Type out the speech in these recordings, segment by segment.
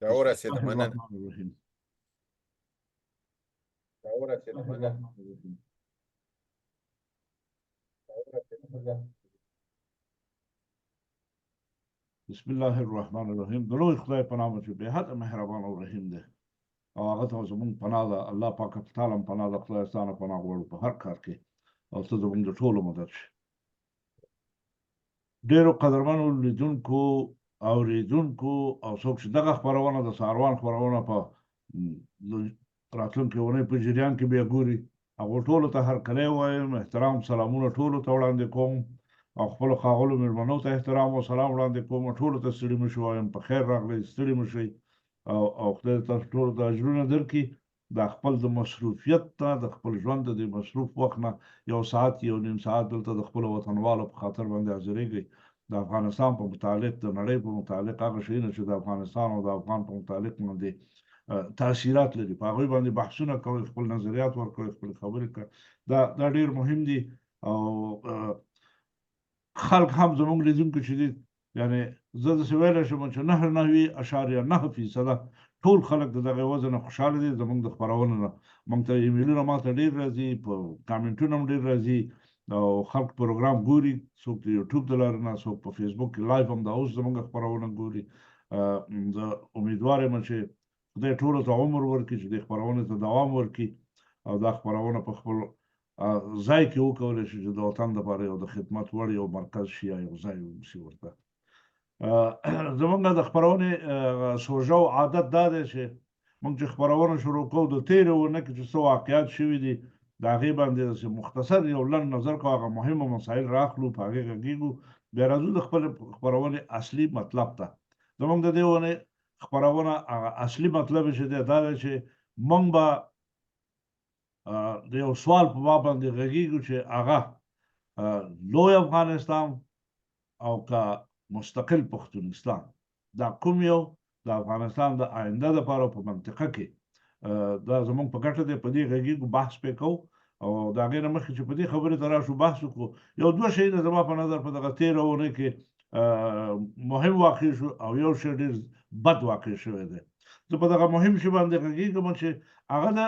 را بسم ورسېده، الله مننه. الرحمن الرحیم. را ورسېده، مننه. بسم الله الرحمن الرحیم. د لوی خدای په نامه چې بې حده مهربان او رحیم دی، او هغه ته زمونږ پناه ده. الله پاک په تعالی هم پناه ده. خدای ستا نه پناه غواړو په هر کار کې، او ته زمونږ د ټولو مدد شې. ډېرو قدرمنو لیدونکو، اورېدونکو او څوک چې دغه خپرونه، د ساروان خپرونه، په راتلونکې اونۍ په جریان کې بیا ګوري، هغو ټولو ته هرکلی وایم. احترام سلامونه ټولو ته وړاندې کوم او خپلو ښاغلو مېلمنو ته احترام او سلام وړاندې کوم. ټولو ته ستړي مه شي وایم، په خیر راغلئ، ستړي مه شئ، او خدای تاسو ټولو ته اجرونه درکړي. دا خپل د مصروفیت نه، د خپل ژوند د دې مصروف وخت نه یو ساعت، یو نیم ساعت دلته د خپلو وطنوالو په خاطر باندې حاضرېږئ. د افغانستان په متعلق، د نړۍ په متعلق، هغه شیونه چې د افغانستان او د افغان په متعلق باندې تاثیرات لري، په هغوی باندې بحثونه کوي، خپل نظریات ورکوي، خپل خبرې کوي. دا ډیر مهم دي. او خلک هم زمونږ لیدونکي چې دي، یعنی زه داسې ویلی شم چې 99.9% ټول خلک د دغې وضع نه خوشحاله دي، زمونږ د خپرونو نه. مونږ ته ایمیلونه ما ته ډېر راځي، په کامنټونه هم ډېر راځي، او خلک پروګرام ګوري، څوک د یوټیوب د لارې نه، څوک په فیسبوک کې live هم دا اوس زمونږ خپرونه ګوري. زه امیدوار یم چې خدای ټولو ته عمر ورکړي چې دې خپرونې ته دوام ورکړي، او دا خپرونه په خپل ځای کې وکولی شي چې د وطن دپاره یو د خدمت وړ یو مرکز شي یا یو ځای ووسي ورته. زمونږ د خپرونې سوژه او عادت دا دی چې موږ چې خپرونه شروع کوو، د تېرې اونۍ کې چې څه واقعات شوي دي، د هغې باندې داسې مختصر یو لنډ نظر کوو، هغه مهمه مسایل راخلو، په هغې غږېږو، بیا راځو د خپلې خپرونې اصلي مطلب ته. زمونږ د دې اونۍ خپرونه هغه اصلي مطلب چې دی دا دی چې موږ به د یو سوال په باب باندې غږېږو چې هغه لوی افغانستان او که مستقل پښتونستان، دا کوم یو د افغانستان د آینده لپاره په منطقه کې دا زمونږ په ګټه دی. په دې غږېږو، بحث پرې کوو. او د هغې نه مخکې چې په دې خبرې ته راشو، بحث وکړو، یو دوه شیونه زما په نظر په دغه تېره اونۍ کې مهم واقع شو او یو شی ډېر بد واقع شوی دی. زه په دغه مهم شي باندې غږېږم چې هغه د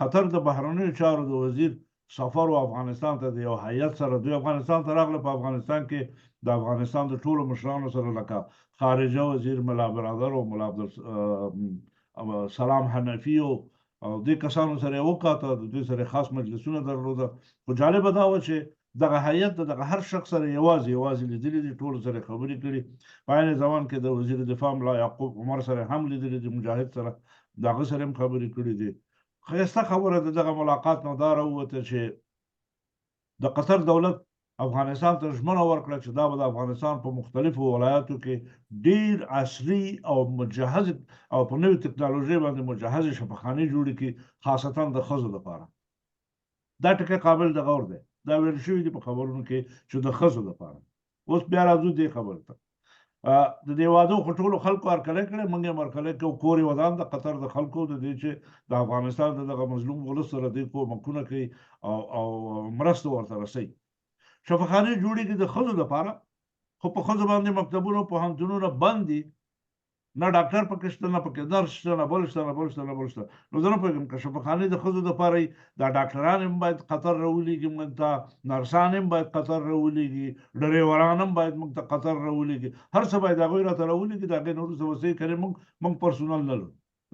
قطر د بهرنیو چارو د وزیر سفر و افغانستان ته، د یو هیئت سره دوی افغانستان ته راغله. په افغانستان کې د افغانستان د ټولو مشرانو سره، لکه خارجه وزیر ملا برادر او ملا عبدالسلام حنفي او دې کسانو سره یې وکاته، د دوی سره خاص مجلسونه درلوده. خو جالبه دا وه چې دغه هیئت د دغه هر شخص سره یوازې یوازې لیدلي دي، ټولو سره خبرې کړي. په عین زمان کې د وزیر دفاع ملا یعقوب عمر سره هم لیدلي دي، مجاهد سره، د هغه سره هم خبرې کړي دي. ښایسته خبره د دغه ملاقات نه دا راووته چې د قطر دولت افغانستان ته ژمنه ورکړه چې دا به د افغانستان په مختلفو ولایاتو کې ډیر عصري او مجهز او په نوې تکنالوژۍ باندې مجهزې شفاخانې جوړې کړي، خاصتا د ښځو لپاره. دا ټکی قابل د غور دی. دا ویل شوي دي په خبرونو کې چې د ښځو لپاره. اوس بیا راځو دې خبرې ته. د دې وعدو خو ټولو خلکو هرکلی کړی، موږ یې هم هرکلی کوو. کور یې ودان د قطر د خلکو د دې چې د افغانستان د دغه مظلوم ولس سره دې کومکونه کوي او مرسته ورته رسوي. شفاخانې جوړېږي د ښځو لپاره، خو په ښځو باندې مکتبونه او پوهنتونونه بند دي، نه ډاکټر پکې شته، نه پکې نرس شته، نه بل شته، نه بل شته، نه بل شته. نو زه نه پوهېږم که شفاخانې د ښځو دپاره وي، دا ډاکټران هم باید قطر راولېږي موږ ته، نرسان هم باید قطر راولېږي، ډریوران هم باید موږ ته قطر راولېږي، هر څه باید هغوی راته راولېږي. د هغې نه وروسته به څه کوي؟ موږ پرسونل نه لرو.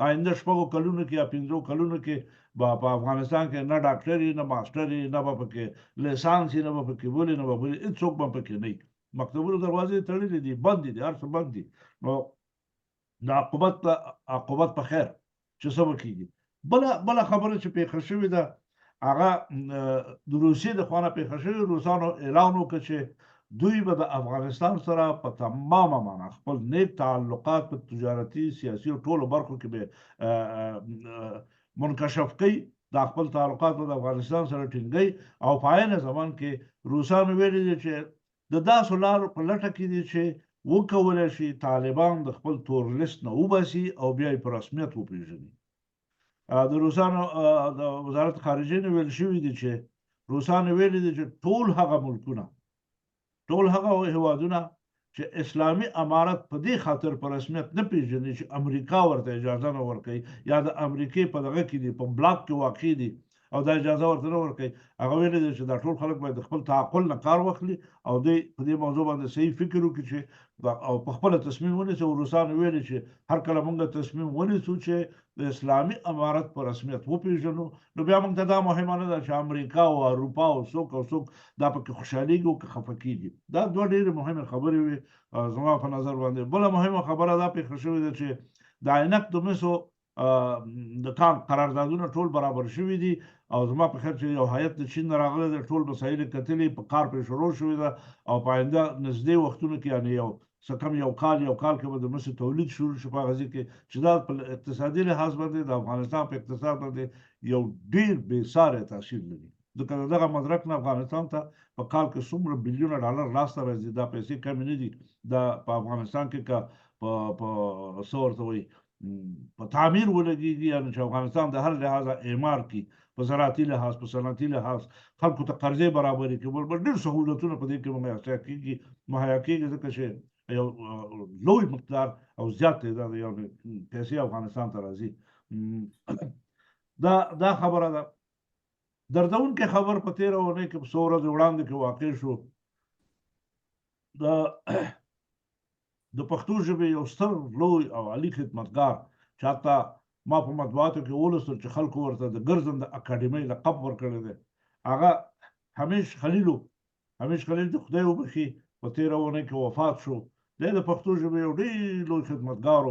آینده شپږو کلونو کې یا 5 کلونو کې به په افغانستان کې نه ډاکټر وي، نه ماسټر وي، نه به پکې لیسانس وي، نه به پکې بولي، نه به بولي، هېڅوک به پکې نه وي. مکتبونو دروازې تړلې دي، بند دي، هر څه بند دي. نو د عاقبت په خیر چې څه به کېږي. بله خبره چې پېښه شوې ده، هغه د روسیې د خوا نه پېښه شوې. روسانو اعلان وکړ چې دوی به د افغانستان سره په تمامه معنا خپل نیک تعلقات په تجارتي، سیاسي او ټولو برخو کې به منکشف کوي. دا خپل تعلقات به د افغانستان سره ټینګوي. او په عین زمان کې روسانو ویلي دي چې د داسو لارو په لټه کې دي چې وکولی شي طالبان د خپل تور لیست نه وباسي او بیا یې په رسمیت وپېژني. د روسانو د وزارت خارجې نه ویل شوي دي چې روسانو ویلي دي چې ټول هغه ملکونه، ټول هغه هیوادونه چې اسلامي امارت په دې خاطر په رسمیت نه پیژني چې امریکا ورته اجازه نه ورکوي یا د امریکې په دغه کې دي، په بلاک کې واقع دي او دا اجازه ورته نه ورکوي. هغه ویلي دي چې دا ټول خلک باید د خپل تعقل نه کار واخلي او دوی په دې موضوع باندې صحیح فکر وکړي چې او په خپله تصمیم ونیسي. او روسانو ویلي چې هر کله موږ تصمیم ونیسو چې د اسلامي امارت په رسمیت وپیژنو، نو بیا موږ ته دا مهمه نه ده چې امریکا او اروپا او څوک او څوک دا پکې خوشحالېږي او که خفه کېږي. دا دوه ډېرې مهمې خبرې وې زما په نظر باندې. بله مهمه خبره دا پېښه شوې ده چې د عینک د مسو د کان قراردادونه ټول برابر شوي دي او زما په خیال چې یو هیئت د چین نه راغلی دی، ټول مسایل یې کتلي، په کار پرې شروع شوې ده او په آینده نږدې وختونو کې، یعنې یو څه کم یو کال یو کال کې به د مسو تولید شروع شي په هغه ځای کې، چې دا په اقتصادي لحاظ باندې د افغانستان په اقتصاد باندې یو ډیر بې ساری تاثیر لري. ځکه د دغه مدرک نه افغانستان ته په کال کې څومره بیلیونه ډالر لاسته راځي، دا پیسې کمې نه دي. دا په افغانستان کې که په په څه ورته وایي په تعمیر ولګېږي، یعنې چې افغانستان د هر لحاظه اعمار کړي، په زراعتي لحاظ، په صنعتي لحاظ، خلکو ته قرضې برابرې کړي، بل ډېر سهولتونه په دې کې مهیا کېږي، ځکه چې یو لوی مقدار او زیات تعداد یو پیسې افغانستان ته راځي. دا خبره ده. دردونکی خبر په تېره اونۍ کې، څو ورځې وړاندې کې واقع شو. د پښتو ژبې یو ستر، لوی او عالي خدمتګار چې حتی ما په مطبوعاتو کې ولوستل چې خلکو ورته د ګرځنده اکاډمۍ لقب ورکړی دی، هغه همیش خلیل و. همیش خلیل د خدای وبخښي، په تېره اونۍ کې وفات شو. دی د پښتو ژبې یو ډېر لوی خدمتګار و.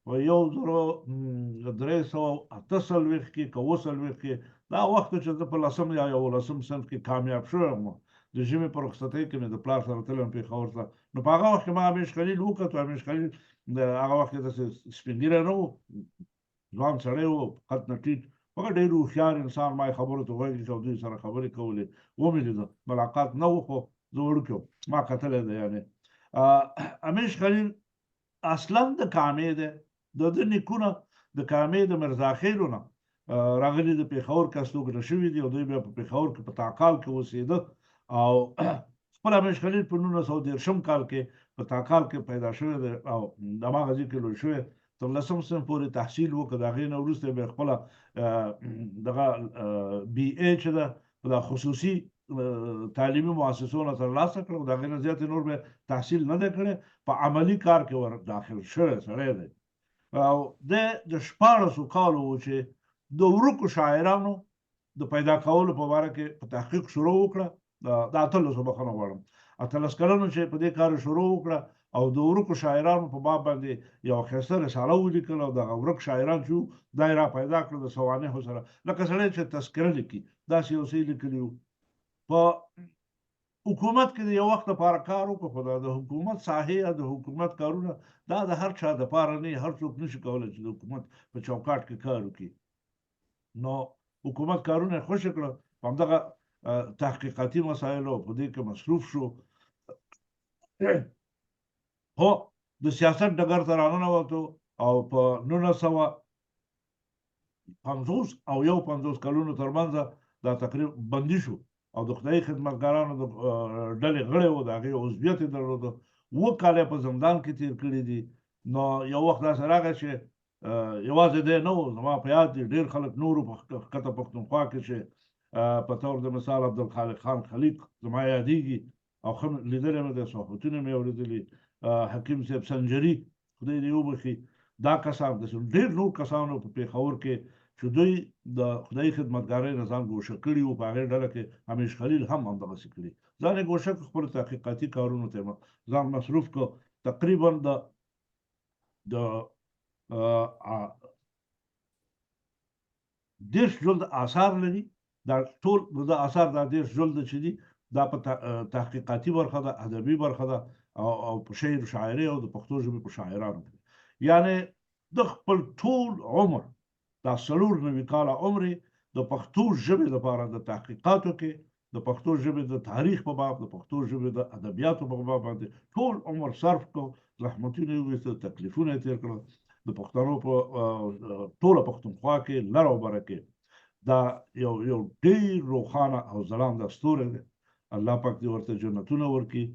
په 1348 کې که 47 کې، دا وخت چې زه په لسم یا 11 صنف کې کامیاب شوی وم، د ژمي په رخصتۍ کې مې د پلار سره تلم پېښور ته، نو په هغه وخت کې ما همیش خلیل وکتو. همیش خلیل هغه وخت کې داسې سپین ږیری نه و، ځوان سړی و، قد نه ټیټ، مګر ډېر هوښیار انسان. ما یې خبرو ته غوږ نیسه او دوی سره خبرې کولې. ومې لیده، ملاقات نه و، خو زه وړوکی وم، ما کتلی دی. یعنې همیش خلیل اصلا د کامې دی. د ده نیکونه د کامې د مرزاخیلو نه راغلي، د پېښور کې استوګنه شوي دي او دوی بیا په پېښور کې په تاکال کې اوسېده. او خپل همیش خلیل په 1930 کال کې په تاکال کې پیدا شوی دی او د هماغه ځای کې لوی شوی. تر لسم صنف پورې تحصیل وکړ. د هغې نه وروسته بیا خپله دغه بي ای چې ده په دا خصوصي تعلیمي مؤسسو نه ترلاسه کړه او د هغې نه زیات نور بیا تحصیل نه دی کړی. په عملي کار کې ور داخل شوی سړی دی او دی د 16 کالو و چې د ورکو شاعرانو د پیدا کولو په باره کې په تحقیق شروع وکړه. د 18، بخښنه غواړم، 18 کلنو چې په دې کار شروع وکړه او د ورکو شاعرانو په باب باندې یو ښایسته رساله ولیکله او دغه ورک شاعران چې دا یې را پیدا کړل د سوانحو سره، لکه سړی چې تذکره لیکي، داسې یو څه یې لیکلي وو. په حکومت کې د یو وخت لپاره کار وکړ، خو دا د حکومت ساحې یا د حکومت کارونه دا د هر چا دپاره نه، هر څوک نشي کولی چې د حکومت په چوکاټ کې کار وکړي. نو حکومت کارونه یې خوشې کړه، په همدغه تحقیقاتي مسایلو په دې کې مصروف شو. خو د سیاست ډګر ته راننوتو او په 1950 او 51 کلونو ترمنځ دا تقریب بندي شو او د خدایي خدمتګارانو د ډلې غړی و، د هغې عضویت یې درلوده. 7 کاله په زندان کې تېر کړي دي. نو یو وخت داسې راغی چې یوازې دی نه و، زما په یاد دي ډېر خلک نورو په ښکته پښتونخوا کې چې په طور د مثال عبدالخالق خان خلیق زما یادېږي او ښه لیدلی مې دی، صحبتونه مې اورېدلي، حکیم صاحب سنجري، خدای دې وبخښي، دا کسان، داسې ډېر نور کسانو په پېښور کې چې دوی د خدایي خدمتګارۍ نه ځان ګوښه کړي وو، په هغې ډله کې همیش خلیل هم همدغسې کړي، ځان یې ګوښه کړ، خپلو تحقیقاتي کارونو ته ځان مصروف کړ. تقریبا د 30 جلد آثار لري. دا ټول د آثار، دا 30 جلد چې دي، دا په تحقیقاتي برخه ده، ادبي برخه ده او په شعر، شاعري او د پښتو ژبې په شاعرانو کې. یعنی د خپل ټول عمر، دا 94 کاله عمر د پښتو ژبې لپاره د تحقیقاتو کې، د پښتو ژبې د تاریخ په باب، د پښتو ژبې د ادبیاتو په باب باندې ټول عمر صرف کړ، زحمتونه یې وویستل، تکلیفونه یې تېر کړل. د پښتنو په ټوله پښتونخوا کې، لر او بره کې دا یو ډېر روښانه او ځلانده ستوری دی. الله پاک دې ورته جنتونه ورکړي.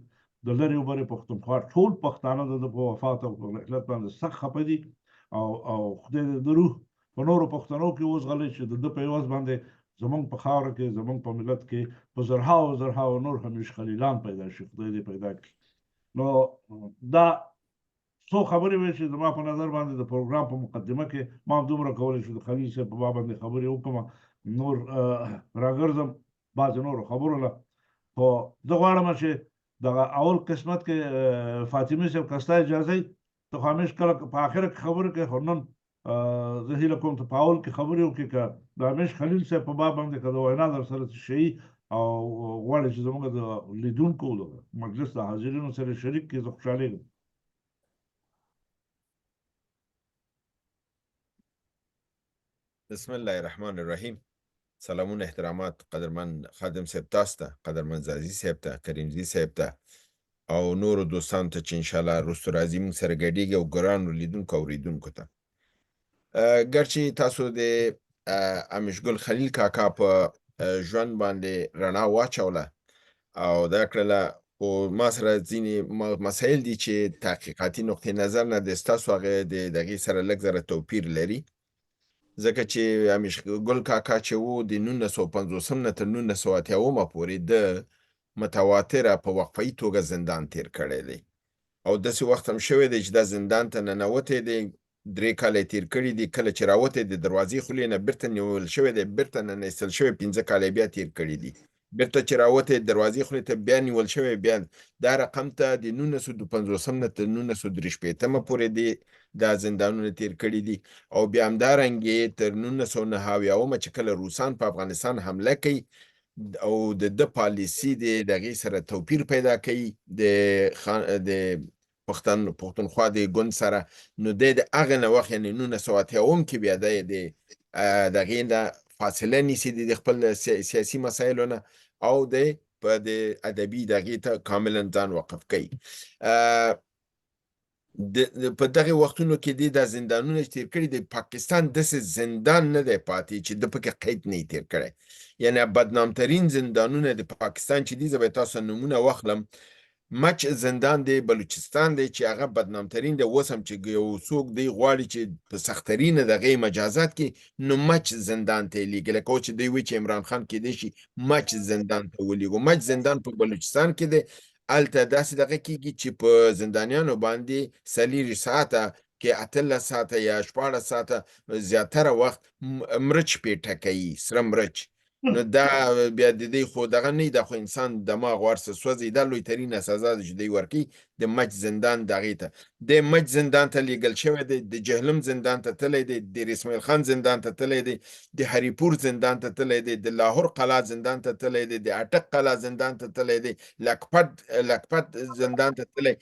د لرې او برې پښتونخوا ټول پښتانه د ده په وفات او په رحلت باندې سخت خپه دي او او خدای دې د روح په نورو پښتنو کې وزغلي چې د ده په عوض باندې زمونږ په خاوره کې، زمونږ په ملت کې په زرهاو زرهاو نور همیش خلیلان پیدا شي، خدای دې پیدا کړي. نو دا څو خبرې وې چې زما په نظر باندې د پروګرام په مقدمه کې ما هم دومره کولی شو د خلیل صاحب په باب باندې خبرې وکړم. نور راګرځم بعضې نورو خبرو له، خو زه غواړم چې دغه اول قسمت کې فاطمي صاحب که ستا اجازه وي، ته خو همیش کله په آخره کې خبرې کوې، خو نن زه هیله کوم ته په اول کې خبرې وکړې، که د همیش خلیل صاحب په باب باندې که د وینا در سره څه شي او غواړې چې زموږ د لیدونکو د مجلس د حاضرینو سره شریک کړې، زه خوشحالېږم. بسم الله الرحمن الرحیم. سلامونه احترامات قدرمن خادم صاحب تاسو ته، قدرمن ځاځي صاحب ته، کریمزي صاحب ته او نورو دوستانو ته چې انشاءالله وروسته راځي موږ سره ګډېږي، او ګرانو لیدونکو او اورېدونکو ته. ګرچې تاسو د امیش ګل خلیل کاکا په ژوند باندې رڼا واچوله او دا کړله، خو ما سره ځینې مسایل دي چې تحقیقاتي نقطې نظر نه د ستاسو هغې د دغې سره لږ ذره توپیر لري، ځکه چې امیش ګل کاکا چې وو د 1950 نه تر 1980 پورې د متواتره په وقفهیي توګه زندان تیر کړی دی، او داسې وخت هم شوی دی چې دا زندان ته ننوتی دی، 3 کاله یې تیر کړي دي، کله چې راوتی د دروازې خولې نه بیرته نیول شوی دی، بیرته ننه شوی، 5 کاله یې بیا تیر کړي دي، بیرته چې راوتی دروازې خولې ته بیا نیول شوی، بیا دا رقم ته د 1950 نه تر 1963 پورې دی دا زندانونه تیر کړي دي. او بیا همدارنګې تر 1979 چې کله روسان په افغانستان حمله کوي او د ده پالیسي د دغې سره توپیر پیدا کوي د د پښتونخوا د ګوند سره، نو دی د هغه نه وخت یعنې 1980 کې بیا دی د دغې نه فاصله نیسي د خپل سیاسي مسایلو نه، او دی په د ادبي دغې ته کاملا ځان وقف کوي. په دغه وختونو کې دی دا زندانونه چې تیر کړي، د پاکستان داسې زندان نه دی پاتې چې د پکې قید نه تیر کړی، یعنی بدنامترین زندانونه د پاکستان چې دي، زه به تاسو نومونه واخلم. مچ زندان دی بلوچستان دی چې هغه بدنامترین دی، اوس هم چې یو څوک دی غواړي چې په سخترین دغه مجازات کې، نو مچ زندان ته یې لیږي، لکه اوس چې دوی وایي چې عمران خان کېدای شي مچ زندان ته ولیږو. مچ زندان په بلوچستان کې دی، هلته داسې دغه کېږي چې په زندانیانو باندې 24 ساعته کې 18 ساعته یا 16 ساعته زیاتره وخت مرچ پې ټکوي، سره مرچ. نو دا بیا د دې خو دغه نه، دا خو انسان دماغ ورسه سوځي. دا لوی ترینه سزا ده چې دوی ورکوي د مچ زندان دغې ته. د مچ زندان ته لیږل شوی دی، د جهلم زندان ته تللی دی، د اسماعیل خان زندان ته تللی دی، د هریپور زندان ته تللی دی، د لاهور قلا زندان ته تللی دی، د اټک قلا زندان ته تللی دی، لکپت زندان ته تللی.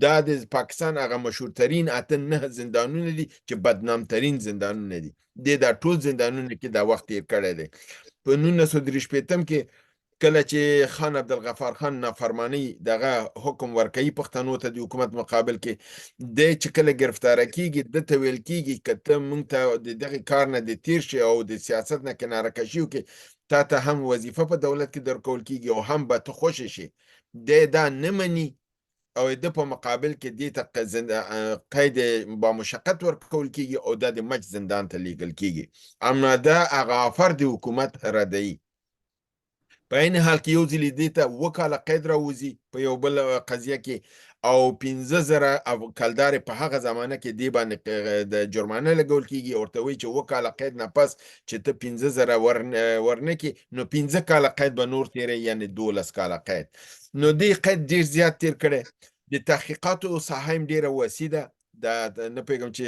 دا د پاکستان هغه مشهورترین 8 9 زندانونه دي چې بدنامترین زندانونه دي. دې دا ټول زندانونه کې دا وخت تیر کړی دی. په 1963 کې کله چې خان عبدالغفار خان نافرمانی دغه حکم ورکوي پښتنو ته د حکومت مقابل کې، دی چې کله ګرفتاره کیږي، ده ته ویل کیږي که ته مونږ ته د دغه کار نه د تیر شي او د سیاست نه کناره کشي وکړي، تا ته هم وظیفه په دولت کې درکول کیږي او هم به ته خوشې شي. دی دا نه مني او د په مقابل کې دې ته قید با مشقت ورکول کیږي او دا د مچ زندان ته لیږل کیږي. اما دا هغه افر د حکومت ردوي. په عین حال کې یو ځلې دې ته 7 کاله قید راوځي په یو بل قضیه کې، او 5000 کلدارې په هغه زمانه کې دې باندې د جرمانه لګول کیږي، ورته وایي چې 7 کاله قید نه پس چې ته 5000 ورنه کې نو 5 کاله قید به نور تېری، یعنې 12 کاله قید. نو دې قید ډېر زیات تېر کړی. د تحقیقاتو ساحه هم ډېره وسیع ده. دا نه پوهېږم چې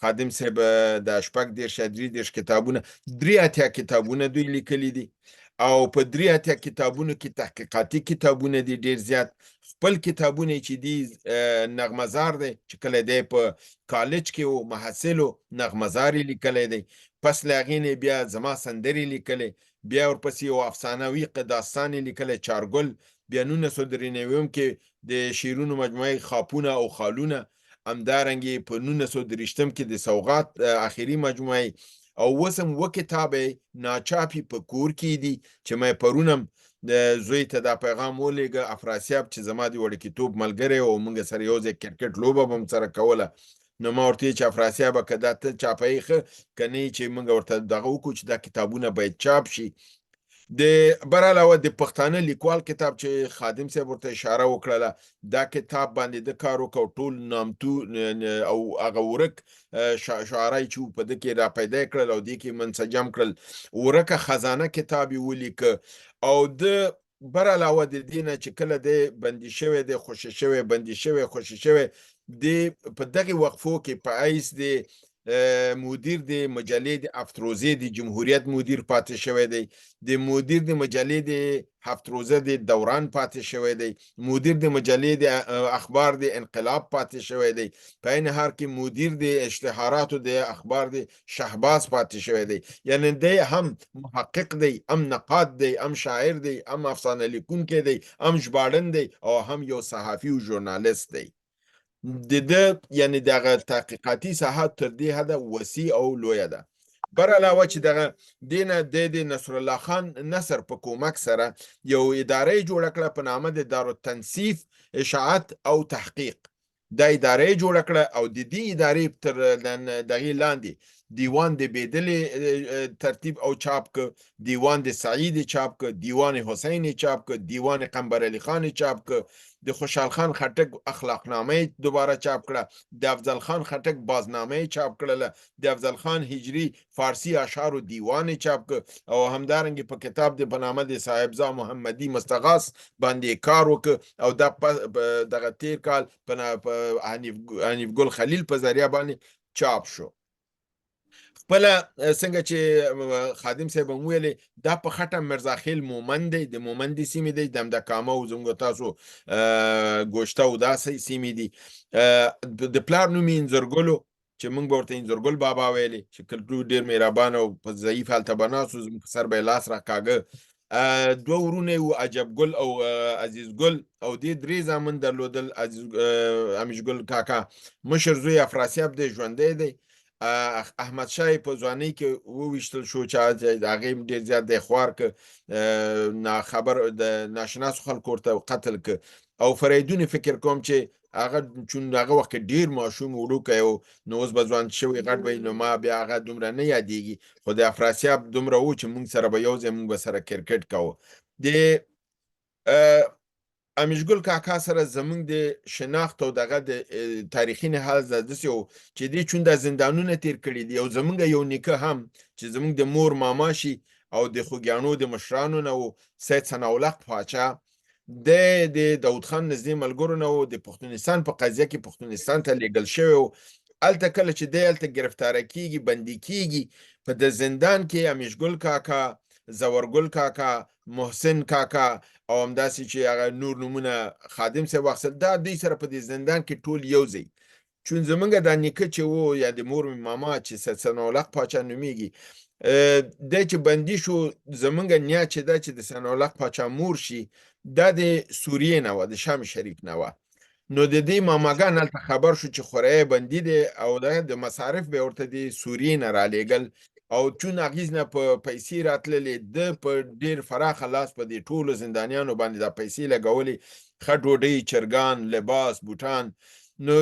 خادم صاحب دا 36 یا 33 کتابونه، 83 کتابونه دوی لیکلي دي، او په 83 کتابونو کې تحقیقاتي کتابونه دي ډېر زیات. خپل کتابونه چې دي، نغمهزار دی چې کله دی په کالج کې و محصل و، نغمهزار یې لیکلی دی. پس له هغې نه بیا زما سندرې لیکلې، بیا ورپسې یو افسانوي داستان یې لیکلی چارګل، بیا 1993 کې د شعرونو مجموعه خاپونه او خالونه، همدارنګې په 1923 کې د سوغات اخري مجموعه، او اوس هم 7 کتابه ناچاپي په کور کې دي چې مې پرون هم د زوی ته دا پیغام ولېږه افراسیاب چې زما د وړکیتوب ملګری او موږ سره یو ځای کرکټ لوبه به هم سره کوله. نو ما ورته چې افراسیابه که دا ته چاپوې ښه، که نه چې موږ ورته دغه وکړو چې دا کتابونه باید چاپ شي. د بر علاوه د پښتانه لیکوال کتاب چې خادم صاحب ورته اشاره وکړله، دا کتاب باندې د کار وکړ، ټول نامتو او هغه ورک شعرای چې په ده کې را پیدا کړل او دې کې منسجم کړل. ورکه خزانه کتاب یې ولیکه. او د بر علاوه د دې نه چې کله دی بندي شوی دی، خوشې شوی، بندي شوی، خوشې شوی دی، په دغې وقفو کې په عیس دی مدیر د مجلې د هفت روزه د جمهوریت مدیر پاتې شوی دی، د مدیر د مجلې د هفت روزه د دوران پاتې شوی دی، مدیر د مجلې د اخبار د انقلاب پاتې شوی دی، په عین حال کې مدیر د اشتهاراتو د اخبار د شهباز پاتې شوی دی. یعنی دی هم محقق دی، هم نقاد دی، هم شاعر دی، هم افسانه لیکونکی دی، هم ژباړن دی او هم یو صحافي او ژورنالیست دی. د ده یعنی دغه تحقیقاتي ساحه تر دې حده وسیع او لویه ده. بر علاوه چې دغه دینه د نصرالله خان نصر په کومک سره یو اداره جوړه کړه په نامه د دارالتنصیف اشاعت او تحقیق. دا اداره جوړه کړه او د دې ادارې تر دغې لاندې دیوان د بیدلې ترتیب او چاپ که، دیوان د سعید چاپ که، دیوان حسین چاپ که، دیوان قنبر علی خان چاپ که، د خوشحال خان خټک اخلاقنامه دوباره چاپ کړه، د افضل خان خټک بازنامه چاپ کړله، د افضل خان هجری فارسی اشعارو دیوان چاپ که او همدارنګه په کتاب د په نامه د صاحبزا محمدي مستغاث باندې کار وکړ او دا دغه تیر کال په حنیف ګل خلیل په ذریعه باندې چاپ شو. خپله څنګه چې خادم صاحب هم ویلې، دا په خټه مرزاخیل مومند دی، د مومندې سیمې دی، د همدا کامه او زموږ تاسو ګوشته او داسې سیمې دي. د پلار نوم یې انځرګل و چې موږ به ورته انځرګل بابا ویلې، چې کلتور ډېر مهربان او په ضعیف حالت به ناست و، زموږ په سر به یې لاس راکاږه. دوه ورونه یې وو، عجب ګل او عزیز ګل، او دې درې زامن درلودل. عزیز امیش ګل کاکا مشر زوی افراسیاب دی، ژوندی دی. احمد شاه یې په ځوانۍ کې وویشتل شو چې هغې هم ډېر زیات دی خوار که، ناخبر د ناشناسو خلکو ورته قتل که. او فریدون فکر کوم چې هغه چون هغه وخت کې ډېر ماشوم وړوکی و، نو اوس به ځوان شوی غټ به، نو ما بیا هغه دومره نه یادېږي، خو د افراسیاب دومره و چې مونږ سره به یو ځای مونږ به سره کرکټ کاوه. د امیشګل کاکا سره زمونږ د شناخت او دغه د تاریخي لحاظ داسې و چې دې چون دا زندانونه تیر کړي دي، او زمونږ یو نیکه هم چې زمونږ د مور ماما شي او د خوږیاڼو د مشرانو نه و، سید ثناءالحق پاچا، دی د داود خان نږدې ملګرو نه و، د پښتونستان په قضیه کې پښتونستان ته لیږل شوی و. هلته کله چې دی هلته ګرفتاره کیږي، بندي کیږي، په د زندان کې امیشګل کاکا، زورګل کاکا، محسن کاکا او همداسې چې هغه نور نومونه خادم صاحب واخیستل، دا دوی سره په دې زندان کې ټول یو ځای. چون زمونږ دا نیکه چې و، یا د مور مې ماما چې سید ثناءالحق پاچا نومیږي، دی چې بندي شو، زمونږ نیا چې ده چې د ثناءالحق پاچا مور شي، دا د سوریې نه وه، د شام شریف نه وه. نو د دې ماماګان هلته خبر شو چې خوریا بندي دی او د مصارف به ورته د سوریې نه رالیږل، او چون هغې نه په پیسې راتللې، ده په ډېر فراخه لاس په دې ټولو زندانیانو باندې دا پیسې لګولې، ښه ډوډۍ، چرګان، لباس، بوټان. نو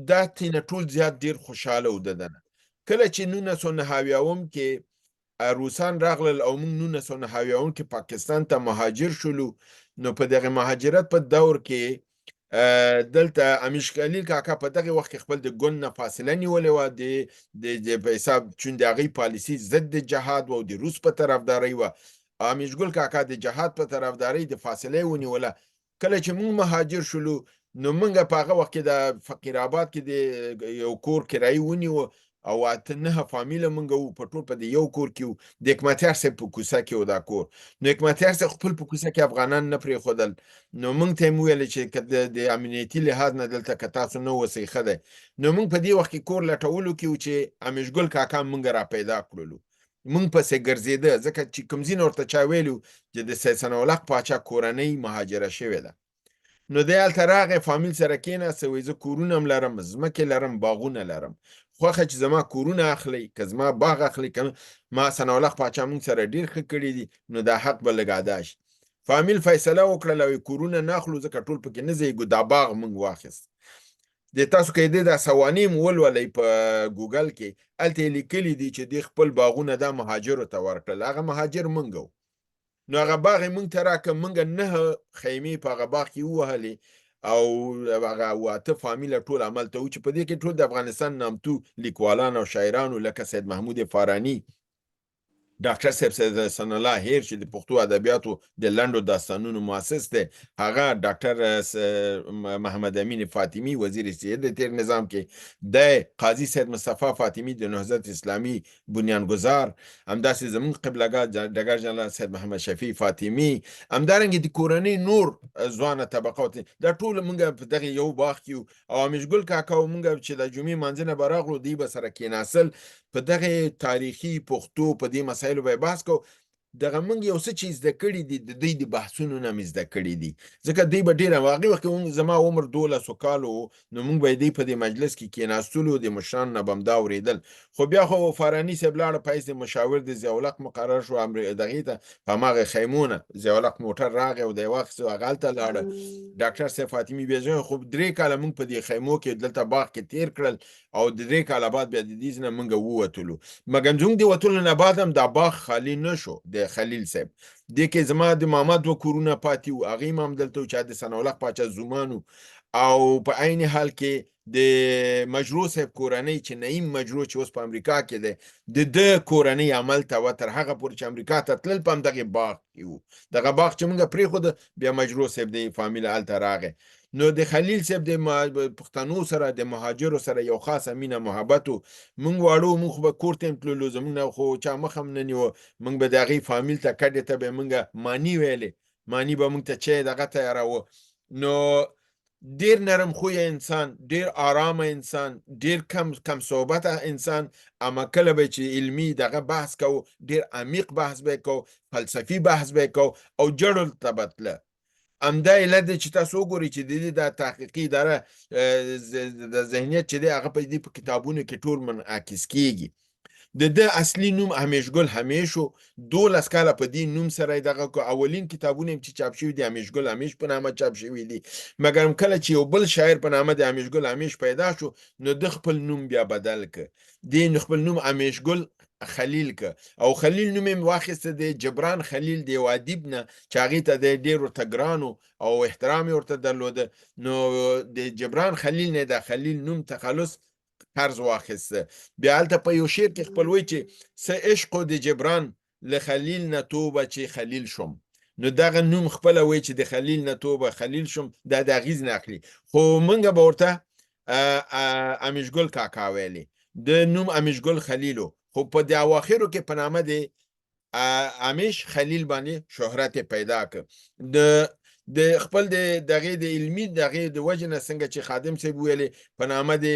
دا تینه ټول زیات ډېر خوشحاله و ددنه. کله چې 1979 کې روسان راغلل او موږ 1979 کې پاکستان ته مهاجر شولو، نو په دغه مهاجرت په دور کې دلته امیش خلیل کاکا په دغه وخت کې خپل د ګوند نه فاصله نیولې وه، د په حساب چون د هغې پالیسي ضد د جهاد وه او د روس په طرفدارۍ وه، امیش ګل کاکا د جهاد په طرفدارۍ د فاصله ونیوله. کله چې موږ مهاجر شولو، نو موږ په هغه وخت کې د فقیر آباد کې د یو کور کرایي ونیو او 8 9 فامیله مونږ وو، په ټول په دې یو کور کې وو، د حکمتیار صاحب په کوڅه کې و دا کور. نو حکمتیار صاحب خپل په کوڅه کې افغانان نه پرېښودل، نو مونږ ته یې وویل چې که د امنیتي لحاظ نه دلته که تاسو نه اوسئ ښه دی. نو مونږ په دې وخت کې کور لټولو کې وو چې امیش ګل کاکا مونږ را پیدا کړلو، مونږ پسې ګرځېده، ځکه چې کوم ځای نه ورته چا ویلي چې د سید ثناءالحق پاچا کورنۍ مهاجره شوې ده. نو دی هلته راغی، فامیل سره کېناسته، وایي زه کورونه هم لرم، ځمکې لرم، باغونه لرم، خوښه چې زما کورونه اخلئ که زما باغ اخلئ، که ما ثناءالحق پاچا مونږ سره ډېر ښه کړي دي، نو دا حق به لږ ادا شي. فامیل فیصله وکړله او کورونه نه اخلو ځکه ټول پکې نه ځایږو، دا باغ موږ واخیست. د تاسو که د دا سوانح مو ولولئ په ګوګل کې، هلته یې لیکلي دي چې دې خپل باغونه دا مهاجرو ته ورکړل. هغه مهاجر مونږ وو، نو هغه باغ یې مونږ ته راکړ. مونږ 9 خیمې په هغه باغ کې ووهلې او هغه 8 فامیله ټول هملته وو، چې په دې کې ټول د افغانستان نامتو لیکوالان او شاعران وو، لکه سید محمود فاراني، ډاکټر صاحب سید حسن الله هیر چې د پښتو ادبیاتو د لنډو داستانونو مؤسس دی، هغه ډاکټر محمد امین فاطمی وزیر سید د تیر نظام کې دی، قاضي سید مصطفی فاطمی د نهضت اسلامي بنیانګذار، همداسې زموږ قبلهګاه ډګر جنرال سید محمد شفیع فاطمی، همدارنګه د کورنۍ نور ځوانه طبقه، دا ټول موږ په دغه یو باغ کې. او امیش ګل کاکا او موږ چې د جمعې مانځه نه به راغلو، دوی به سره کېناستل، په دغه تاریخي پښتو په دې مسایلو به بحث کو. دغه موږ یو څه چې زده کړي دي د دوی د بحثونو نه مې زده کړي دي، ځکه دوی به ډېره هغې وخت کې زما عمر 12 کالو و، نو موږ به دوی په دې مجلس کې کېناستلو، د مشرانو نه به هم دا اورېدل. خو بیا خو فاراني صاحب لاړه، په حیث د مشاور د ضیاءالحق مقرر شو. دغې ته په هماغه خیمو نه ضیاءالحق موټر راغی او دی واخیست، هغه هلته لاړه. ډاکټر صاحب فاطمي بیا خو 3 کاله موږ په دې خیمو کې دلته باغ کې تېر کړل او د 3 کاله بعد بیا د دې نه موږ ووتلو. مګر زموږ د وتلو نه بعد هم دا باغ خالی نه شو د خلیل صاحب. دې کې زما د ماما 2 کورونه پاتې وو، هغې هم همدلته وو چې د ثناءالحق پاچا زومان وو، او په عین حال کې د مجروح صاحب کورنۍ چې نعیم مجروح چې اوس په امریکا کې دی، د ده کورنۍ هملته وه تر هغه پورې چې امریکا ته تلل، په همدغې باغ کې وو. دغه باغ چې موږ پرېښوده، بیا مجروح صاحب د فامیل هلته راغی. نو د خلیل صاحب د پښتنو سره د مهاجرو سره یو خاصه مینه محبت و. موږ واړو، موږ خو به کور ته هم تللو، زموږ نه خو چا مخ هم نه نیوه. موږ به د هغې فامیل ته کډې ته به موږ مانی ویلې، مانی به موږ ته چای دغه تیاراوه. نو ډیر نرم خویه انسان، ډیر آرامه انسان، ډیر کم صحبته انسان، اما کله به چې علمي دغه بحث کو، ډیر عمیق بحث به کو، فلسفي بحث به کو او جړو ته به تله. همدا علت دی چې تاسو وګورئ چې د دې دا تحقیقي اداره د ذهنیت چې دی هغه په دې په کتابونو کې ټول منعکس کیږي. د ده اصلي نوم همیشګل همیش و، 12 کاله په دې نوم سره یې دغه کو. اولین کتابونه هم چې چاپ شوي دي همیشګل همیش په نامه چاپ شوي دي. مګر کله چې یو بل شاعر په نامه د همیشګل همیش پیدا شو، نو ده خپل نوم بیا بدل که، دې خپل نوم همیشګل خلیل که، او خلیل نوم یې واخیسته د جبران خلیل د یو ادیب نه چې هغې ته دی ډېر ورته ګران و او احترام یې ورته درلوده. نو د جبران خلیل نه د خلیل نوم تخلص قرض واخیسته. بیا هلته په یو شعر کې خپل وایي چې څه عشق د جبران له خلیل نه توبه چې خلیل شوم. نو دغه نوم خپله وایي چې د خلیل نه توبه خلیل شوم، دا د هغې نه اخلي. خو موږ به ورته امیشګل کاکا ویلې، د نوم امیشګل خلیل و، خو په د اواخرو کې په نامه د امیش خلیل باندې شهرت پیدا کړ. د خپل د دغې د علمي دغې د وجې نه څنګه چې خادم صاحب ویلې په نامه د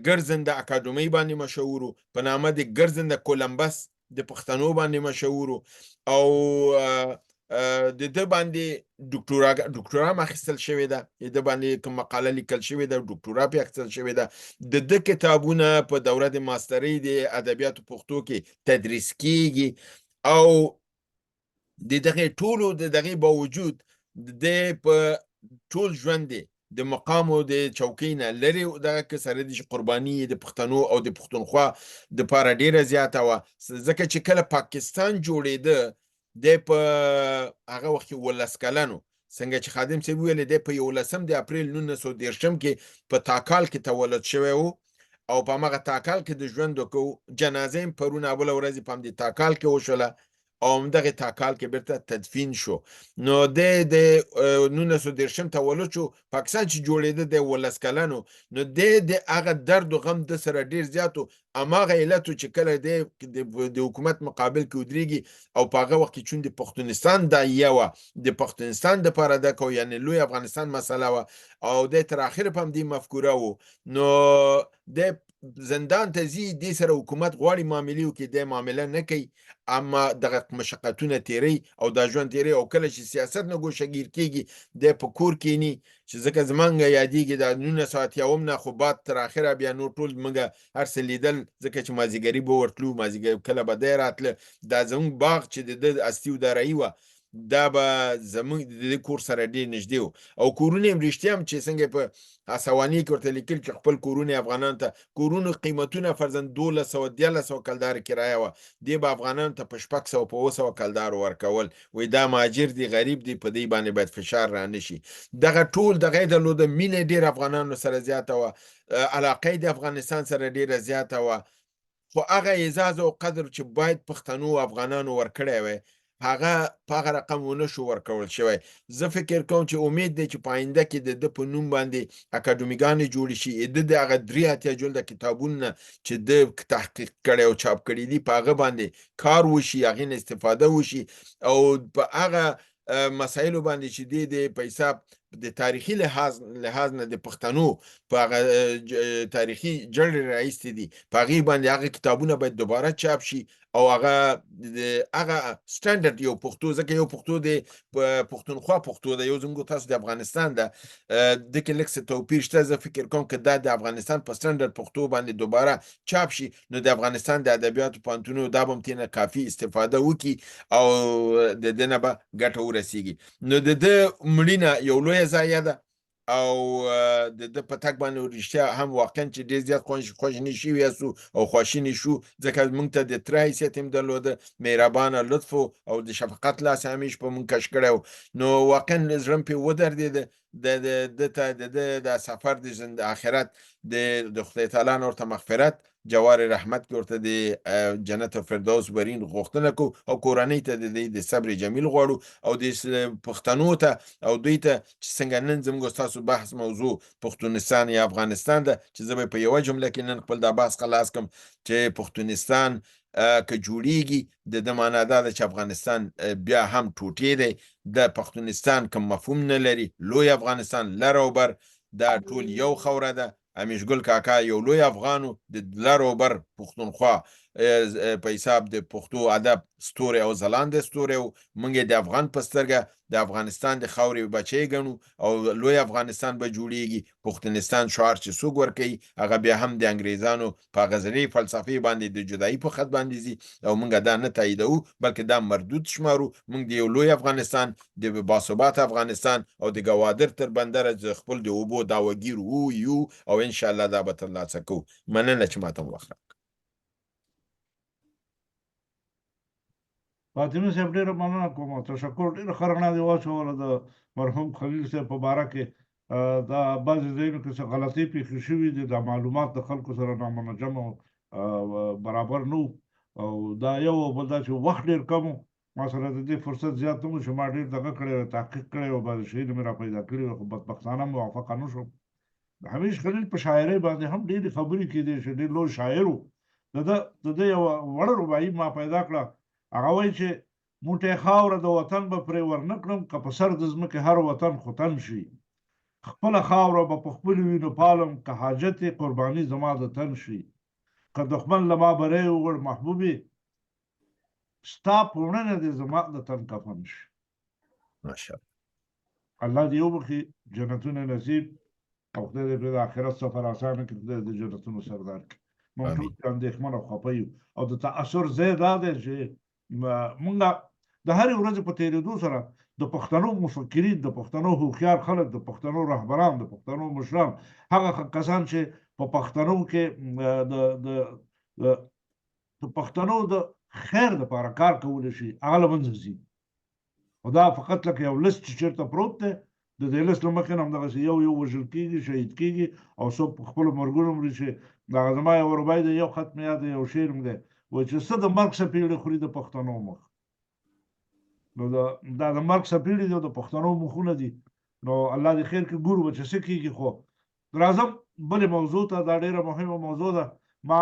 ګرځنده اکاډمۍ باندې مشهور و، په نامه د ګرځنده کولمبس د پښتنو باندې مشهور و، او د ده باندې ډاکټورا هم اخیستل شوې ده، د ده باندې کوم مقاله لیکل شوې ده، ډاکټورا پرې اخیستل شوې ده. د ده کتابونه په دوره د ماسترۍ د ادبیاتو پښتو کې تدریس کیږي. او د دغې ټولو د دغې باوجود د په ټول ژوند دی د مقام او د چوکۍ نه لرې دغه که سره دي چې قرباني یې د پښتنو او د پښتونخوا دپاره ډېره زیاته وه، ځکه چې کله پاکستان جوړېده دی په هغه وخت کې 17 کلن و. څنګه چې خادم صاحب وویل دی په 11 د اپریل 1930 کې په تاکال کې تولد شوی و او په هماغه تاکال کې د ژوند وکړو. جنازه یې پرون اوله ورځ په همدې تاکال کې وشوله او همدغه تاکال کې بیرته تدفین شو. نو دی د 1930 تولد شو، پاکستان چې جوړېده دی 17 کلن و. نو دی د هغه درد و غم ده سره ډېر زیات و. هماغه علت و چې کله دی د حکومت مقابل کې ودرېږي او په هغه وخت کې چون د پښتونستان داعیه وه، د پښتونستان دپاره ده کو، یعنې لوی افغانستان مسله وه، او دی تر اخره په همدې مفکوره و. نو دی زندان ته ځي، دې سره حکومت غواړي معاملې وکړي، دی معامله نه کوي، اما دغه مشقتونه تېروي او دا ژوند تېروي. او کله چې سیاست نه ګوشهګیر کېږي دی په کور کښېني، چې ځکه زمونږ یادېږي دا 1980 نه خو بعد تر اخره بیا نور ټول موږ هر څه لیدل، ځکه چې مازیګري به ورتلو، مازیګر کله به دی راتله. دا زمونږ باغ چې د ده اصلي ادارهیي وه، دا به زمونږ د دې کور سره ډېر نږدې و او کورونه یې رښتیا هم چې څنګه په اسواني کې ورته لیکل چې خپل کورونه افغانانو ته، کورونو قیمتونه فرضاً 1200 1300 کلدار کرایه وه، دې به افغانانو ته په 600 په 700 کلدارو ورکول، وایي دا مهاجر دي، غریب دي، په دوی باندې باید فشار رانه شي. دغه ټول دغه یې درلوده، مینه یې ډېره افغانانو سره زیاته وه، علاقه یې د افغانستان سره ډېره زیاته وه، خو هغه اعزاز او قدر چې باید پښتنو او افغانانو ورکړی وای هغه په هغه رقم ونه شو ورکول شوی. زه فکر کوم چې امید دی چې په آینده کې د ده په نوم باندې اکاډمیګانې جوړې شي، د ده هغه 83 جلده کتابونه چې ده تحقیق کړی او چاپ کړي دي په هغه باندې کار وشي، هغې نه استفاده وشي او په هغه مسایلو باندې چې دی د په حساب د تاریخي لحاظ نه د پښتنو په هغه تاریخي جرړې راایستې دي، په هغې باندې هغه کتابونه باید دوباره چاپ شي او هغه هغه سټنډرډ یو پښتو، ځکه یو پښتو د پښتونخوا پښتو ده، یو زموږ تاسو د افغانستان ده، د کې لږ څه توپیر شته. زه فکر کوم که دا د افغانستان په سټنډرډ پښتو باندې دوباره چاپ شي نو د افغانستان د ادبیاتو پوهنتونونو دا به هم ترې نه کافي استفاده وکړي او د ده نه به ګټه ورسیږي. نو د ده مړینه یو لویه ضایعه ده او د ده په تګ باندې رښتیا هم واقعا چې ډېر زیات خواشیني شوي یاستو او خواشیني شو، ځکه موږ ته د تره حیثیت هم درلوده، مهربانه لطف او د شفقت لاس همیش په موږ کش کړی و. نو واقعا زړه مې پرې ودردېده. د ده ته د ده د سفر د ژوند آخرت د خدای تعالی نه ورته مغفرت، جوار رحمت کې ورته د جنت فردوس برین غوښتنه کو او کورنۍ ته د دې د صبر جمیل غواړو او د پښتنو ته او دوی ته چې څنګه نن زموږ ستاسو بحث موضوع پښتونستان یا افغانستان ده، چې زه به په یوه جمله کې نن خپل دا بحث خلاص کړم چې پښتونستان که جوړیږي د ده معنا دا ده چې افغانستان بیا هم ټوټې دی، د پښتونستان کوم مفهوم نه لري، لوی افغانستان لر او بر دا ټول یو خوره ده. امیش ګل کاکا یو لوی افغان و، د لر او بر پښتونخوا په حساب د پښتو ادب ستوری او ځلانده ستوری و. موږ یې د افغان په سترګه د افغانستان د خاورې بچی ګڼو او لوی افغانستان به جوړیږي. پښتونستان شعار چې څوک ورکوي هغه بیا هم د انګریزانو په هغه زړې فلسفې باندې د جدایي په خط باندې ځي او موږ دا نه تاییدوو، بلکې دا مردود شمارو. موږ د یو لوی افغانستان، د باثباته افغانستان او د ګوادر تر بندره د خپل د اوبو دعوهګیر وو یو او انشاءالله دا به ترلاسه کوو. مننه چې ماته مو وخت راکړ. فاطمي صاحب ډېره مننه کوم، تشکر، ډېره ښه رڼا دې واچوله د مرحوم خلیل صاحب په باره کې. دا بعضې ځایونو کې څه غلطۍ پېښې شوې دي، دا معلومات د خلکو سره نامنظم او برابر نه وو، او دا یو او بل دا چې وخت ډېر کم و، ما سره د دې فرصت زیات نه و چې ما ډېر دغه کړی و، تحقیق کړی و، بعضې شیونه مې را پیدا کړي وو، خو بدبختانه موافقه نه شوم. د همیش خلیل په شاعرۍ باندې هم ډېرې خبرې کېدې چې ډېر لوی شاعر و. د ده د ده یوه وړه رباعي ما پیدا کړه، هغه وایي چې موټی خاوره د وطن به پرې ورنه کړم، که په سر د ځمکې هر وطن خوتن شي، خپله خاوره به په خپلو وینو پالم، که حاجت یې قرباني زما د تن شي، که دښمن له ما بری وغوړ محبوبې، ستا په وړنه دې زما د تن کفن شي. ماشاءالله. الله دې وبخښي، جنتونه نصیب او خدای دې پرې د آخرت سفر اسانه کړي، خدای دې جنتونو سردار کړي. موږ ټول اندېښمن او خفه یو او د تأثر ځای دا دی چې موږ د هرې ورځې په تېرېدو سره د پښتنو مفکرین، د پښتنو هوښیار خلک، د پښتنو رهبران، د پښتنو مشران، هغه کسان چې په پښتنو کې د د د پښتنو د خیر لپاره کار کولی شي، هغه له منځه ځي. خو دا فقط لکه یو لست چې چېرته پروت دی، د دې لست له مخې نه همدغسې یو یو وژل کېږي، شهید کېږي او څوک په خپلو مرګونو مري. چې دغه زما یو رباعي دی، یو خط مې یاد دی، یو شعر مې دی، وایي چې څه د مرګ څپېړې خوري د پښتنو مخ. نو دا د مرګ څپېړې دي او د پښتنو مخونه دي. نو الله دې خیر کړي، ګورو به چې څه کېږي. خو راځم بلې موضوع ته، دا ډېره مهمه موضوع ده. ما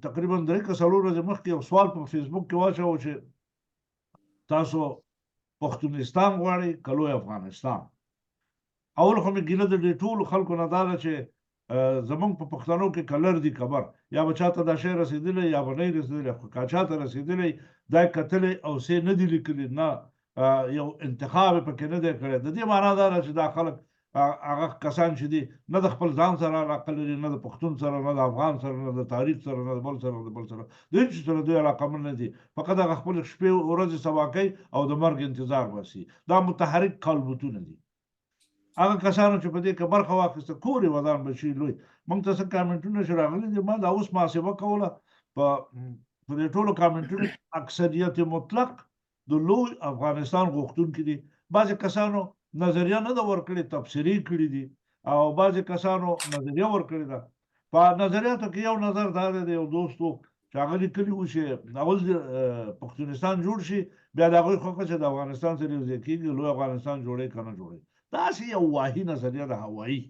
تقریبا 3 که 4 ورځې مخکې یو سوال په فیسبوک کې واچاوه چې تاسو پښتونستان غواړئ که لوی افغانستان؟ اول خو مې ګیله د دې ټولو خلکو نه دا ده چې زمونږ په پښتنو کې کلر دي کبر، یا به چاته دا شی رسېدلی یا به نه رسېدلی، خو که چاته رسېدلی دا یې کتلی او څه نه دي لیکلي، نه یو انتخاب یې پکې نه دی کړی. د دې معنا دا ده چې دا خلک هغه کسان چې دي نه د خپل ځان سره علاقه لري، نه د پښتون سره، نه د افغان سره، نه د تاریخ سره، نه د بل سره، نه د بل سره، د هیڅ سره دوی علاقمند نه دي. فقط هغه خپل شپې ورځې سبا کوي او د مرګ انتظار باسي. دا متحرک کالبوتونه دي. هغه کسانو چې په دې کې برخه واخیسته، کور یې ودان بچي لوی. موږ ته څه کامنټونه چې راغلي دي، ما دا اوس محاسبه کوله، په دې ټولو کامنټونو اکثریت مطلق د لوی افغانستان غوښتونکي دي. بعضې کسانو نظریه نه ده ورکړې، تبصرې کړې دي، او بعضې کسانو نظریه ورکړې ده. په نظریاتو کې یو نظر دا دی، د یو دوست و چې هغه لیکلي وو چې اول پښتونستان جوړ شي، بیا د هغوی خوښه چې د افغانستان سره یو ځای کېږي، لوی افغانستان جوړوي که نه جوړوي. داسې یو واهي نظریه ده، هوایي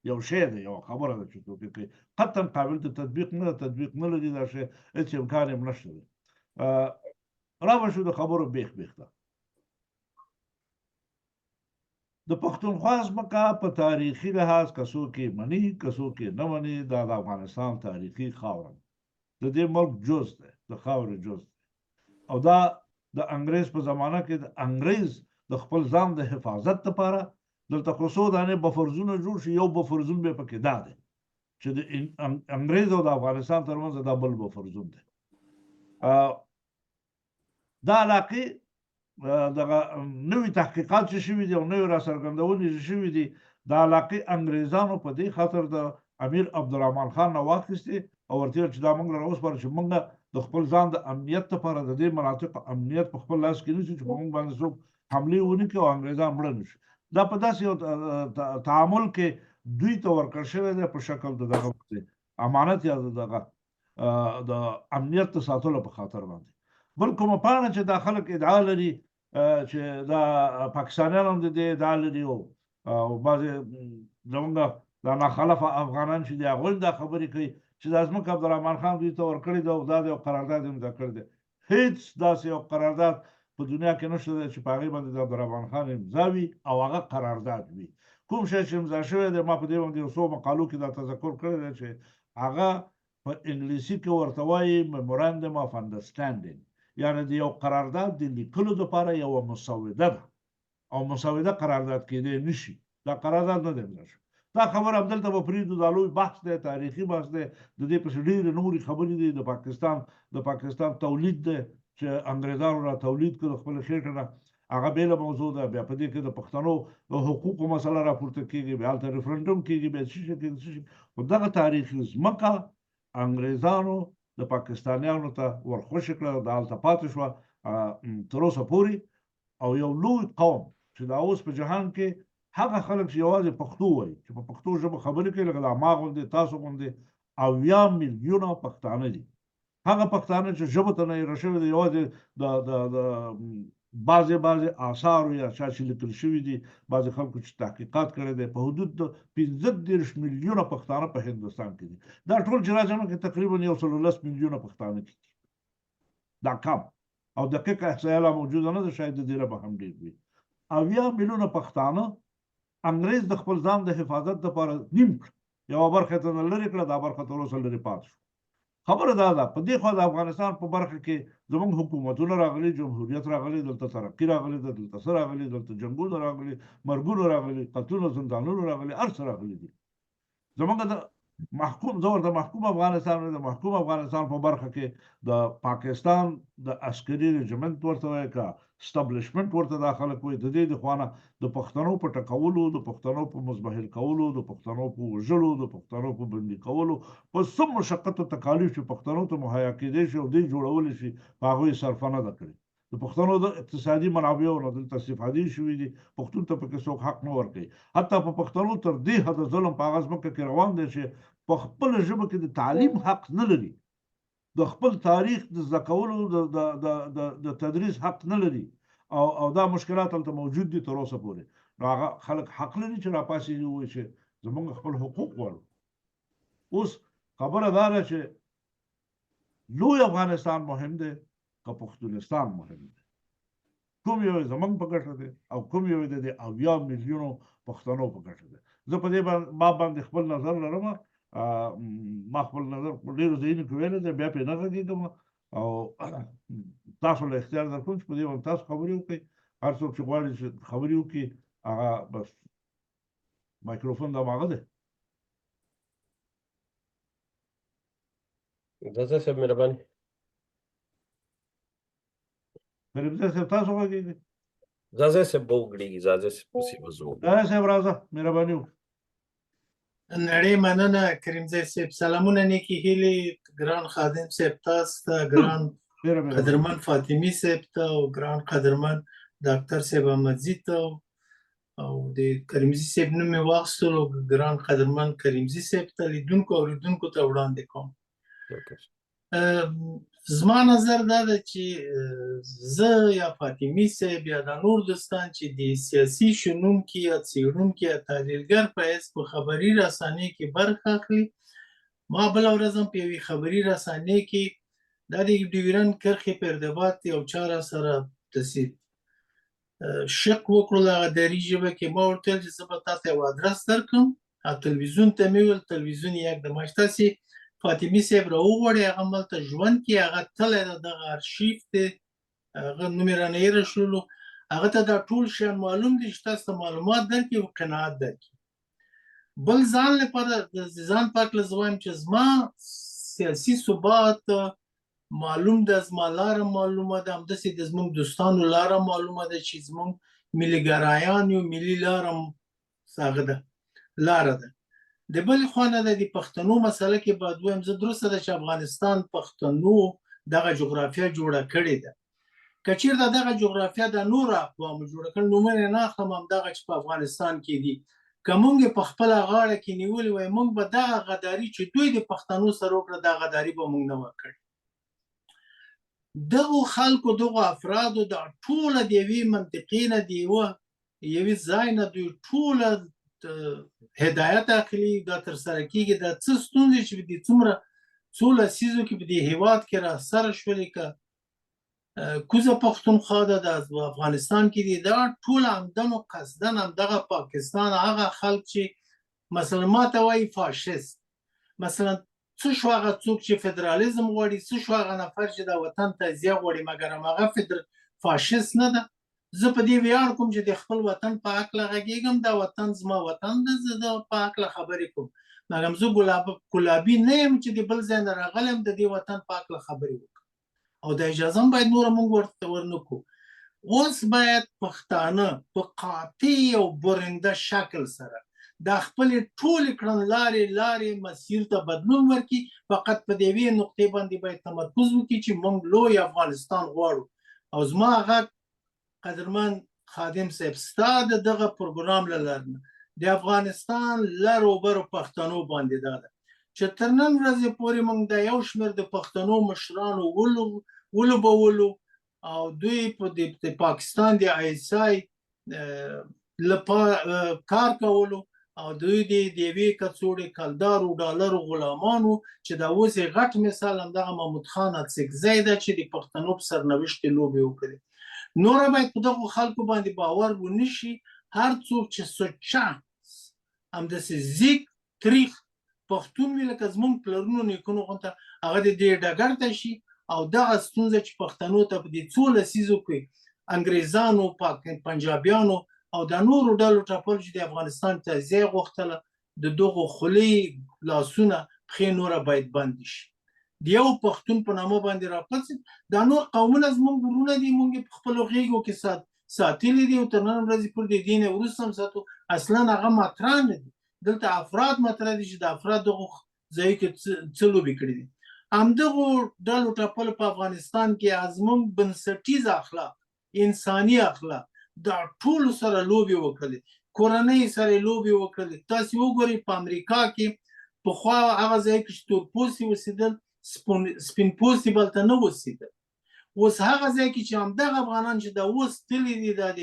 یو شی دی، یوه خبره ده چې څوک یې کوي، قطعا قابل د تطبیق نه ده، تطبیق نه لري دا شی، هېڅ امکان یې هم نشته دی. را به شو د خبرو بیخ بیخ ته. د پښتونخوا ځمکه په تاریخي لحاظ که څوک یې مني که څوک یې نه مني، دا د افغانستان تاریخي خاوره ده، د دې ملک جز دی، د خاورې جز دی. او دا د انګرېز په زمانه کې د انګرېز د خپل ځان د حفاظت لپاره دلته خو څو دانې بفرزونه جوړ شي، یو بفرزون به پکې دا دی چې د انګرېز او د افغانستان ترمنځ دا بل بفرزون دی. دا علاقې دغه نوي تحقیقات چې شوي دي او نوې راڅرګندونې چې شوي دي، دا علاقې انګریزانو په دې خاطر د امیر عبدالرحمن خان نه واخیستې او ورته ویل چې دا موږ له راوسپاره چې موږ د خپل ځان د امنیت لپاره د دې مناطقو امنیت په خپل لاس کې نیسو چې په موږ باندې څوک حملې ونه کړي او انګریزان مړه نه شي. دا په داسې یو تعامل کې دوی ته ورکړ شوی دی په شکل د دغه امانت یا د دغه د امنیت د ساتلو په خاطر باندې. بل کومه پاڼه چې دا خلک ادعا لري چې دا پاکستانیان هم د دې ادعا لري او بعضې زمونږ دا ناخلفه افغانان چې دي هغوی هم دا خبرې کوي چې دا ځمکه عبدالرحمن خان دوی ته ورکړې ده او دا دی او قرارداد یې امضا کړی دی. هیڅ داسې یو قرارداد په دنیا کې نشته دی چې په هغې باندې د عبدالرحمن خان امضا وي او هغه قرارداد وي. کوم شی چې امضا شوی دی، ما په دې باندې یو څو مقالو کې دا تذکر کړی دی چې هغه په انګلیسي کې ورته وایي میمورندم اف انډرسټینډینګ، یعنی د یو قرارداد د لیکلو لپاره یوه مسوده ده او مسوده قرارداد کېدی نشي، دا قرارداد نه دی امضا شوی. دا خبره همدلته به پرېږدو، دا لوی بحث دی، تاریخي بحث دی، د دې پسې ډېرې نورې خبرې دي. د پاکستان تولید دی چې انګریزانو را تولید کړ د خپلې خېټې نه، هغه بېله موضوع ده. بیا په دې کې د پښتنو د حقوقو مسله راپورته کېږي، بیا هلته ریفرنډوم کېږي، بیا څه شي کېږي، څه شي. خو دغه تاریخي ځمکه انګریزانو د پاکستانیانو ته ورخوشې کړه، دا هلته پاتې شوه تر اوسه پورې. او یو لوی قوم چې دا اوس په جهان کې هغه خلک چې یوازې پښتو وایي، چې په پښتو ژبه خبرې کوي، لکه دا ما غوندې تاسو غوندې 70 میلیونه پښتانه دي. هغه پښتانه چې ژبه ته نه هېره شوې ده، یوازې د د د بعضې بعضې آثارو یا چا چې لیکل شوي دي، بعضې خلکو چې تحقیقات کړی دی، په حدود د 35 میلیونه پښتانه په هندوستان کې دي. دا ټول چې راجمع کړي تقریبا 110 میلیونه پښتانه کېږي. دا کم او دقیقه احصایه لا موجوده نه ده، شاید د دې نه به هم ډېر وي. 70 میلیونه پښتانه انګرېز د خپل ځان د حفاظت لپاره نیم کړ، یوه برخه یې ترنه لرې کړه، دا برخه تر اوسه لرې پاتې شو. خبره دا ده په دې خوا د افغانستان په برخه کې زموږ حکومتونه راغلي، جمهوریت راغلی، دلته ترقي راغلې ده، دلته څه راغلي، دلته جنګونه راغلي، مرګونه راغلي، قتلونه، زندانونه راغلي، هر څه راغلي دي. زموږ د محکوم، زه ورته محکوم افغانستان وایم، د محکوم افغانستان په برخه کې د پاکستان د عسکري رجمنت ورته وایي که سټبلشمنټ ورته دا خلک وایي، د دې د خوا نه د پښتنو په ټکولو، د پښتنو په مزمحل کولو، د پښتنو په وژلو، د پښتنو په بندي کولو، په څه مشقت او تکالیف چې پښتنو ته مهیا کېدای شي او دوی جوړولی شي، په هغوی یې صرفه نه ده کړې. د پښتنو د اقتصادي منابعو نه دلته استفادې شوې دي، پښتون ته پکې څوک حق نه ورکوي. حتی په پښتنو تر دې حده ظلم په هغه ځمکه کې روان دی چې په خپله ژبه کې د تعلیم حق نه لري، د خپل تاریخ د زده کولو د د د د د تدریس حق نه لري او او دا مشکلات هلته موجود دي تر اوسه پورې. نو هغه خلک حق لري چې راپاڅېږي ووایي چې زمونږ خپل حقوق غواړو. اوس خبره دا ده چې لوی افغانستان مهم دی که پښتونستان مهم دی، کوم یو زمونږ په ګټه دی او کوم یو د دې 70 میلیونو پښتنو په ګټه دی. زه په دې باب باندې خپل نظر لرم، ما خپل نظر په ډېرو ځایونو کې ویلی دی، بیا پرې نه غږېږم او تاسو له اختیار درکوم چې په دې باندې تاسو خبرې وکړئ. هر څوک چې غواړي چې خبرې وکړي هغه بس. مایکروفون دا ماغه دی. ځاځی صاحب مهرباني. کریمزی صاحب تاسو غږیږئ؟ ځاځی صاحب به وګړېږي، ځاځی صاحب پسې به زه وګړېږم. ځاځی صاحب راځه، مهرباني وکړه. نړۍ مننه کریمزی صاحب، سلامونه، نیکې هیلې ګران خادم صاحب تاسو ته، ګران قدرمن فاطمي صاحب ته او ګران قدرمن ډاکټر صاحب احمدزي ته او د کریمزي صاحب نوم مې واخیستلو، ګران قدرمن کریمزي صاحب ته، لیدونکو اوریدونکو ته وړاندې کوم. زما نظر دا ده چې زه یا فاطمي صاحب یا دا نور دوستان چې د سیاسي شنونکي یا څېړونکي یا تحلیلګر په حیث په خبري رسانې کې برخه اخلي، ما بله ورځ هم په یوې خبري رسانې کې دا د ډیورند کرښې په ارتباط یو چا را سره داسې شق وکړو هغه دري ژبه کې، ما ورته ویل چې زه به تا ته یو ادرس درکړم، تلویزیون ته مې ویل، تلویزیون یې یک د ماش تاسې فاطمي صاحب راوغواړي، هغه ملته ژوند کې هغه تللی ده، دغه ارشیف دی، هغه نوم یې رانه هېره شولو، هغه ته دا ټول شیان معلوم دي چې تاسو ته معلومات درکړي او قناعت درکړي. بل ځان لپاره ځان پاک له زه وایم چې زما سیاسي ثبات معلوم ده، زما لاره معلومه ده، همداسې د زموږ دوستانو لاره معلومه ده چې زموږ ملي ګرایان یو، ملي لاره هغه ده لاره ده. د بلې خوا نه د پښتنو مسله کې باید ووایم، زه درسته ده چې افغانستان پښتنو دغه جغرافیه جوړه کړې ده، که چېرته دغه جغرافیه د نورو اقوامو جوړه کړې، نومونه یې نه اخلم، همدغه چې په افغانستان کې دي، که مونږ یې په خپله غاړه کې نیولې وای، مونږ به دغه غداري چې دوی د پښتنو سره وکړه، دا غداري به مونږ نه وه کړې. دغو خلکو، دغو افرادو دا ټوله د یوې منطقې نه، د یوې ځای نه دوی ټوله هدایت اخلي، دا تر سره کېږي. دا څه ستونزې چې په دې څومره څو لسیزو کې په دې هیواد کې را سره شولې، که کوزه پښتونخوا ده، د افغانستان کې دي، دا ټول عمدن او قصدن همدغه پاکستان هغه خلک چې مثلا ما ته وایي فاشیست، مثلا څه شو هغه څوک چې فدرالیزم غواړي، څه شو هغه نفر چې د وطن تجزیه غواړي، مګر هماغه فاشیست نه ده. زه په دې ویاړ کوم چې د خپل وطن په هکله غږېږم، دا وطن زما وطن ده، زه د په هکله خبرې کوم، مګر زه ګلابي نه یم چې د بل ځای نه راغلی یم د دې وطن په هکله خبرې وکړم، او دا اجازه هم باید نوره موږ ورته ورنکړو. اوس باید پښتانه په قاطع او برنده شکل سره دا خپلې ټولې کړنلارې لارې مسیر ته بدلون ورکړي، فقط په دې یوې نقطې باندې باید تمرکز وکړي چې موږ لوی افغانستان غواړو. او زما غږ قدرمن خادم صاحب ستا د دغه پروګرام له لارې نه د افغانستان لر او برو پښتنو باندې دا ده چې تر نن ورځې پورې موږ د یو شمېر د پښتنو مشرانو ولوبولو او دوی په د پاکستان د آی اس آی لپاره کار کولو، او دوی د یوې کڅوړې کلدارو ډالرو غلامانو چې دا اوس یې غټ مثال همدغه محمود خان اڅکزی ده چې د پښتنو په سرنوشت یې لوبې وکړې. نوره باید په دغو خلکو باندې باور ونه شي. هر څوک چې سچه همداسې زیږ تریخ پښتون وي لکه زمونږ پلرونو نیکونو غونته، هغه د دې ډګر ته شي او دغه ستونزه چې پښتنو ته په دې څو لسیزو کې انګریزانو، پنجابیانو او د نورو ډلو ټپلو چې د افغانستان تجزیه غوښتله، د دغو خولې لاسونه پښې نوره باید بندې شي. د یو پښتون په نامه باندې راپاڅېد. دا نور قومونه زموږ وروڼه دي، موږ یې په خپلو غېږو کې ساتلي دي او تر نن ورځې پورې د دې نه وروسته هم ساتو. اصلا هغه مطرح نه دي، دلته افراد مطرح دي چې د افراد دغو ځایو کې څه لوبې کړې دي. همدغو ډلو ټپلو په افغانستان کې زموږ بنسټیز اخلاق، انساني اخلاق، دا ټولو سره لوبې وکړلې، کورنۍ سره لوبې وکړلې. تاسې وګورئ په امریکا کې پخوا هغه ځای کې چې تور پوستي اوسېدل، سپین پوستي به هلته نه اوسېدل. اوس هغه ځای کې چې همدغه افغانان چې دا اوس تللي دي، دا د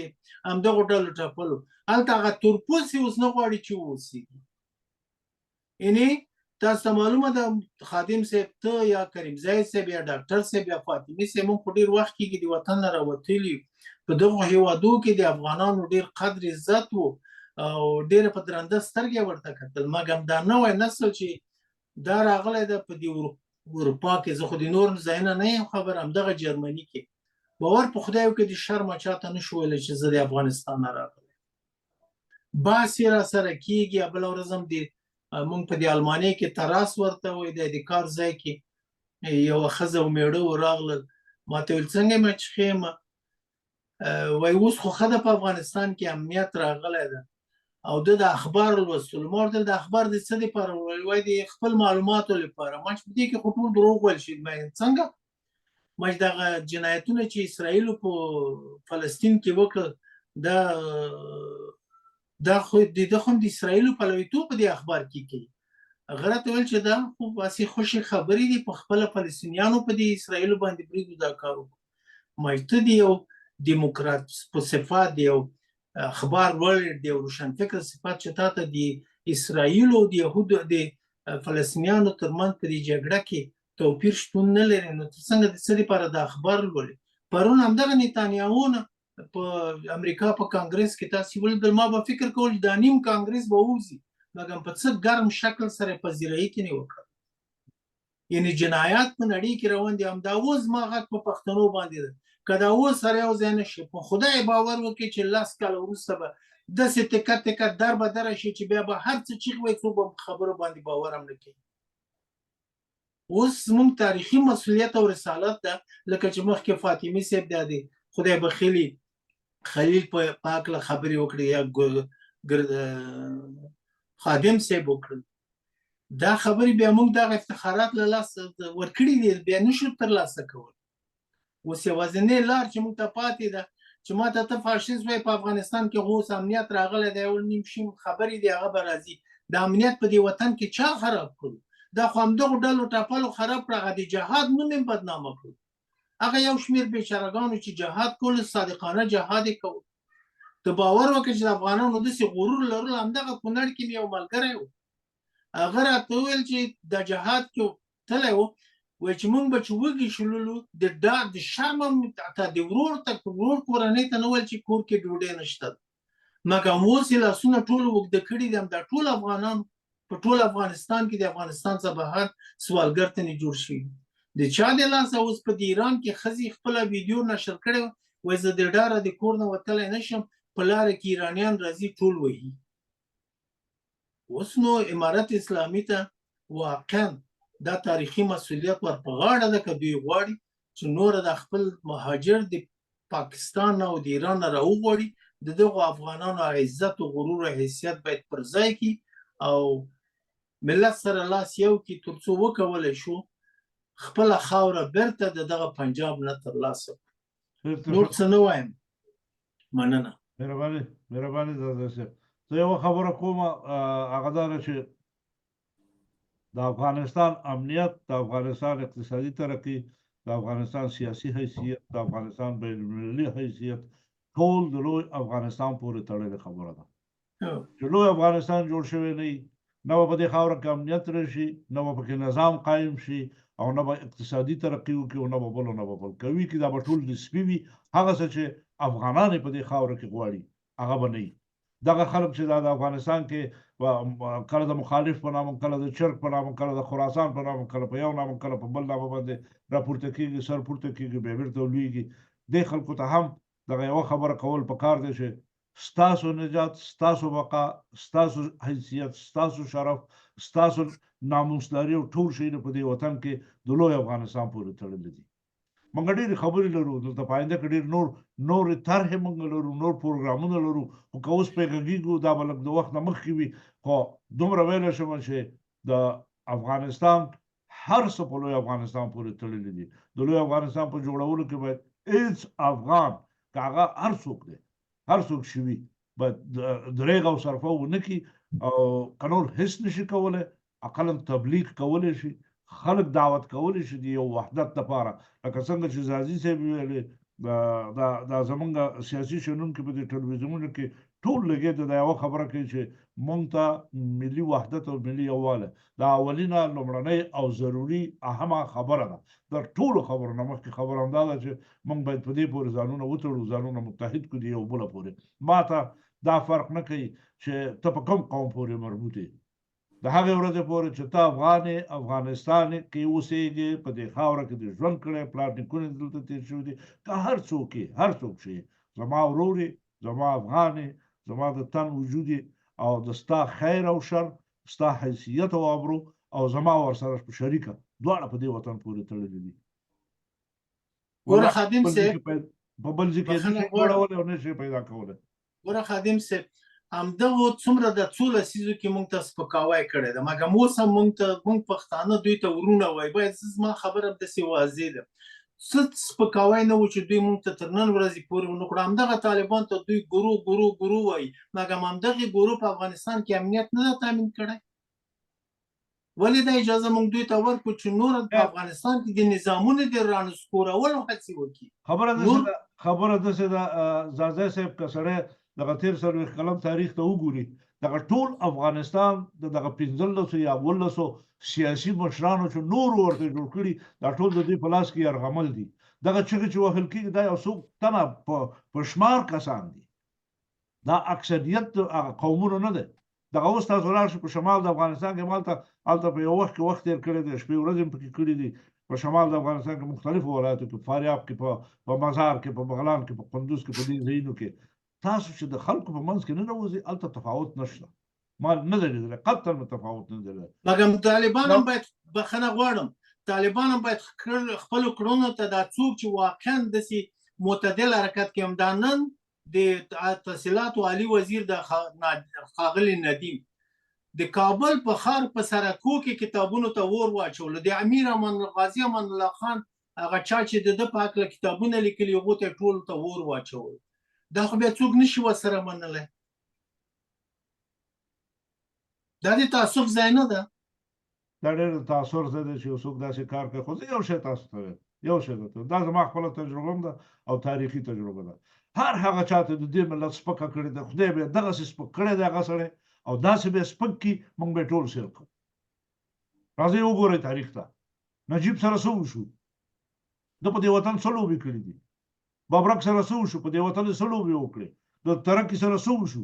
همدغو ډلو ټپلو، هلته هغه تور پوستي اوس نه غواړي چې واوسېږي. یعنی تاسو ته معلومه ده خادم صاحب، ته یا کریم زی صاحب یا ډاکټر صاحب یا فاطمي صاحب، موږ خو ډېر وخت کېږي د وطن نه راوتلي. په دغو هیوادو کې د افغانانو ډېر قدر عزت وو او ډېره په درنده سترګه ورته کتل، مګر دا نوی نسل چې دا راغلی ده په دې اروپا کې، زه خو د نور ځایونه نه یم خبر، همدغه جرمني کې باور په خدای وکړه د شرمه چاته نه شو ویلی چې زه د افغانستان نه راغلی. بحث یې را سره کېږي. بله ورځ هم د مونږ په دې المانۍ کې تراس ورته وایي، د کار ځای کې یوه ښځه او مېړه و راغلل، ما ته ویل څنګه یم چې ښه یم؟ وایي اوس خو ښه ده، په افغانستان کې امنیت راغلی ده. او ده د اخبار لوستلو، ما ورته د اخبار د څه لپاره؟ وایي د خپل معلوماتو لپاره. ما چې په دې کې خو ټول دروغ ویل شي، ما څنګه؟ ما چې دغه جنایتونه چې اسرائیلو په فلسطین کې وکړل، دا خو د ده خو هم د اسرائیلو پلویتوب په دې اخبار کې کوي. هغه راته ویل چې دا خو هسې خوشې خبرې دي، په خپله فلسطینیانو په دې اسرائیلو باندې برید دا کار وکړو. ما چې ته د یو دیموکرات په صفات، د یو اخبار لوړ، د یو روشنفکر صفات، چې تا ته د اسرائیلو د یهودو د فلسطینیانو ترمنځ په دې جګړه کې توپیر شتون نه لري، نو ته څنګه د څه لپاره د اخبار لولې؟ پرون همدغه نتانیاهو نه په امریکا په کانګرس کې تاسو ولیدل، ما به فکر کول چې دا نیم کانګرس به ووځي، مګر په څه ګرم شکل سره پذیرایي کې نه وکړه. یعنی جنایات په نړۍ کې روان دي. همدا اوس زما غږ په پښتنو باندې ده، که دا اوس سره یو ځای نه شي، په خدای باور وکړي چې 10 کاله وروسته به داسې تکه تکه در به در شي چې بیا به هر څه چیغ وایي، څوک به خبرو باندې باور هم نه کوي. اوس زموږ تاریخي مسؤلیت او رسالت ده، لکه چې مخکې فاطمي صاحب دا دی خدای بخیلي خلیل په هکله خبرې وکړې یا خادم صاحب وکړل دا خبرې، بیا موږ دغه افتخارات له لاسه ورکړي دي، بیا نشو ترلاسه کول. اوس یوازینۍ لار چې موږ ته پاتې ده، چې ما ته ته فاشیست وایې، په افغانستان کې خو اوس امنیت راغلی دی، یو نیم شیم خبرې دي هغه به راځي. د امنیت په دې وطن کې چا خراب کړو؟ دا خو همدغو ډلو ټپلو خراب کړ. هغه د جهاد نوم یې بدنامه کړو. هغه یو شمېر بیچارهګانو چې جهاد کول، صادقانه جهاد یې کول. ته باور وکړه چې د افغانانو داسې غرور لرل. همدغه کونړ کې مې یو ملګری و، هغه راته وویل چې د جهاد کې تللی و، وایي چې مونږ به چې وږي شولو د ډار د شرم هم حتی د ورور ته ورور کورنۍ ته نه ویل چې کور کې ډوډۍ نشته، مګر اوس یې لاسونه ټول اوږده کړي دي. همدا ټول افغانان په ټول افغانستان کې د افغانستان څخه بهر سوالګر ته نه جوړ شوي، د چا د لاسه؟ اوس په ایران کې ښځې خپله ویډیو نشر کړې وه، وایي زه د ډاره د کور نه وتلی نه شم، په لاره کې ایرانیان راځي ټول وهي. اوس نو امارت اسلامي ته واقعا دا تاریخي مسؤلیت ور په غاړه ده، که دوی غواړي چې نور د خپل مهاجر د پاکستان او د ایران نه راوغواړي، د دغو افغانانو عزت او غرور او حیثیت باید پر ځای کړي او ملت سره لاس یو کړي، ترڅو وکولی شو خپله خاوره بیرته د دغه پنجاب نه ترلاسه کړو. نور څه نه وایم، مننه. مهرباني، مهرباني ځاځی صاحب. زه یوه خبره کوم، هغه دا ده چې د افغانستان امنیت، د افغانستان اقتصادي ترقي، د افغانستان سیاسي حیثیت، د افغانستان بین المللي حیثیت ټول د لوی افغانستان پورې تړلې خبره ده. چې لوی افغانستان جوړ شوی نه وي، نه به په دې خاوره کې امنیت راشي، نه به پکې نظام قایم شي او نه به اقتصادي ترقي وکړي او نه به بل او نه به بل کوي کې. دا به ټول نسبي وي. هغه څه چې افغانان یې په دې خاوره کې غواړي هغه به نه وي. دغه خلک چې دا د افغانستان کې کله د مخالف په نامه، کله د چرګ په نامه، کله د خراسان په نامه، کله په یو نامه، کله په بل نامه باندې راپورته کېږي، سر پورته کېږي، بیا بېرته لوېږي، دې خلکو ته هم دغه یوه خبره کول پکار دی چې ستاسو نجات، ستاسو بقا، ستاسو حیثیت، ستاسو شرف، ستاسو ناموسداري او ټول شیونه په دې وطن کې د لوی افغانستان پورې تړلي دي. موږ ډېرې خبرې لرو دلته، په آینده کې ډېر نور نورې طرحې موږ لرو، نور پروګرامونه لرو، خو که اوس پرې غږېږو دا به لږ د وخت نه مخکې وي. خو دومره ویلی شم چې د افغانستان هر څه په لوی افغانستان پورې تړلي دي. د لوی افغانستان په جوړولو کې باید هېڅ افغان، که هغه هر څوک دی، هر څوک چې وي، باید درېغ او صرفه ونه کړي او که نور هېڅ نه شي کولی اقلا تبلیغ کولی شي، خلک دعوت کولی شي د یو وحدت لپاره. لکه څنګه چې ځاځي صاحب ویلې، دا دا زمونږ سیاسي شنونکي په دې ټلویزیونونو کې ټول لګې د دا یوه خبره کوي چې مونږ ته ملي وحدت او ملي یووالی دا اولینه، لومړنۍ او ضروري اهمه خبره ده. د ټولو خبرو نه مخکې خبره همدا ده چې مونږ باید په دې پورې ځانونه وتړو، ځانونه متحد کړو د یو بل پورې. ما ته دا فرق نه کوي چې ته په کوم قوم پورې مربوط یې، د هغې ورځې پورې چې ته افغان یې، افغانستان کې اوسېږې، په دې خاوره کې دې ژوند کړی، پلار نیکونه دې دلته تېر شوي دي، که هر څوک یې، هر څوک چې زما ورور یې، زما افغان یې، زما د تن وجود او د ستا خیر او شر، ستا حیثیت او آبرو او زما ورسره په شریکه دواړه په دې وطن پورې تړلي دي. ګوره خادم صاحب، په بل ځای کې بخښنه نشي غواړم. جوړولی او نشي پیدا کولی. ګوره خادم صاحب، همدغو څومره د څو لسیزو کې مونږ ته سپکاوی کړی ده، مګر اوس هم مونږ ته، مونږ پښتانه دوی ته وروڼه وایي. باید زما خبره داسې واضح ده، څه سپکاوی نه و چې دوی مونږ ته تر نن ورځې پورې ونه کړو. همدغه طالبان ته دوی ګورو ګورو ګورو وایي، مګر همدغې ګورو په افغانستان کې امنیت نه ده تامین کړی. ولې دا اجازه مونږ دوی ته ورکړو چې نور په افغانستان کې د نظامونو د رانسکورولو هڅې وکړي؟ خبره داسې نور ده، خبره داسې ده ځاځی صاحب، که سړی دغه تېر 40 کلن تاریخ ته وګوري، دغه ټول افغانستان د دغه 15 یا 17 سیاسي مشرانو چې نورو ورته جوړ کړي، دا ټول د دوی په لاس کې یرغمل دي. دغه چغې چې وهل کېږي، دا یو څو تنه په شمار کسان دي، دا اکثریت د هغه قومونو نه دی. دغه اوس تاسو لاړ شئ په شمال د افغانستان کې، ما هلته په یو وخت کې وخت تېر کړی دی، شپې ورځې مې پکې کړې دي. په شمال د افغانستان کې مختلفو ولایتو کې، فاریاب کې، په مزار کې، په بغلان کې، په قندوز کې، په دې ځایونو کې تاسو چې د خلکو په منځ کې ننوځئ، هلته تفاوت نشته. ما نه دی لیدلی، قطعاً مې تفاوت نه دی لیدلی. مګر طالبان هم باید، بخښنه غواړم، طالبان هم باید خپلو کړنو ته دا څوک چې واقعا داسې معتدل حرکت کوي، همدا نن د تحصیلاتو عالي وزیر د ښاغلي ندیم د کابل په ښار په سرکو کې کتابونو ته اور واچولو. د امیر امان غازي امان الله خان هغه چا چې د ده په هکله کتابونه لیکلي، هغو ته یې ټولو ته اور واچول. دا خو بیا څوک نشي ورسره منلی. دا د تاسف ځای نه ده. دا ډېر د تاثر ځای دی چې یو څوک داسې کار کوي. خو زه یو شی تاسو ته وایم، یو شی درته وایم، دا زما خپله تجربه هم ده او تاریخي تجربه ده. هر هغه چا ته د دې ملت سپکه کړې ده، خدای به یې دغسې سپک کړی دی هغه سړی، او داسې به یې سپک کړي، موږ به یې ټول سیل کړو. راځئ وګورئ تاریخ ته، نجیب سره څه وشو، ده په دې وطن څه لوبې کړې دي، ببرک سره څه وشو، په دې وطن یې څه لوبې وکړې، د ترکي سره څه وشو،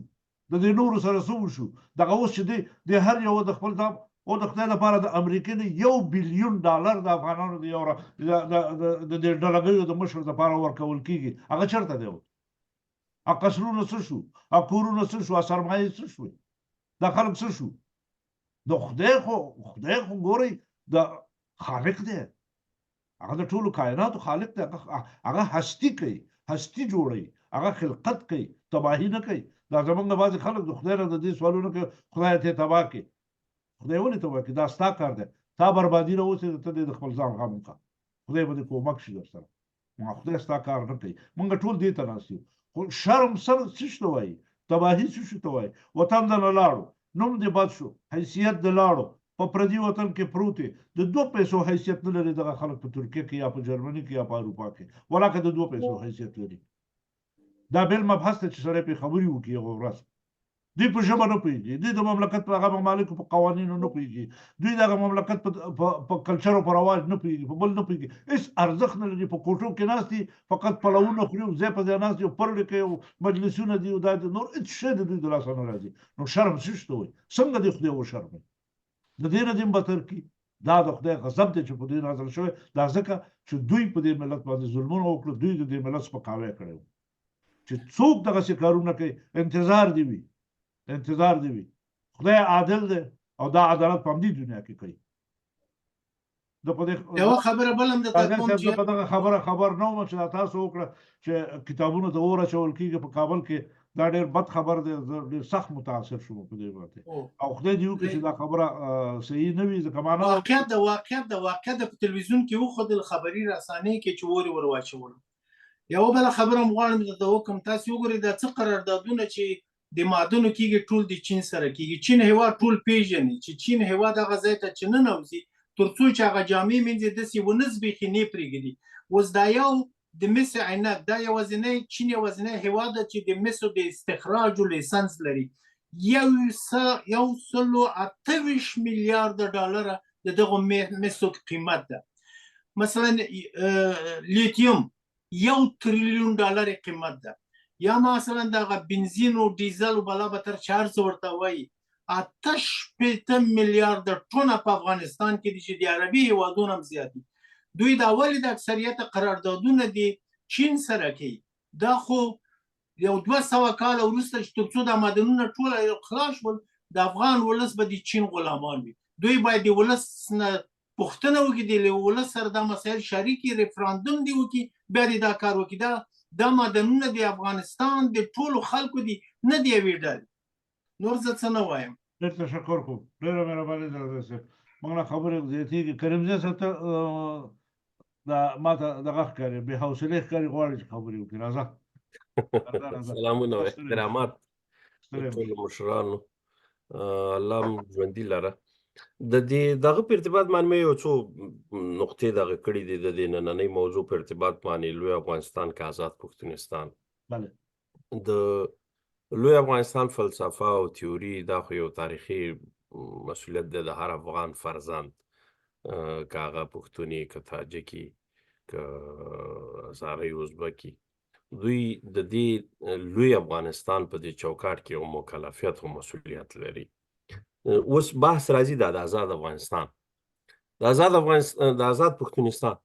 د دې نورو سره څه وشو. دغه اوس چې دی د هر یو د خپل ځان او د خدای لپاره د امریکې نه 1 بیلیون ډالر د افغانانو د یو د دې ډلګیو د مشر لپاره ورکول کېږي، هغه چېرته دی اوس؟ هغه قصرونه څه شو، هغه کورونه څه شو، هغه سرمایې څه شوې، دا خلک څه شو؟ د خدای خو، خدای خو ګورئ د خالق دی، هغه د ټولو کائناتو خالق دی، هغه هستی کوي، هستی جوړوي، هغه خلقت کوي، تباهي نه کوي. دا زمونږ بعضې خلک د خدای نه د دې سوالونه کوي، خدای ته تباه کړي. خدای ولې تباه کړي؟ دا ستا کار دی، تا بربادي راوستې ده، ته دې د خپل ځان غم وکړه، خدای به دې کومک شي درسره. ما خدای ستا کار نه کوي. مونږ ټول دې ته ناست یو، خو شرم سر څه شي ته وایي، تباهي څه شي ته وایي؟ وطن د نه لاړو، نوم دې بد شو، حیثیت دې لاړو، په پردي وطن کې پروت یې، د 2 پیسو حیثیت نه لري. دغه خلک په ترکیه کې یا په جرمني کې یا په اروپا کې ولاکه د 2 پیسو حیثیت لري. دا بېل مبحث دی چې سړی پرې خبرې وکړي یوه ورځ. دوی په ژبه نه پوهېږي، دوی د مملکت په هغه ممالکو په قوانینو نه پوهېږي، دوی دغه مملکت په کلچر او په رواج نه پوهېږي، په بل نه پوهېږي، هېڅ ارزښت نه لري. په کوټو کې ناست دي، فقط پلوونه خوري او ځای په ځای ناست دي او پرړې کوي او مجلسونه دي او دا دي، نور هېڅ شی د دوی د لاسه نه راځي. نو شرم څه شي ته وایي؟ څنګه دې خدای وشرموي؟ د دې نه دې هم بتر کړي. دا د خدای غضب دی چې په دوی نازل شوی، دا ځکه چې دوی په دې ملت باندې ظلمونه وکړل، دوی د دې ملت سپکاوی کړی و. چې څوک دغسې کارونه کوي، انتظار دی وي، انتظار دی وي. خدای عادل دی او دا عدالت په همدې دنیا کې کوي. زه په دې یوه خبره بل هم درته کوم چې په دغه خبره خبر نه وم چې دا تاسو وکړه چې کتابونو ته اور اچول کېږي په کابل کې، دا ډېر بد خبر دی. زه ډېر سخت متاثر شوم په دې باندې، او خدای دې وکړي چې دا خبره صحیح نه وي، ځکه ما نه واقعیت د واقعیت د واقعیت په تلویزیون کې وښودل، خبري رسانې کې چې اور یې ور واچولو. یوه بله خبره هم غواړم درته وکړم، تاسو وګورئ دا څه قراردادونه چې د معدنو کېږي ټول د چین سره کېږي. چین هېواد ټول پېژني چې چین هېواد هغه ځای ته چې ننوځي تر څو چې هغه جامې مینځي داسې ونه زبېښي نه پرېږدي. اوس دا یو د مس عینک، دا یوازینی چین یوازینی هېواد ده چې د مسو د استخراجو لیسنس لري. 128 میلیارده ډالره د دغو مسو قیمت ده. مثلا لیتیوم 1 تریلیون ډالر قیمت ده. یا مثلا دغه بنزین او ډیزل او بلا به تر چې هر څه ورته وایي، 68 میلیارده ټنه په افغانستان کې دي چې د عربي هېوادونو هم زیات دي. دوی دا ولې د اکثریت قراردادونه د چین سره کوي؟ دا خو یو 200 کاله وروسته چې تر څو دا معدنونه ټول خلاص شول، د افغان ولس به د چین غلامان وي. دوی باید د ولس نه پوښتنه وکړي، د ولس سره دا مسایل شریک کړي، ریفراندوم دې وکړي، بیا دې دا کار وکړي. دا معدنونه د افغانستان د ټولو خلکو دي، نه د یوې ډلې. نور زه څه نه وایم. ډېر تشکر کوم، ډېره مهرباني ځاځی صاحب. موږ نه خبرې زیاتېږي. کریمزی صاحب، ته دا ماته دغه ښکاري، بې حوصلې ښکاري، غواړي چې خبرې وکړي. راځه. سلامونه او احترامات ټولو مشرانو، الله مو ژوندي لره. د دې دغه په ارتباط باندې مې یو څو نقطې دغه کړې دي، د دې نننۍ موضوع په ارتباط باندې، لوی افغانستان که آزاد پښتونستان. بله. د لوی افغانستان فلسفه او تیوري دا خو یو تاریخي مسولیت دی د هر افغان فرزند، که هغه پښتوني، که تاجکي، که هزاري، ازبکي، دوی د دې لوی افغانستان په دې چوکاټ کې یو مکلفیت او مسولیت لري. اوس بحث راځي دا د آزاد افغانستان، د آزاد افغانستان، د آزاد پښتونستان.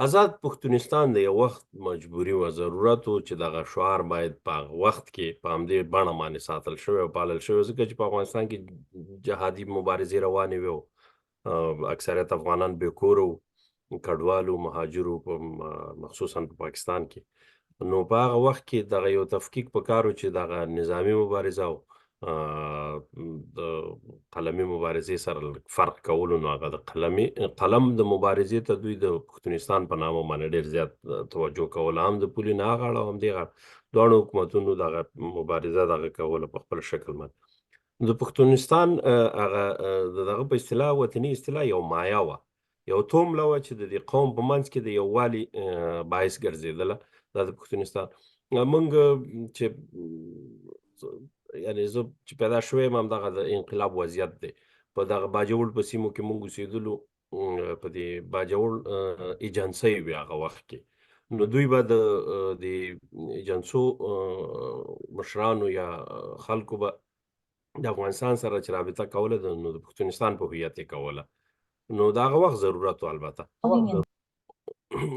آزاد پښتونستان د یو وخت مجبوري و ضرورت و چې دغه شعار باید په هغه وخت کې په همدې بڼه باندې ساتل شوی او پالل شوی، ځکه چې په افغانستان کې جهادي مبارزې روانې وې او اکثریت افغانان بې کوره وو، کډوالو، مهاجرو، په مخصوصا په پاکستان کې. نو په هغه وخت کې دغه یو تفکیک په کار و چې دغه نظامی مبارزه او د قلمي مبارزې سره فرق کولو. نو هغه د قلمي قلم د مبارزې ته دوی د پښتونستان په نامه باندې ډېر زیات توجه کوله، هم د پولې نه غاړه او هم دې غاړه، دواړو حکومتونو دغه مبارزه دغه کوله په خپل شکل باندې. د پښتونستان هغه د دغه په اصطلاح، وطني اصطلاح، یو مایا وه، یو تومله وه چې د دې قوم په منځ کې د یووالي باعث ګرځېدله. دا د پښتونستان مونږ چې، یعنی زه چې پیدا شوی یم، همدغه د انقلاب وضعیت دی. په دغه باجوړ په سیمو کې مونږ اوسېدلو، په دې باجوړ ایجنسۍ وې هغه وخت کې. نو دوی به د ایجنسو مشرانو یا خلکو به د افغانستان سره چې رابطه کوله، نو د پښتونستان په هویت یې کوله. نو د هغه وخت ضرورت و البته.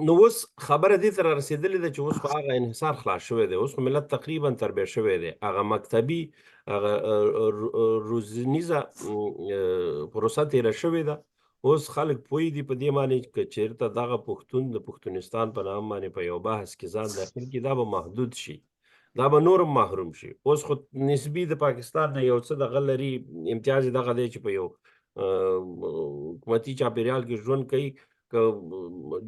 نو اوس خبره دې ته رارسېدلې ده چې اوس خو هغه انحصار خلاص شوی دی، اوس خو ملت تقریبا تربیه شوی دی، هغه مکتبي هغه روزنیزه پروسه تېره شوې ده. اوس خلک پوه دي په دې معنی که چېرته دغه پښتون د پښتونستان په نامه باندې په یو بحث کې ځان داخل کړي، دا به محدود شي، دا به نور هم محروم شي. اوس خو نسبي د پاکستان نه یو څه دغه لري، امتیاز یې دغه دی چې په یو حکومتي چاپېریال کې ژوند کوي، که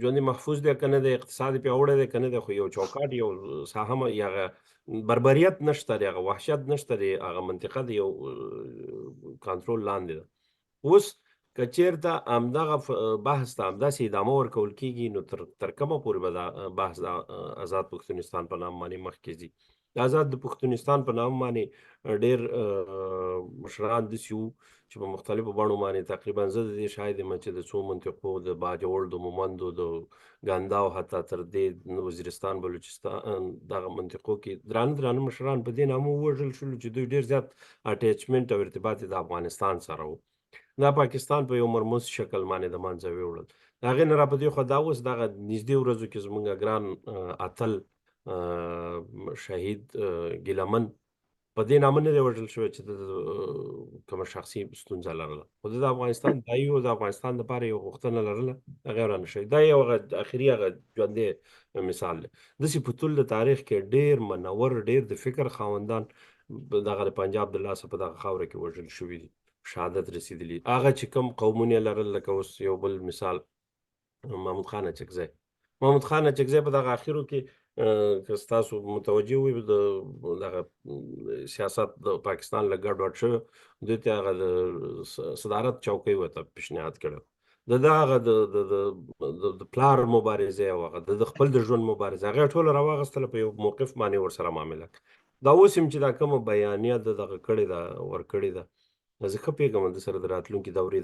ژوند یې محفوظ دی که نه دی، اقتصاد یې پیاوړی دی که نه دی، خو یو چوکاټ، یو ساحه، یا هغه بربریت نشته دی، هغه وحشت نشته دی، هغه منطقه د یو کنټرول لاندې ده. اوس که چېرته همدغه بحث ته همداسې ادامه ورکول کېږي، نو تر کومه پورې به دا بحث د آزاد پښتونستان په نامه باندې مخکې ځي؟ د آزاد د پښتونستان په نامه باندې ډېر مشران داسې وو چې په مختلفو بڼو باندې، تقریبا زه د دې شاهد یم چې د څو منطقو، د باجوړ، د مومندو، د ګنداو، حتی تر دې وزیرستان، بلوچستان، دغه منطقو کې درانه درانه مشران په دې نامه ووژل شول چې دوی ډېر زیات اټیچمنټ او ارتباط د افغانستان سره وو. دا پاکستان په یو مرموز شکل باندې د منځه ویوړل. د هغې نه را په دې خوا دا اوس دغه نږدې ورځو کې زمونږ ګران اتل شهید ګیلمن په دې نامه نه دی وژل شوی چې د کومه شخصي ستونزه لرله، خو د افغانستان دایي او د افغانستان لپاره یو غوښتنه لرله، هغه رانه شوی. دا یو هغه اخري هغه ژوندی مثال دی. داسې په طول د تاریخ کې ډېر منور، ډېر د فکر خاوندان دغه د پنجاب د لاسه په دغه خاوره کې وژل شوي دي، شهادت رسېدلي. هغه چې کوم قومونه یې لرل، لکه اوس یو بل مثال محمود خان اچکزی. محمود خان اچکزی په دغه اخرو کې که ستاسو متوجه وي، د دغه سیاست د پاکستان له ګډوډ شوی، دوی ته هغه د صدارت چوکۍ ورته پیشنهاد کړو. د دغه د د د پلار مبارزه او هغه د خپل د ژوند مبارزه، هغه ټول راواغستله، په یو موقف باندې ورسره معامله. دا اوس هم چې دا کومه بیانیه د دغه کړې ده، ورکړې ده، زه ښه پوهېږم د سره د راتلونکي دورې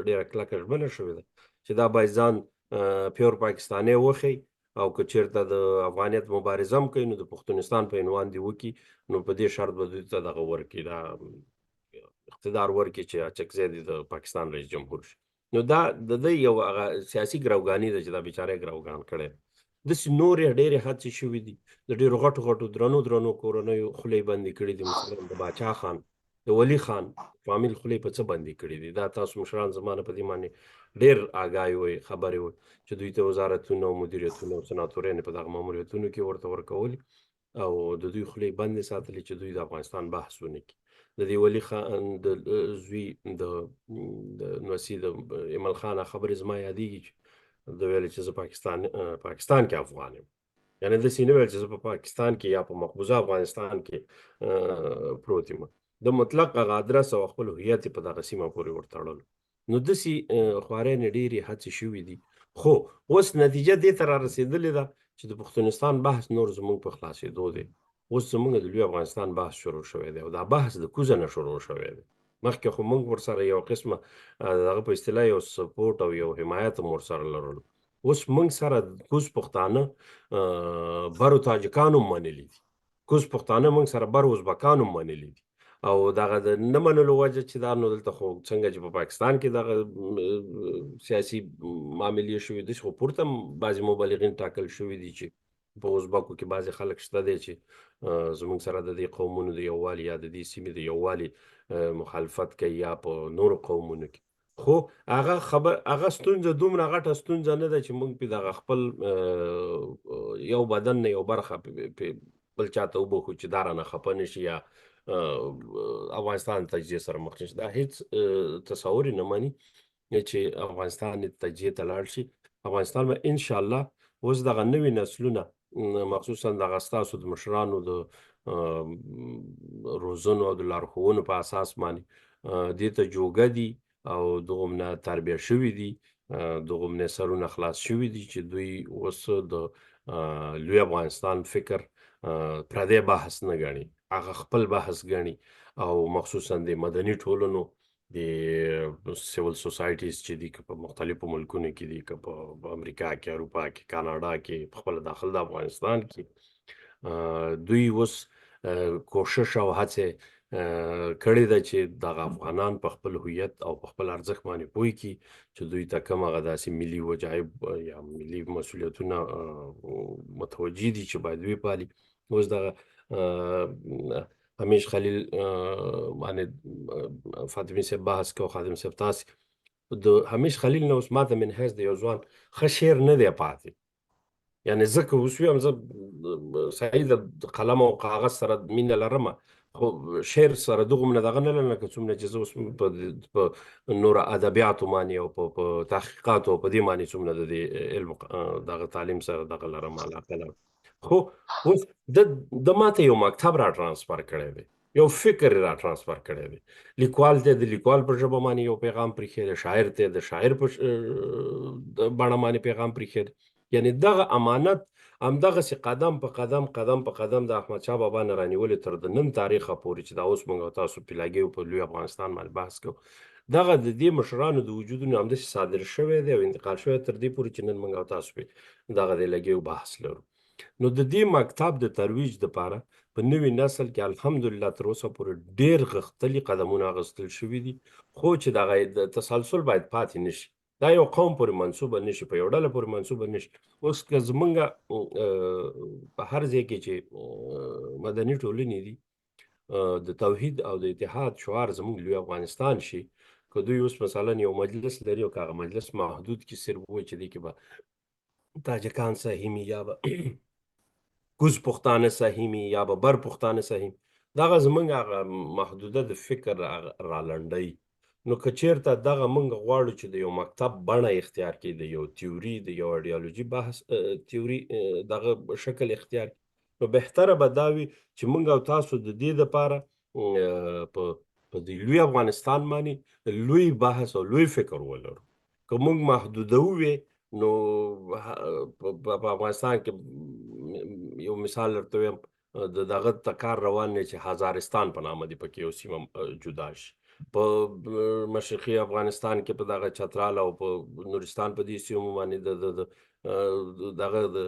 ډېره کلکه ژمنه شوې ده چې دا باید ځان پیور پاکستانی وښیي، او که چېرته د افغانیت مبارزه هم کوي، نو د پښتونستان په عنوان دې وکړي. نو په دې شرط به دوی ته دغه ورکړي، دا اقتدار ورکړي چې اچکزی دې د پاکستان رئیس جمهور شي. نو دا د ده یو هغه سیاسي ګروګاني ده چې دا بیچاره ګروګان کړی. داسې نورې ډېرې هڅې شوې دي. د ډېرو غټو غټو درنو درنو کورنیو خولې بندې کړې دي، مثلا د باچا خان، د ولي خان فامیل خولې په څه بندې کړې دي. دا تاسو مشران زمانه په دې باندې ډېر آګاه وئ، خبرې وئ چې دوی ته وزارتونه او مدیریتونه او سناتورانې په دغه ماموریتونو کې ورته ورکولې او د دوی خولې بندې ساتلې چې دوی د افغانستان بحث ونه کړي. د دې ولي خان د زوی د نوسي د ایمل خان خبرې زما یادېږي چې ده ویل چې زه پاکستان کې افغان یم، یعنې داسې نه ویل چې زه په پاکستان کې یا په مقبوضه افغانستان کې پروت یم. د مطلق هغه ادرس او خپل هویت په دغه سیمه پورې ورتړلو. نو داسې خوارانې ډېرې هڅې شوې دي، خو اوس نتیجه دې ته را رسېدلې ده چې د پښتونستان بحث نور زموږ په خلاصېدو دی. اوس زموږ د لوی افغانستان بحث شروع شوی دی او دا بحث د کوزه نه شروع شوی دی. مخکې خو موږ ورسره یو قسمه دغه په اصطلاح یو سپورټ او یو حمایت هم ورسره لرلو. اوس موږ سره کوز پښتانه برو تاجکانو منلي دي، کوز پښتانه موږ سره بر ازبکانو منلي دي. او دغه د نه منلو وجه چې دا نو دلته خو څنګه چې په پاکستان کې دغه سیاسي معاملې شوې دي، خو پورته بعضې مبلغین ټاکل شوي دي چې په ازبکو کې بعضې خلک شته دی چې زموږ سره د دې قومونو د یووالي یا د دې سیمې د یووالي مخالفت کوي یا په نورو قومونو کې. خو هغه خبر هغه ستونزه دومره غټه ستونزه نه ده چې موږ په دغه خپل یو بدن نه یو برخه بل چاته وبخو چې دا رانه خپه نه شي یا افغانستان تجزیه سره مخ شي. دا هیڅ تصور نه مانی چې افغانستان تجزیه ته لاړ شي. افغانستان به ان شاء الله اوس دغه نوي نسلونه، مخصوصا دغه ستاسو د مشرانو د روزنو او د لارښوونو په اساس باندې دې ته جوګه دي او دغومنه تربیه شوي دي، دغومنه سرونه خلاص شوي دي چې دوی اوس د لوی افغانستان فکر پردی بحث نه ګڼي، هغه خپل بحث ګڼي. او مخصوصا د مدني ټولنو د سیول سوسایټیز چې دي، که په مختلفو ملکونو کې دي، که په امریکا کې، اروپا کې، کاناډا کې، په خپل داخل د افغانستان کې، دوی اوس کوشش او هڅه کړې ده چې دغه افغانان په خپل هویت او په خپل ارزښت باندې پوه کړي چې دوی ته کوم هغه داسې ملي وجایب یا ملي مسؤلیتونه متوجه دي چې باید وپالي. اوس دغه همیش خلیل باندې فاطمي صاحب بحث کو، خادم صاحب تاسو د همیش خلیل نه اوس ماته من حیث د یو ځوان ښه شعر نه دی پاتې، یعنی زه که اوس ویم زه صحیح د قلم او کاغذ سره مینه لرم، خو شعر سره دغومره دغه نه لرم لکه څومره چې زه اوس په نور ادبیاتو باندې او په تحقیقاتو او په دې باندې څومره د دې علم دغه تعلیم سره دغه لرم علاقه لرم. خو اوس د ماته یو مکتب را ترانسفر کړی دی، یو فکر را ترانسفر کړی دی. لیکوال ته د لیکوال په ژبه باندې یو پیغام پرېښی دی، شاعر ته د شاعر په بڼه باندې پیغام پرېښی دی. یعنی دغه امانت همدغسې قدم په قدم قدم په قدم د احمدشاه بابا نه رانیولې تر د نن تاریخه پورې چې دا اوس موږ او تاسو پلاګیو په لوی افغانستان باندې بحث کوو، دغه د دې مشرانو د وجودونو همداسې صادر شوی دی او انتقال شوی تر دې پورې چې نن موږ او تاسو پرې دغه د لګیو بحث لرو. نو د دې مکتب د ترویج دپاره په نوي نسل کې الحمدلله تر اوسه پورې ډېر غښتلي قدمونه اخیستل شوي دي، خو چې دغه تسلسل باید پاتې نه شي، دا یو قوم پورې منسوبه نه شي، په یو ډله پورې منسوبه نه شي. اوس که زمونږ په هر ځای کې چې مدني ټولنې دي د توحید او د اتحاد شعار زمونږ لوی افغانستان شي، که دوی اوس مثلا یو مجلس لري او که هغه مجلس محدود کې صرف وایي چې دې کې به تاجکان سهیمي یا به کوز پښتانه سهیمي یا به بر پښتانه سهیم، دغه زمونږ هغه محدوده د فکر رالنډوي. نو که چیرته دغه مونږ غواړو چې د یو مکتب بڼه اختیار کړي، د یو تیوري، د یو ایډیالوژي بحث تیوري دغه شکل اختیار کړي، نو بهتره به دا وي چې مونږ او تاسو د دې دپاره په دې لوی افغانستان باندې لوی بحث او لوی فکر ولرو. که مونږ محدوده وي نو په افغانستان کې یو مثال درته وایم، د دغه تکار روان دی چې هزارستان په نامه دی پکې یو سیمه جدا شي. په مشرقي افغانستان کې په دغه چترال او په نورستان په دې سیمو باندې د دغه د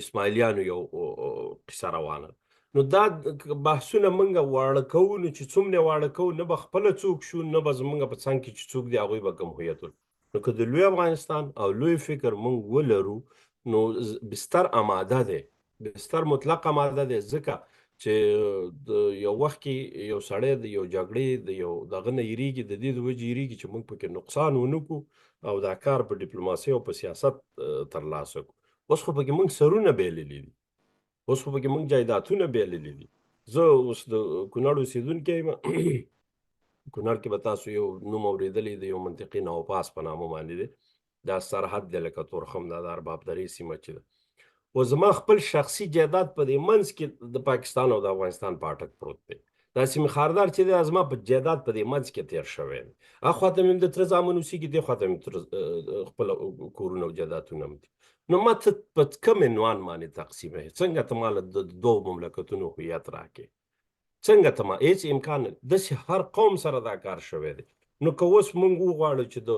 اسماعیلیانو یو قصه روانه. نو دا بحثونه مونږ واړه کوو، نو چې څومره واړه کوو نه به خپله څوک شو، نه به زمونږ په څنګ کې چې څوک دی هغوی به کوم هویت ولري. نو که د لوی افغانستان او لوی فکر مونږ ولرو نو بستر اماده دی، بستر مطلق اماده دی، ځکه چې د یو وخت کې یو سړی د یو جګړې د یو دغه نه یریږي، د دې د وجې یریږي چې موږ پکې نقصان ونه کړو او دا کار په ډیپلوماسي او په سیاست ترلاسه کړو. اوس خو پکې موږ سرونه بیللي دي، اوس خو پکې موږ جایدادونه بیللي دي. زه اوس د کونړ اوسېدونکی یم. کونړ کې به تاسو یو نوم اورېدلی د یو منطقي نوپاس په نامه باندې دی، دا سرحد دی لکه تورخم، دا د ارباب درې سیمه چې ده. و زما خپل شخصي جایداد په دې منځ کې د پاکستان او د افغانستان په اټک پروت دی. دا سیمه خاردار چې دی زما په جایداد په دې منځ کې تیر شوی دی. اخوا ته مې هم د تره زامن اوسېږي، دې خوا ته مې تره خپل کورونه او جایدادونه هم دي. نو ما ته په کوم عنوان باندې تقسیموې؟ څنګه ته ما له د دوو مملکتونو هویت راکې؟ څنګه ته ما هیڅ امکان نه داسې هر قوم سره دا کار شوی دی. نو که اوس مونږ وغواړو چې د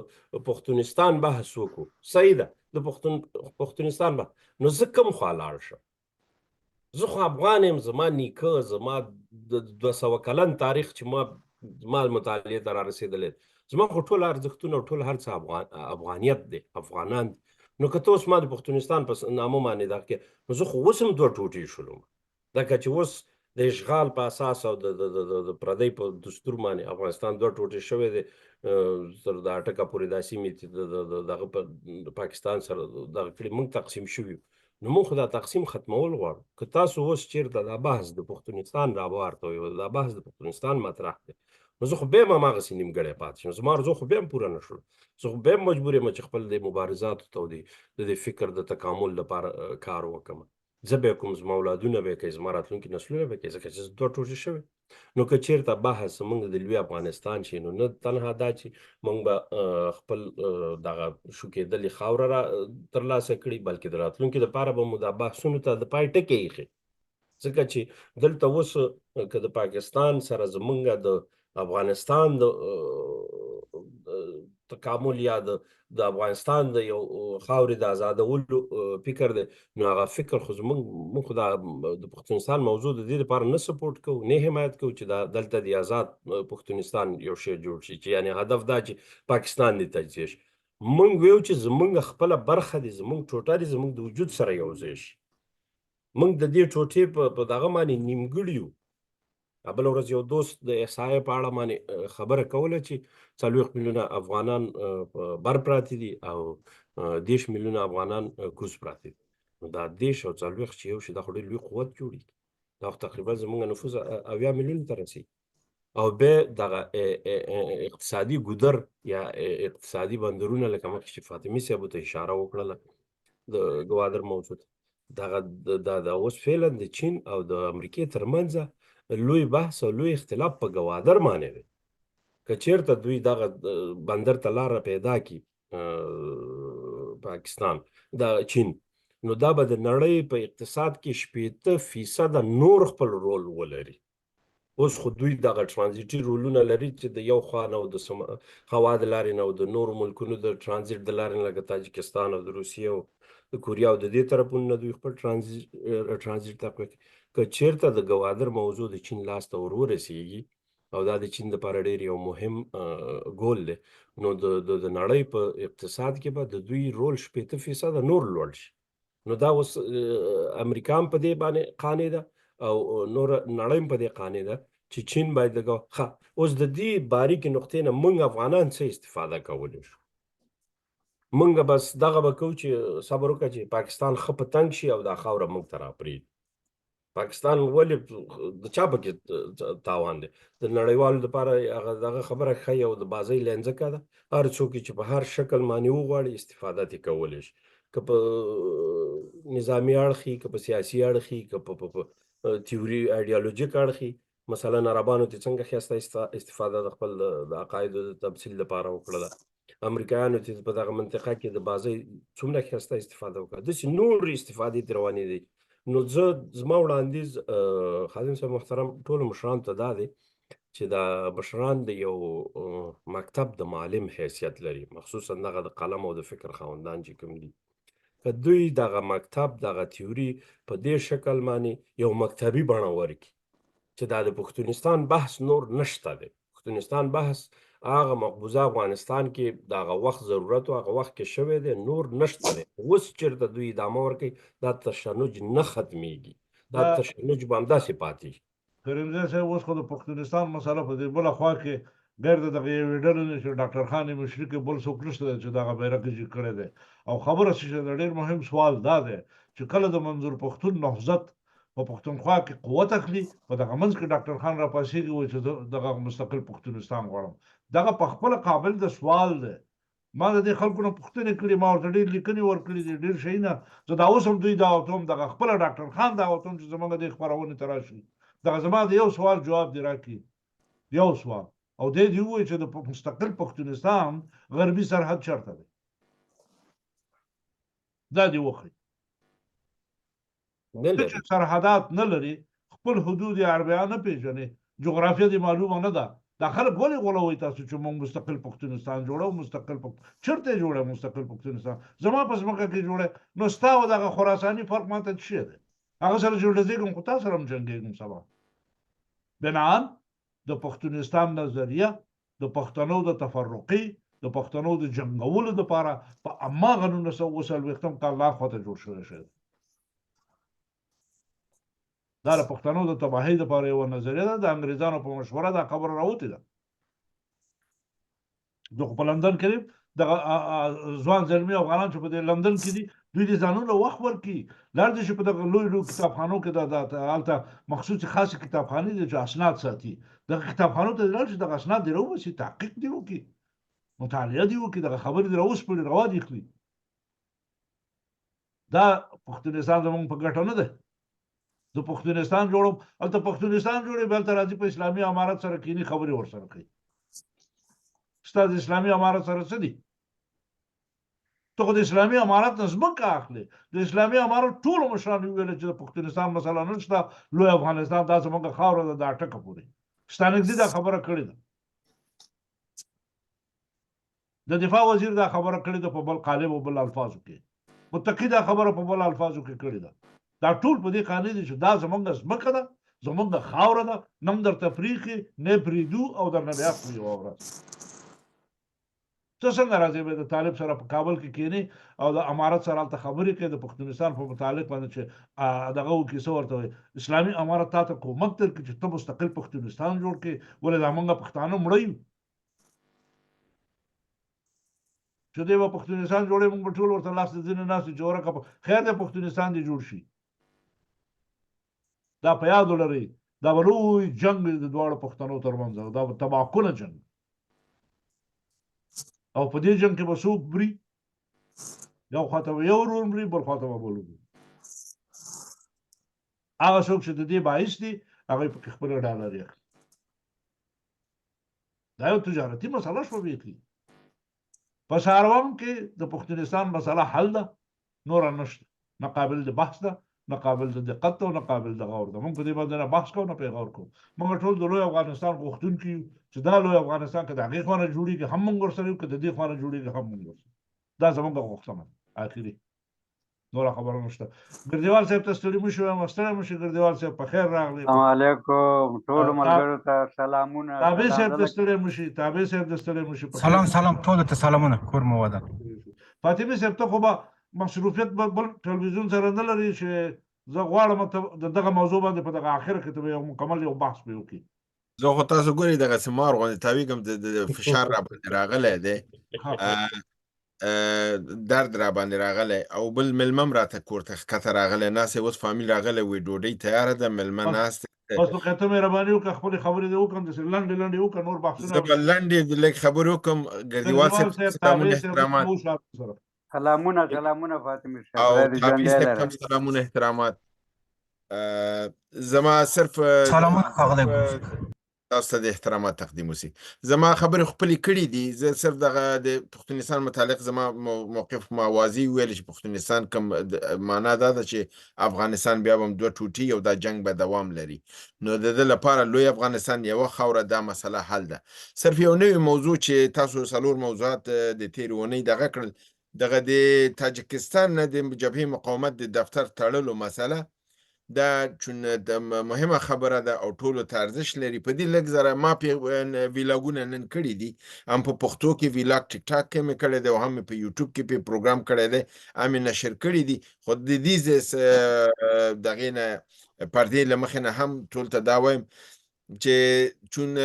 پښتونستان بحث وکړو، صحیح ده، د پښتونستان بحث، نو زه کوم خوا لاړ شم؟ زه خو افغان یم، زما نیکه، زما د 200 کلن تاریخ چې ما زما مطالعې ته را رسېدلی، زما خو ټول ارزښتونه او ټول هر څه افغانیت دی، افغانان دي. نو که ته اوس ما د پښتونستان په نامه باندې دغه کې، نو زه خو اوس هم دوه ټوټې شولم. لکه چې اوس د اشغال په اساس او د پردۍ په دستور باندې افغانستان دوه ټوټې شوی دی، تر د اټکه پورې دا سیمې چې دغه په پاکستان سره دغه کړي، موږ تقسیم شوي یو. نو موږ خو دا تقسیم ختمول غواړو. که تاسو اوس چېرته دا بحث د پښتونستان راوارتوئ او دا بحث د پښتونستان مطرح دی، نو زه خو بیا هم هماغسې نیمګړی پاتې شم، زما ارزو خو بیا هم پوره نه شوله. زه خو بیا هم مجبور یم چې خپل د مبارزاتو ته او د دې فکر د تکامل لپاره کار وکړم. زه به کوم، زما اولادونه به کوي، زما راتلونکي نسلونه به کوي، ځکه چې زه دوه ټوټې شوی. نو که چیرته بحث موږ د لوی افغانستان شي، نو نه تنها دا چې موږ به خپل دغه شوکېدلې خاوره را ترلاسه کړي، بلکې د راتلونکي لپاره به مو دا بحثونو ته د پای ټکی ایښی. ځکه چې دلته اوس که د پاکستان سره زمونږ د افغانستان د تکامل یا د افغانستان د یو خاورې د ازادولو فکر دی، نو هغه فکر خو زمونږ، موږ خو دا د پښتونستان موضوع د دې لپاره نه سپورټ کوو، نه حمایت کوو چې دا دلته د ازاد پښتونستان یو شی جوړ شي، چې یعنی هدف دا چې پاکستان دې تجزیه شي. موږ ویو چې زمونږ خپله برخه دې، زمونږ ټوټه دې زمونږ د وجود سره یو ځای شي. موږ د دې ټوټې په دغه باندې نیمګړي یو. بله ورځ یو دوست د احصایې په اړه باندې خبره کوله چې 40 میلیونه افغانان په بر پراته دي او 30 میلیونه افغانان کوز پراته دي. نو دا 30 او 40 چې یو شي، دا خو ډېر لوی قوت جوړېږي. دا خو تقریبا زموږ نفوذ 70 میلیون ته رسېږي. او بیا دغه اقتصادي ګودر یا اقتصادي بندرونه، لکه مخکې چې فاطمي صاحب ته اشاره وکړله د ګوادر موضوع ته، دغه د اوس فعلا د چین او د امریکې ترمنځ لوی بحث او لوی اختلاف په ګوادر باندې دی. که چیرته دوی دغه بندر ته لاره پیدا کړي پاکستان د چین، نو دا به د نړۍ په اقتصاد کې 60% نور خپل رول ولري. اوس خو دوی دغه ترانزیټي رولونه لري چې د یو خوا نه او د هوا د لارې نه او د نورو ملکونو د ترانزیټ د لارې نه، لکه تاجکستان او د روسیې او د کوریا او د دې طرفونو نه دوی خپل ترانزیټ تقویه کوي. که چیرته د ګوادر موضوع د چین لاس ته ور ورسیږي، او دا د چین لپاره ډېر یو مهم ګول دی، نو د نړۍ په اقتصاد کې به د دوی رول 60% نور لوړ شي. نو دا اوس امریکا هم په دې باندې قانع ده او نور نړۍ هم په دې قانع ده چې چین باید ښه اوس د دې باریکې نقطې نه موږ افغانان څه استفاده کولی شو؟ موږ بس دغه به کوو چې صبر وکړه چې پاکستان ښه په تنګ شي او دا خاوره موږ ته راپرېږدي. پاکستان ولې د چا پکې تاوان دی؟ د نړیوالو لپاره هغه دغه خبره ښه یو د بازۍ لینځکه ده، هر څوک چې په هر شکل باندې وغواړي استفاده ترې کولی شي، که په نظامي اړخي، که په سیاسي اړخي، که په تیوري ایډیالوژیک اړخي. مثلا عربانو ته څنګه ښایسته استفاده د خپل د عقایدو د تمثیل لپاره وکړله، امریکایانو ته په دغه منطقه کې د بازۍ څومره ښایسته استفاده وکړه، داسې نور استفادې ترې روانې دي. نو زه زما وړاندیز خادم صاحب محترم ټولو مشرانو ته دا دی چې دا مشران د یو مکتب د معلم حیثیت لري، مخصوصا دغه د قلم او د فکر خاوندان چې کوم دي، که دوی دغه مکتب دغه تیوري په دې شکل باندې یو مکتبي بڼه ورکړي چې دا د پښتونستان بحث نور نشته دی. پښتونستان بحث هغه مقبوضه افغانستان کې د هغه وخت ضرورت او هغه وخت کې شوی دی، نور نشته دی. اوس چېرته دوی ادامه ورکوي، دا تشنج نه ختمېږي، دا تشنج به همداسې پاتې شي. کریمزی صاحب، اوس خو د پښتونستان مسله په دې بله خوا کې غیر د دغه یوې ډلې نه چې ډاکټر خان یې مشري کوي بل څوک نشته دی چې دغه بیرغ یې جګ کړی دی. او خبره څه شی ده، ډېر مهم سوال دا دی چې کله د منظور پښتون نهضت په پښتونخوا کې قوت اخلي، په دغه منځ کې ډاکټر خان راپاڅېږي وایي چې زه دغه مستقل پښتونستان غواړم. دغه په خپله قابل د سوال دی. ما د دې خلکو نه پوښتنې کړي، ما ورته ډېر لیکنې ورکړي دي، ډېر شیونه. زه دا اوس هم دوی دعوتوم، دغه خپله ډاکټر خان دعوتوم چې زمونږ دې خپرونې ته راشي، دغه زما د یو سوال جواب دې راکړي، یو سوال، او دی دې ووایي چې د مستقل پښتونستان غربي سرحد چېرته دی، دا دې وښیي. نه ته لري. چې سرحدات نه لري، خپل حدود اربعه نه پېژنې، جغرافیه دې معلومه نه ده، دا خلک ولې غولوئ تاسو چې موږ مستقل پښتونستان جوړو؟ مستقل پښت چېرته یې جوړی مستقل پښتونستان؟ زما په ځمکه کې جوړی؟ نو ستا او دغه خراساني فرق ماته څه شی دی؟ هغه سره چې ډزېږم خو تا سره هم جنګېږم سبا. بناً د پښتونستان نظریه د پښتنو د تفرقې، د پښتنو د جنګولو لپاره په هماغه 1947 کال لا خواته جوړ شوی شی دی. دا د پښتنو د تباهۍ لپاره یوه نظریه ده، د انګریزانو په مشوره دا خبره راوتې ده. زه خو په لندن کې یم، دغه ځوان زلمي افغانان چې په دې لندن کې دي، دوی دې ځانونه وخت ورکړي، لاړ دې شي په دغه لوی لوی کتابخانو کې، دا هلته مخصوصې خاصې کتابخانې دي چې اسناد ساتي، دغه کتابخانو ته دې لاړ شي، دغه اسناد دې راوباسي، تحقیق دې وکړي، مطالعه دې وکړي، دغه خبرې دې راوسپړي، روا دې کړي. دا پښتونستان زمونږ په ګټه نه دی. زه پښتونستان جوړوم، هلته پښتونستان جوړوي، بیا هلته راځي په اسلامي امارت سره کینی، خبرې ورسره کوي. ستا د اسلامي امارت سره څه دي؟ ته خو د اسلامي امارت نه ځمکه اخلې. د اسلامي امارت ټولو مشرانو وویل چې د پښتونستان مسله نشته، لوی افغانستان دا زمونږ خاوره ده د اټکه پورې. ستانکزي دا خبره کړې ده، د دفاع وزیر دا خبره کړې ده په بل قالب او بل الفاظو کې، متقي دا خبره په بل الفاظو کې کړې ده. دا ټول په دې قانع دي چې دا زمونږ ځمکه ده، زمونږ خاوره ده، نه هم درته پرېښي، نه پرېږدو او درنه بیا اخلو یوه ورځ. ته څنګه راځې به د طالب سره په کابل کې کینې او د امارت سره هلته خبرې کوې د پښتونستان په متعلق باندې چې دغه وکړي، څه ورته وایي، اسلامي امارت تا ته کومک درکړي چې ته مستقل پښتونستان جوړ کړې؟ ولې دا مونږ پښتانه مړه یو چې دی به پښتونستان جوړوي، مونږ به ټول ورته لاس د ځینې ناست یو چې ورکه خیر دی پښتونستان دې جوړ شي. دا په یاد ولرئ، دا به لوی جنګ وي د دواړو پښتنو ترمنځ، دا به تباکونه جنګ، او په دې جنګ کې به څوک مري؟ یو خواته به یو ورور مري، بل خواته به بل ورور. هغه څوک چې د دې باعث دي هغوی پکې خپلې ډالرې اخلي. دا یو تجارتي مسله شوه بیخي. په ساروم کې د پښتونستان مسله حل ده، نوره نشته، نه قابل د بحث ده، نه قابل د دقت ده، او نه قابل د غور ده. موږ په دې باندې نه بحث کوو نه پرې غور کوو. موږ ټول د لوی افغانستان غوښتونکي یو چې دا لوی افغانستان که د هغې خوا نه جوړېږي هم موږ ورسره یو، که د دې خوا نه جوړېږي هم موږ ورسره. دا زموږ غوښتنه ده اخري، نوره خبره نشته. ګردیوال صاحب ته ستړي مشي وایم، ستړی مشي ګردیوال صاحب، په خیر راغلی. السلام علیکم ټولو ملګرو ته سلامونه. تابع صاحب ته ستړی مشي، تابع صاحب ته ستړی مشي. سلام سلام ټولو ته سلامونه، کور مو ودان. فاطمي صاحب ته خو به مصروفیت بل ټلویزیون سره نه لري چې زه غواړم ته د دغه موضوع باندې په دغه اخر کې ته یو مکمل یو بحث به وکړي. زه خو تاسو ګورئ دغسې مار غوندې تاویږم، د فشار را باندې راغلی دی، درد را باندې راغلی، او بل مېلمه هم راته کور ته ښکته راغلی ناست دی، اوس فامیل راغلی وي، ډوډۍ تیاره ده، مېلمه ناست دی. بس نو که ته مهرباني وکړه خپلې خبرې دې وکړم، داسې لنډې لنډې وکړه، نور بحثونه زه به لنډې لږ خبرې وکړم. ګردیوال صاحب سلامونه احترامات. سلامونه سلامونه فاطمي صاحب، او تابع صاحب هم سلامونه احترامات. زما صرف سلامونه ښاغلی تاسو ته د احترامات تقدیم وسی. زما خبرې خپلې کړې دي، زه صرف دغه د پښتونستان متعلق زما موقف ما واضح ویل چې پښتونستان کوم معنا دا ده چې افغانستان بیا هم دوه ټوټې او دا جنگ به دوام لري، نو د ده لپاره لوی افغانستان یوه خاوره دا مسله حل ده. صرف یو نوې موضوع چې تاسو څلور موضوعات د تېرې اونۍ دغه کړل، دغه د تاجکستان نه د جبهې مقاومت د دفتر تړلو مسله، دا چون د مهمه خبره ده او ټولو ته ارزش لري. په دې لږ زره ما پې ویلاګونه نن کړي دي، هم په پښتو کې ویلاګ ټیک ټاک کې مې کړی دی او هم مې په یوټیوب کې پې پروګرام کړی دی، هم مې نشر کړي دي. خو د دې دغې نه پردې له مخې نه هم ټول ته دا وایم چې چون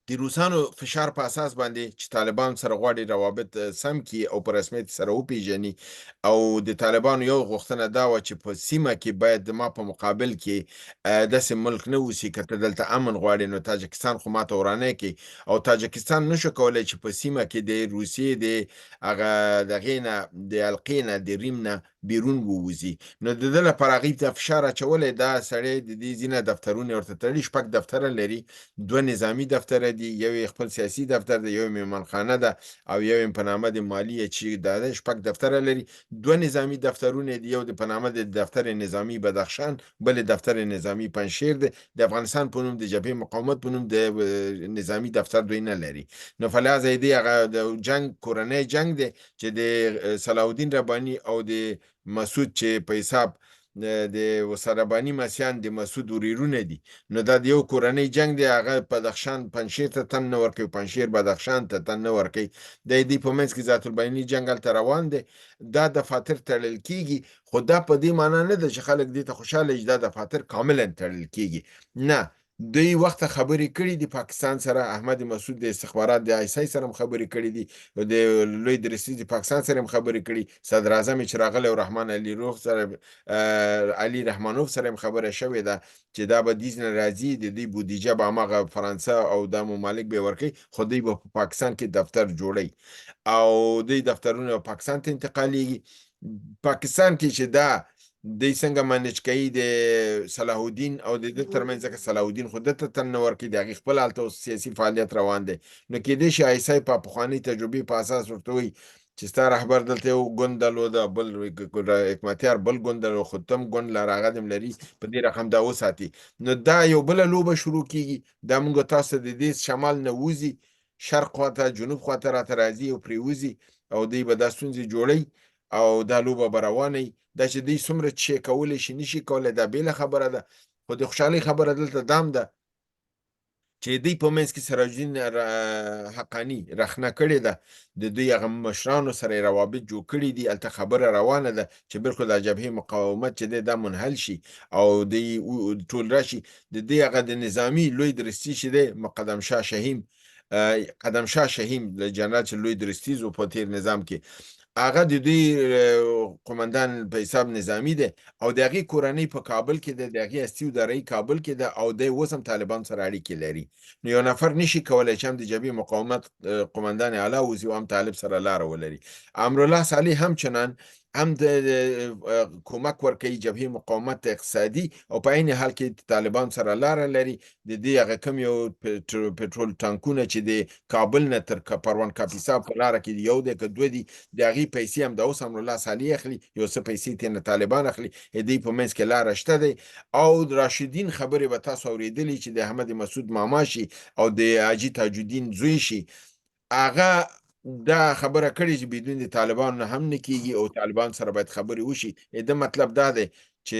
د روسانو فشار په اساس باندې چې طالبان سره غواړي روابط سم کړي او په رسمیت سره وپیژني، او د طالبانو یو غوښتنه دا وه چې په سیمه کې باید د ما په مقابل کې داسې ملک نه اوسي، که ته دلته امن غواړې نو تاجکستان خو ماته ورانی کوي، او تاجکستان نشو کولی چې په سیمه کې د روسیې د هغه دغې نه د حلقې نه د ریم نه بیرون ووځي. نو د ده لپاره هغوی ته فشار اچولی. دا سړی د دې ځینه دفترونه ورته تړلي، 6 دفتره لري، 2 نظامي دفتره دي، یو یې خپل سیاسي دفتر دی، یو یې میمانخانه ده او یو یې په نامه د مالي چې دا دی، 6 دفتره لري، 2 نظامي دفترونه دي، یو د په نامه د دفتر نظامي بدخشان، بل دفتر نظامي پنجشیر دی. د افغانستان په نوم د جبهې مقاومت په نوم د نظامي دفتر دوی نه لري. نو فلهذا یې دی هغه د جنګ کورنی جنګ دی چې د صلاح الدین ربانی او د مسعود چې په حساب د ربانی مسیان د مسعود وریرونه دي، نو دا د یو کورنۍ جنگ دی. هغه بدخشان پنجشیر ته تن نه ورکوي، پنجشیر بدخشان ته تن نه ورکوي. د دې په منځ کې ذات البیني جنګ هلته روان دی. دا دفاتر تړل کیږي، خو دا په دې معنا نه ده چې خلک دې ته خوشحاله چې دا دفاتر کاملا تړل کیږي. نه، دوی وخت خبرې کړې دي پاکستان سره، احمد مسعود د استخبارات د آی اس آی سره هم خبرې کړې دي، د لوی درستیز د پاکستان سره هم خبرې کړي، صدر اعظم چې راغلی او رحمان علي روح سره علي رحمانوف سره هم خبره شوې ده چې دا به دیز نه راځي، د دوی بودیجه به هماغه فرانسه او دا ممالک به ورکوي، خو دوی به په پاکستان کې دفتر جوړوي او دوی دفترونه پاکستان ته انتقالیږي. پاکستان کې چې دا دی څنګه منیج کوي د صلاح الدین او د ده ترمنځ، ځکه صلاح الدین خو ده ته تن نه ورکوي، د هغې خپل هلته اوس سیاسي فعالیت روان دی. نو کېدای شي آی اس آی په پخوانۍ تجربې په اساس ورته وایي چې ستا رهبر دلته یو ګوند درلوده، بل حکمتیار بل ګوند درلود، خو تم ګوند لره هغه دم لري، په دې رقم دا وساتي. نو دا یو بله لوبه شروع کیږي. دا موږ تاسو د دې شمال نه وځي، شرق خواته جنوب خواته راته راځي او پرېوځي او دوی به دا ستونزې جوړوي او دا لوبه به روانه وي. دا چې دوی څومره چې کولی شي نشي کولی دا بېله خبره ده، خو د خوشحالۍ خبره دلته دام ده چې دوی په منځ کې سراج الدین حقاني رخنه کړې ده، د دوی هغه مشرانو سره یې روابط جوړ کړي دي، هلته خبره روانه ده چې بالکل دا جبهې مقاومت چې دی دا منحل شي او دوی ټول راشي. د دوی هغه د نظامي لوی درستیز چې دی مقدم شاه شهیم، قدم شاه شهیم د جنرال چې لوی درستیز و په تیر نظام کې، هغه د دوی قومندان په حساب نظامی دی او د هغې کورنۍ په کابل کې ده، د هغې هستي او دارایي کابل کې ده او دی اوس هم طالبان سره اړیکې لري. نو یو نفر نشي کولی چې هم د جبهې مقاومت قومندان اعلی اوسي او هم طالب سره لاره ولري. امرالله صالح هم چنان هم د کومک ورکوي جبهې مقاومت ته اقتصادي او په عین حال کې طالبان سره لاره لري. د دې هغه کوم یو پټرول ټانکونه چې د کابل نه تر پروان کاپیسا په لاره کې یو دی که دوه دي، د هغې پیسې هم د اوس امرالله صالح اخلي، یو څه پیسې ترې نه طالبان اخلي، د دې په منځ کې لاره شته دی. او د راشدین خبرې به تاسو اورېدلي چې د احمد مسعود ماما شي او د حاجي تاج الدین زوی شي، هغه دا خبره کړې چې بدون د طالبانو نه هم نه کیږي او طالبان سره باید خبرې وشي. د مطلب دا دی چې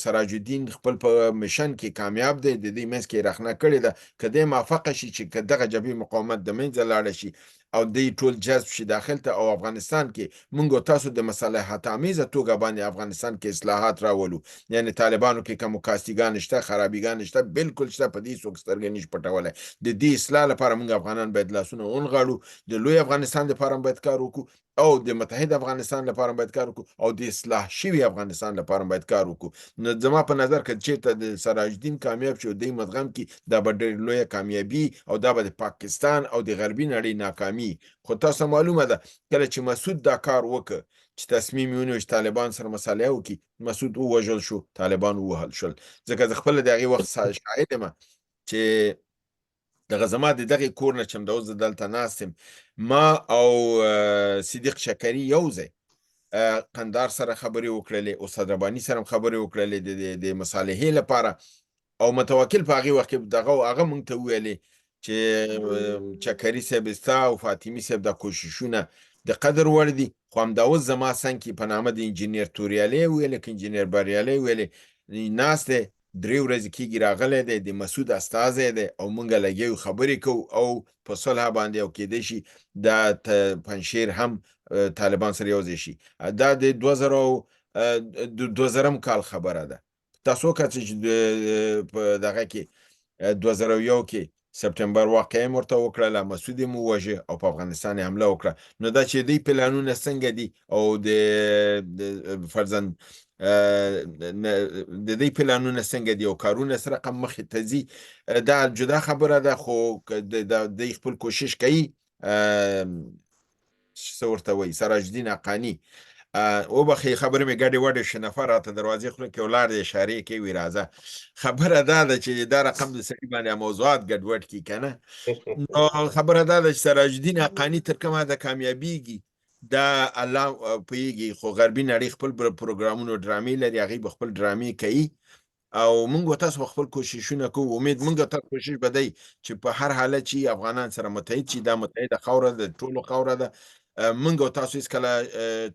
سراج الدین خپل په مشن کې کامیاب دی، د دې منځ کې رخنه کړې ده. که دی موافقه شي چې که دغه جبهې مقاومت د منځه لاړه شي او دی ټول جذب شي داخل ته او افغانستان کې مونږ او تاسو د مصالحت آمیزه توګه باندې افغانستان کې اصلاحات راولو، یعنی طالبانو کې کوم کاستیګان شته، خرابیګان شته، بالکل شته، په دې څوک سترګې نشي پټولی. د دې اصلاح لپاره مونږ افغانان باید لاسونه ونغاړو، د لوی افغانستان لپاره هم باید کار وکړو او د متحد افغانستان لپاره باید کار وکړو او د اصلاح شوي افغانستان لپاره باید کار وکړو. نو زما په نظر که چېرته د سراج الدین کامیاب شي او دی مدغم کړي، دا به ډېر لویه کامیابي او دا به د پاکستان او د غربي نړۍ ناکامي. خو تاسو معلومه ده کله چې مسعود دا کار وکړ چې تصمیم یې ونیو چې طالبان سره مصالحه وکړي، مسعود ووژل شو، طالبان ووهل شول. ځکه زه خپله د هغې وخت شاهد یم چې دغه زما د دغې کور نه چې همدا اوس زه دلته ناست یم، ما او صدیق شکري یو ځای قندار سره خبرې وکړلې، استاد رباني سره هم خبرې وکړلې د مصالحې لپاره. او متوکل په هغې وخت کې دغه هغه مونږ ته وویلې چې چکري صاحب ستا او فاطمي صاحب دا کوششونه د قدر وړ دي. خو همدا اوس زما څنګ کې په نامه د انجنیر توریالی ویلې که انجنیر بریالی ویلې ناست دی، 3 ورځې کېږي راغلی دی، د مسعود استازی دی او مونږ لګیا یو خبرې کوو او په صلح باندې، او کېدای شي دا پنجشیر هم طالبان سره یو ځای شي. دا د 2000 کال خبره ده. تاسو کته چې په دغه کې 2001 کې سپټمبر واقعه مې ورته وکړله، مسعود یې مو وواژه او په افغانستان یې حمله وکړه. نو دا چې دوی پلانونه څنګه دي او د فرزند د دوی پلانونه څنګه دي او کارونه څه رقم مخې ته ځي، دا جدا خبره ده. خو دوی خپل کوشش کوي. څه ورته وایي سراج الدین حقاني، وبخښئ خبرې مې ګډې وډې شوې، نفر راته دروازې خوله کې ولاړ دی، اشارې کوي راځه. خبره دا ده چې دا رقم د سړي باندې موضوعات ګډوډ کړي که نه. نو خبره دا ده چې سراج الدین حقاني تر کومه حده کامیابیږي دا الله پوهېږي، خو غربي نړۍ خپل پروګرامونو ډرامې لري، هغوی به خپل ډرامې کوي او موږ و تاسو به خپل کوششونه کوو. امید موږ تاسو کوشش به دی چې په هر حالت چې افغانان سره متحد شي. دا متحده خاوره ده، ټولو خاوره ده. موږ او تاسو هیڅکله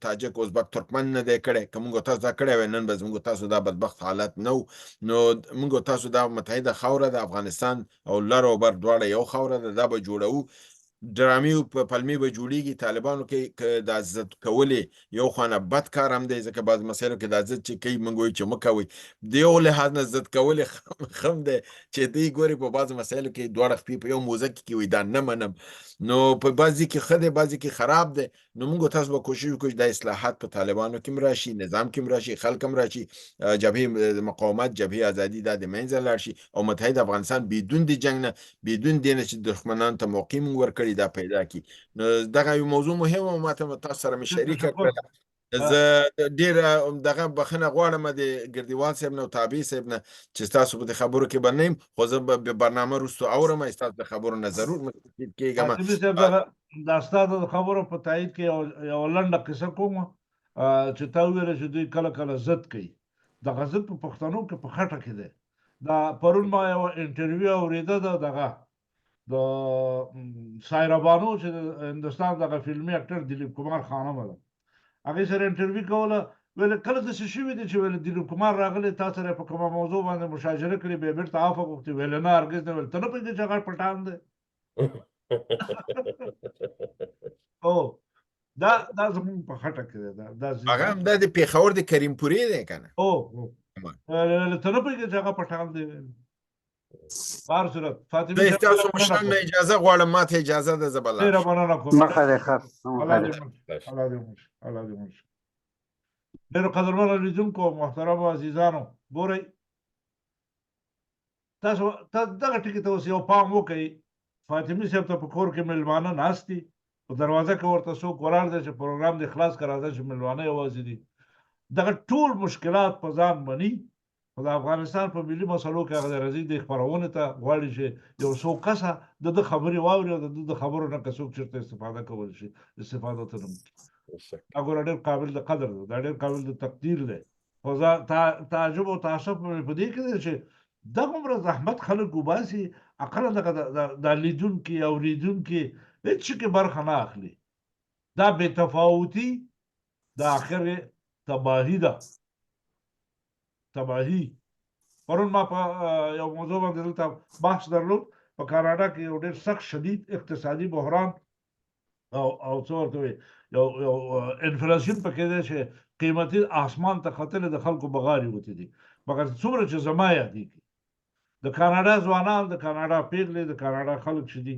تاجک، ازبک، ترکمن نه دی کړی. که موږ او تاسو دا کړی وای نن به زموږ تاسو دا بدبخت حالت نه و. نو موږ او تاسو دا متحده خاوره ده، افغانستان او لر او بر دواړه یو خاوره ده، دا به جوړوو. ډرامې او پلمې به جوړیږي طالبانو کې که دا ضد کولې یو خوانه بد کار هم دی، ځکه بعض مسایلو کې دا ضد چې کوي موږ وایو چې مه کوئ، د یو لحاظ نه ضد کولې خم دی چې دوی ګوري په بعض مسایلو کې دواړه خپې په یو موزه کې کوي، دا نه منم. نو په بعضې کې ښه دی، بعضې کې خراب دی. نو موږ تاسو به کوشش وکړو چې دا اصلاحات په طالبانو کې هم راشي، نظام کې هم راشي، خلک هم راشي، جبهه مقاومت، جبهه ازادي دا د منځه لاړ شي او متحد افغانستان بدون د جنگ نه، بدون دې نه چې دښمنانو ته موقع موږ ورکړي دا پیدا کړي. نو دغه یو موضوع مهمه وه، ماته تاسو سره مې شریکه کړله. زه ډېره دغه بخښنه غواړم د ګردیوال صاحب نه او تابع صاحب نه چې ستاسو په دې خبرو کې به نه یم، خو زه به برنامه وروسته اورم، ستاسو د خبرو نه ضرور مستفید کېږم. فاطمي صاحب دغه د استاد د خبرو په تایید کې یو لنډه قصه کوم چې تا وویل چې دوی کله کله ضد کوي. دغه ضد په پښتنو کې په خټه کې دی. دا پرون ما یوه انټرویو اورېده ده دغه د سایره بانو چې د هندوستان دغه فلمي اکټر دلیپ کمار خانمه ده، هغې سره انټرویو کوله. ویل کله داسې شوي دي چې ویل دلیپ کمار راغلی تا سره په کومه موضوع باندې مشاجره کړې، بیا بېرته عفو غوښتې؟ ویل نه هرګز نه. ویل ته نه پوهېږې چې هغه پټان دی؟ او دا دا زموږ په خټه کې دی. دا هغه هم دا د پېښور د کریمپورې دی که نه؟ او ته نه پوهېږې چې هغه پټان دی؟ هر صورت فاطمه زه ستاسو مشران نه اجازه غواړم، ماته اجازه ده، زه به لاړ ډېره مننه کوم. مخه دې ښه. الله دې مل شي، الله دې مل شي، الله دې مل شي. ډېرو قدرمنو لیدونکو محترمو عزیزانو، ګورئ تاسو دغه ټکي ته اوس یو پام وکړئ. فاطمي صاحب ته په کور کې مېلمانه ناست دي، په دروازه کې ورته څوک ولاړ دی چې پروګرام دې خلاص کړه، راځه چې مېلمانه یوازې دي. دغه ټول مشکلات په ځان مني، خو د افغانستان په ملي مسلو کې هغه راځي د خپرونې ته غواړي چې یو څو کسه د ده خبرې واوري او د ده د خبرو نه که څوک چېرته استفاده کولی شي استفاده ترې وکړي. دا ګوره ډېر قابل د قدر دی، دا ډېر قابل د تقدیر دی. خو زه تعجب او تاسف مې په دې کې دی چې دغومره زحمت خلک وباسي، اقلا دغه دا لیدونکي اورېدونکي هېڅ شي کې برخه نه اخلي. دا بې تفاوتي د اخر تباهي ده، تباهي. پرون ما په یو موضوع باندې دلته بحث درلود. په کاناډا کې یو ډېر سخت شدید اقتصادي بحران او او څه ورته وایي یو یو انفلاسیون پکې دی چې قیمتي آسمان ته ختلې، د خلکو بغارې وتې دي. مګر څومره چې زما یادېږي د کاناډا ځوانان، د کاناډا پیغلې، د کاناډا خلک چې دي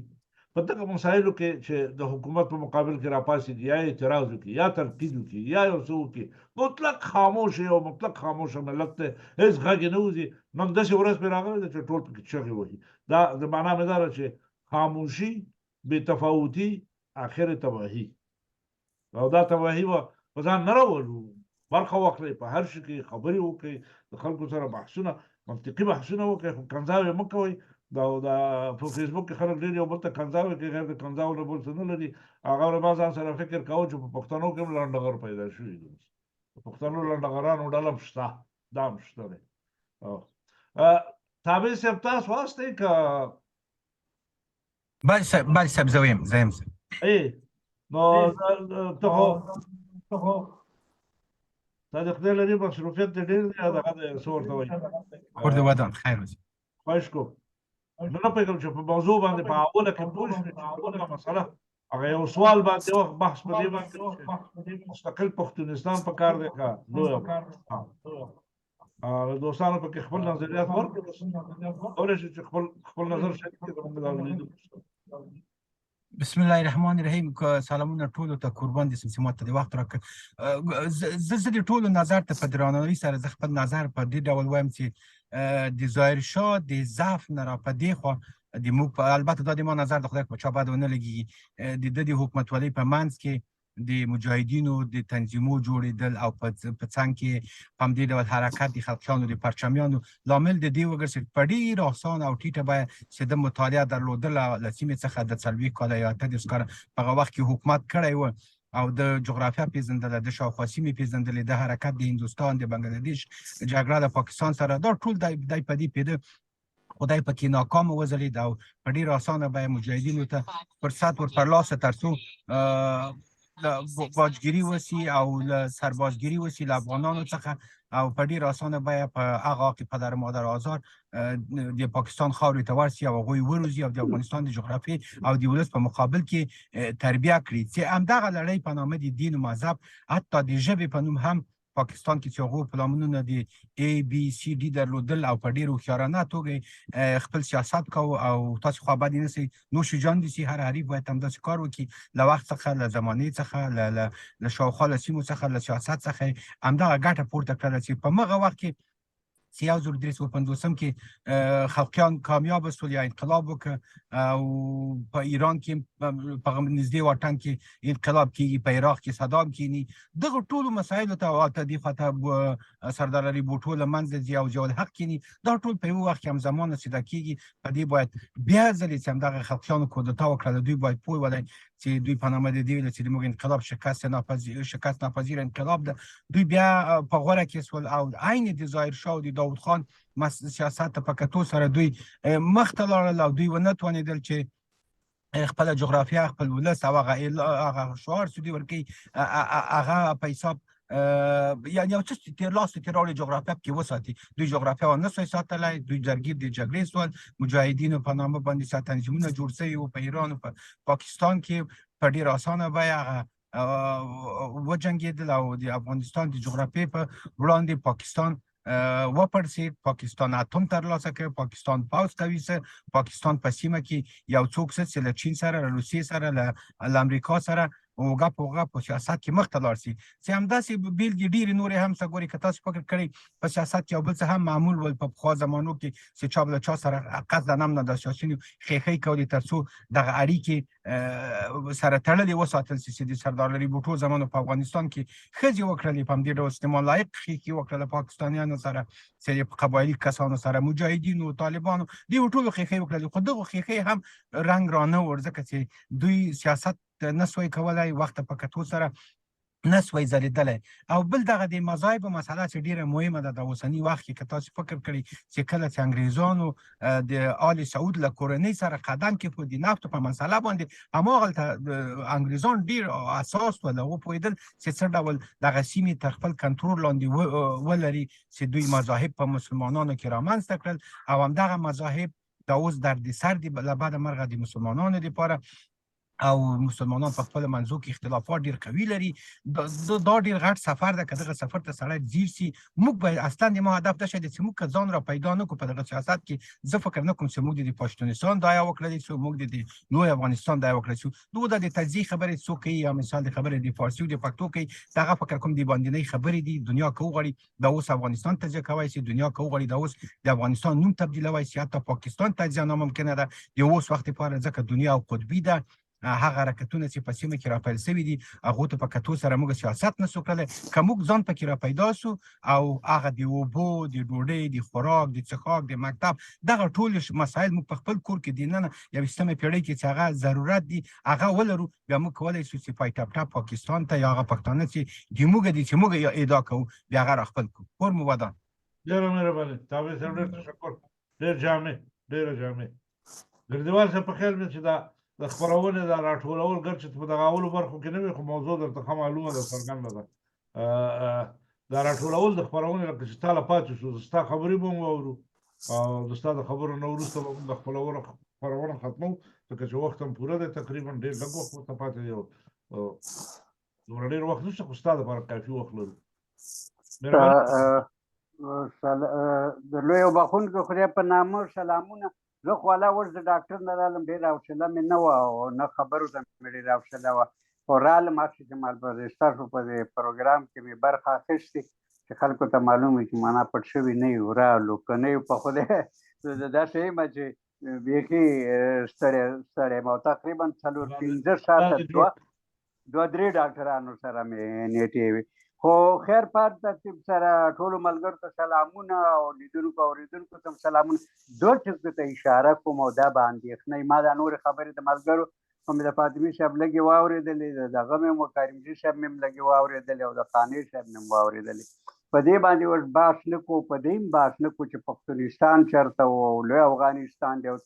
په دغه مسایلو کې چې د حکومت په مقابل کې راپاڅېږي، یا اعتراض وکړي، یا تنقید وکړي، یا یو څه وکړي، مطلق خاموش یو مطلق خاموش ملت دی، هېڅ غږ یې نه وځي. نن داسې ورځ پرې راغلې ده چې ټول پکې چغې وهي. دا د معنا مې دا ده چې خاموشي، بې تفاوتي، اخر تباهي. او دا تباهي به په ځان نه راولو. برخه واخلئ په هر شي کې، خبرې وکړئ، د خلکو سره بحثونه، منطقي بحثونه وکړئ، خو کنځاوې مه کوئ. دا دا په فیسبوک کې خلک ډېر یو بل ته کنځاوې کوي، غیر د کنځاو نه بل څه نه لري. هغه ورځ ما ځان سره فکر کاوه چې په پښتنو کې هم لنډغر پیدا شوي دي، د پښتنو لنډغرانو ډله هم شته، دا هم شته دی. تابع صاحب تاسو واستئ که بله صاحب، بله صاحب، زه یم، زه یم صاحب. ای نو ته خو تا د خدای لري مصروفیت دې ډېر دی، دغه دی څه ورته وایي. کور دې ودان، خیر اوسې. خواهش کوم. زه نه پوهېږم چې په موضوع باندې په اوله کې پوه شوې چې کومه مسله هغه یو سوال باندې وخت بحث په دې باندې چې مستقل پښتونستان په کار دی که لوی افغانستان. هغه دوستانو پکې خپل نظریات ورکړل، کولی شي چې خپل خپل نظر شریک کړي زموږ د اورېدونکو. بسم الله الرحمن الرحیم. سلامونه ټولو ته، قربان دې سم چې ماته د وخت راکړ. زه زه د ټولو نظر ته په درناوي سره زه خپل نظر په دې ډول وایم چې د ظاهر شاه د ضعف نه را په دې خوا د موږ په، البته دا د ما نظر د خدای په چا بد ونه لګېږي، د ده د حکومتولۍ په منځ کې د مجاهدینو د تنظیمو جوړېدل او په څنګ کې په همدې ډول حرکت د خلقیانو د پرچمیانو لامل د دې وګرځېد په ډېر اسان او ټیټه بیه چې د مطالعه درلودله له سیمې څخه د 40 کاله یا 38 کاله په هغه وخت کې حکومت کړی و او د جغرافیا پیژندله، د شاوخوا سیمې پیژندلې، د حرکت د هندوستان د بنګلادیش جګړه له پاکستان سره، دا ټول دی په دې پیده خدای پکې ناکام وځلید او په ډیر اسانه به مجاهدینو ته فرصت ور پر لاسه ترڅو باجګیري وسی او له سربازګیري وسی له افغانانو څخه، او په ډیر اسانه بیه په هغه کې پدر مادر آزار د پاکستان خاورې ته ورسي او هغوی وروزي او د افغانستان د جغرافیې او د ولس په مقابل کې تربیه کړي. چې همدغه لړۍ په نامه د دین او مذهب حتی د ژبې په نوم هم پاکستان کې چې هغو پلانونه د A B C D درلودل او په ډیر هوښیارانه توګه خپل سیاست کاوه او تاسو خو بد نه سي نوش جان دي سي، هر حریف باید همداسې کار وکړي، له وخت څخه، له زمانې څخه، له شاوخوا له سیمو څخه، له سیاست څخه همدغه ګټه پورته کړله چې په مغه وخت کې چې 1350 کې خلقیان کامیاب سول یا انقلاب وکړ او په ایران کې په نږدې واټن کې انقلاب کیږي، په عراق کې صدام کینی، دغه ټولو مسایلو ته او ته دې خواته سردار علي بوټو له منځه ځي او ضیاءالحق کینی، دا ټول په یو وخت کې همزمانه سیده کیږي. په دې باید بیا ځلې چې همدغه خلقیانو کودتا وکړه، دوی باید پوه ولای چې دوی په نامه د دې ویل چې د موږ انقلاب شکست ناپذیر انقلاب ده. دوی بیا په غوره کې سول او عین د ظاهر شاه او د داود خان سیاست ته په کتو سره دوی مخته لاړل او دوی ونه توانېدل چې خپله جغرافیا، خپل ولس او هغه شعار چې دوی ورکوي هغه په حساب یعنی یو څه تیر لاس تیر راوړي جغرافیا پکې وساتي. دوی جغرافیا ونه سوی ساتلی، دوی درګیر د جګړې سول، مجاهدینو په نامه باندې څه تنظیمونه جوړ سوي وو په ایران او په پاکستان کې، په ډېر اسانه بیه هغه وجنګېدل او د افغانستان د جغرافیې په وړاندې پاکستان وپړسید. پاکستان اتم ترلاسه کړ، پاکستان پوځ قوي سه، پاکستان په سیمه کې یو څوک سه چې له چین سره، له روسیې سره، له امریکا سره اوږه په اوږه په سیاست کې مخته لاړ سي. چې همداسې بېلګې ډېرې نورې هم څه ګوري، که تاسو فکر کړئ په سیاست کې یو بل څه هم معمول ول په پخوا زمانو کې چې چا به له چا سره قصداً هم نه د سیاسیونو خېښۍ کولې ترڅو دغه اړیکې سره تړلې وساتل سي. چې د سردار علي بوټو زمانو په افغانستان کې ښځې وکړلې، په همدې ډول سلیمان لایق خېښي وکړله پاکستانیانو سره، چې په قبایلي کسانو سره، مجاهدینو، طالبانو، دې ټولو خېښۍ وکړلې. خو دغو خېښۍ هم رنګ رانه وړ، ځکه چې دوی سیاست نه سوی کولای، وخت په کتو سره نه سوی ځلېدلی. او بل دغه د مذاهبو مسله چې ډېره مهمه ده د اوسني وخت کې، که تاسو فکر کړئ چې کله چې انګریزانو د آل سعود له کورنۍ سره قدم کېښود د نفتو په مسله باندې، هماغلته انګریزان ډېر اساس ول، هغو پوهېدل چې څه ډول دغه سیمې تر خپل کنټرول لاندې ولري، چې دوی مذاهب په مسلمانانو کې رامنځته کړل او همدغه مذاهب دا اوس دردسر دي له بده مرغه د مسلمانانو دپاره، او مسلمانان په خپل منځو کې اختلافات ډیر قوي لري. دا ډیر غټ سفر ده، که دغه سفر ته سړی ځیر سي. موږ به اصلا د ما هدف دا شی دی چې موږ که ځان را پیدا نه کړو په دغه سیاست کې، زه فکر نه کوم چې موږ د پښتونستان دایه وکړلی سو، موږ د لوی افغانستان دایه وکړلی سو. نو دا د تجزیې خبرې څوک کوي یا مثال د خبرې د فارسي او د پښتو کوي، دغه فکر کوم د باندینۍ خبرې دي. دنیا که وغواړي دا اوس افغانستان تجزیه کوی سي، دنیا که وغواړي دا اوس د افغانستان نوم تبدیلوی سي، حتی پاکستان تجزیه ناممکنه ده د اوس وخت لپاره، ځکه دنیا او قطبي ده. هغه حرکتونه چې په سیمه کې راپیل سوي دي هغو ته په کتو سره موږ سیاست نه سو کړلی. که موږ ځان پکې را پیدا سو او هغه د اوبو، د ډوډۍ، د خوراک، د څښاک، د مکتب، دغه ټول مسایل موږ په خپل کور کې دننه 21مه پیړۍ کې چې هغه ضرورت دي هغه ولرو، بیا موږ کولی سو چې پای ټپ ټپ پاکستان ته یا هغه پښتانه چې د موږ دي چې موږ یې ادعا کوو بیا هغه را خپل کړو. کور مو ودان. ډېره مهرباني تابع صاحب، ډېر تشکر، ډېر جامع، ډېره جامع. ګردیوال صاحب په خیال مې چې دا د خپرونې دا راټولول، ګر چې په دغه اولو برخو کې نه وي، خو موضوع درته ښه معلومه ده، څرګنده ده. دا راټولول د خپرونې لکه چې تا له پاتې شو، ستا خبرې به هم واورو او د ستا د خبرو نه وروسته به موږ د خپرونه ختمو، ځکه چې وخت هم پوره دی، تقریبا ډېر لږ وخت ورته پاتې دی، دومره ډېر وخت نشته، خو ستا دپاره کافي وخت لرو. د لوی او بخښونکي خدای په نامه سلامونه. زه خو لا اوس د ډاکټر نه رالم، ډېره حوصله مې نه وه او نه خبرو ته مې ډېره حوصله وه، خو رالم هسې چې مال په ستاسو په دې پروګرام کې مې برخه اخیستې چې خلکو ته معلوم وي چې معنا پټ شوي نه یو، رالو که نه یو په خدای زه داسې یم چې بیخي ستړی ستړی یم، او تقریبا 4-5 ساعته 2-3 ډاکټرانو سره مې نیټې وې. خو خیر په هر ترتیب سره ټولو ملګرو ته سلامونه او لیدونکو اورېدونکو ته هم سلامونه. دوه ټکو ته اشاره کوم او دا به اندېښنه وي. ما دا نورې خبرې د ملګرو خو مې د فاطمي صاحب لږې واورېدلې، د دغه مې هم کریمزي صاحب مې هم لږې واورېدلې او د قانع صاحب مې هم واورېدلې. په دې باندې اوس بحث نه کوو، په دې هم بحث نه کوو چې پښتونستان چېرته و او لوی افغانستان دی او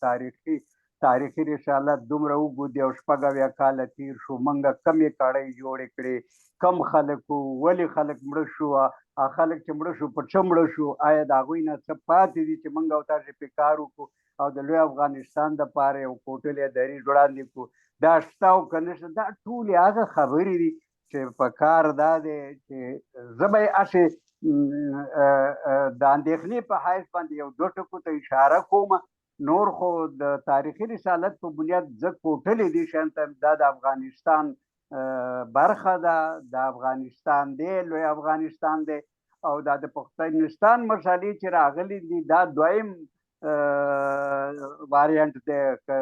تاریخي رسالت دومره اوږد دی او 76 کاله تېر شو، موږ کمې کړۍ جوړې کړې، کم خلک وو، ولې خلک مړه شو، خلک چې مړه شو په څه مړه شو، آیا د هغوی نه څه پاتې دي چې موږ او تاسې پرې کار وکړو او د لوی افغانستان دپاره یو کوټلی دریځ وړاندې کړو، دا شته او که نشته؟ دا ټولې هغه خبرې دي چې په کار دا دی چې زه به یې هسې د اندېښنې په حیث باندې یو دوه ټکو ته اشاره کوم. نور خو د تاریخي رسالت په بنیاد زه کوټلې دي شان ته دا د افغانستان برخه ده، د افغانستان دی، لوی افغانستان دی، او دا د پښتونستان مسالې چې راغلي دي دا دویم واریانټ دی، که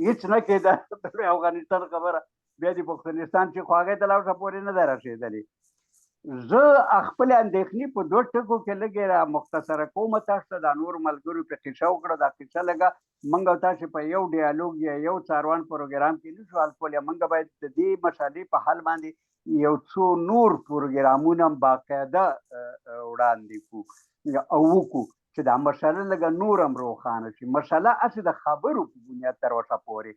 هیڅ نه کېده د لوی افغانستان خبره بیا د پښتونستان چې خو هغې ته لا اوسه پورې نه ده رسېدلې. زه خپلې اندېښنې په دوه ټکو کې لږې را مختصره کوم تاسو ته، دا نور ملګرو پې قصه وکړه. دا قصه لږه موږ او تاسې په یو ډیالوګ یا یو څاروان پروګرام کې نه شو حل کولی، موږ باید د دې مسالې په حل باندې یو څو نور پروګرامونه هم باقاعده وړاندې کړو او وکړو چې دا مسله لږه نور هم روښانه شي. مسله هسې د خبرو په بنیاد تر اوسه پورې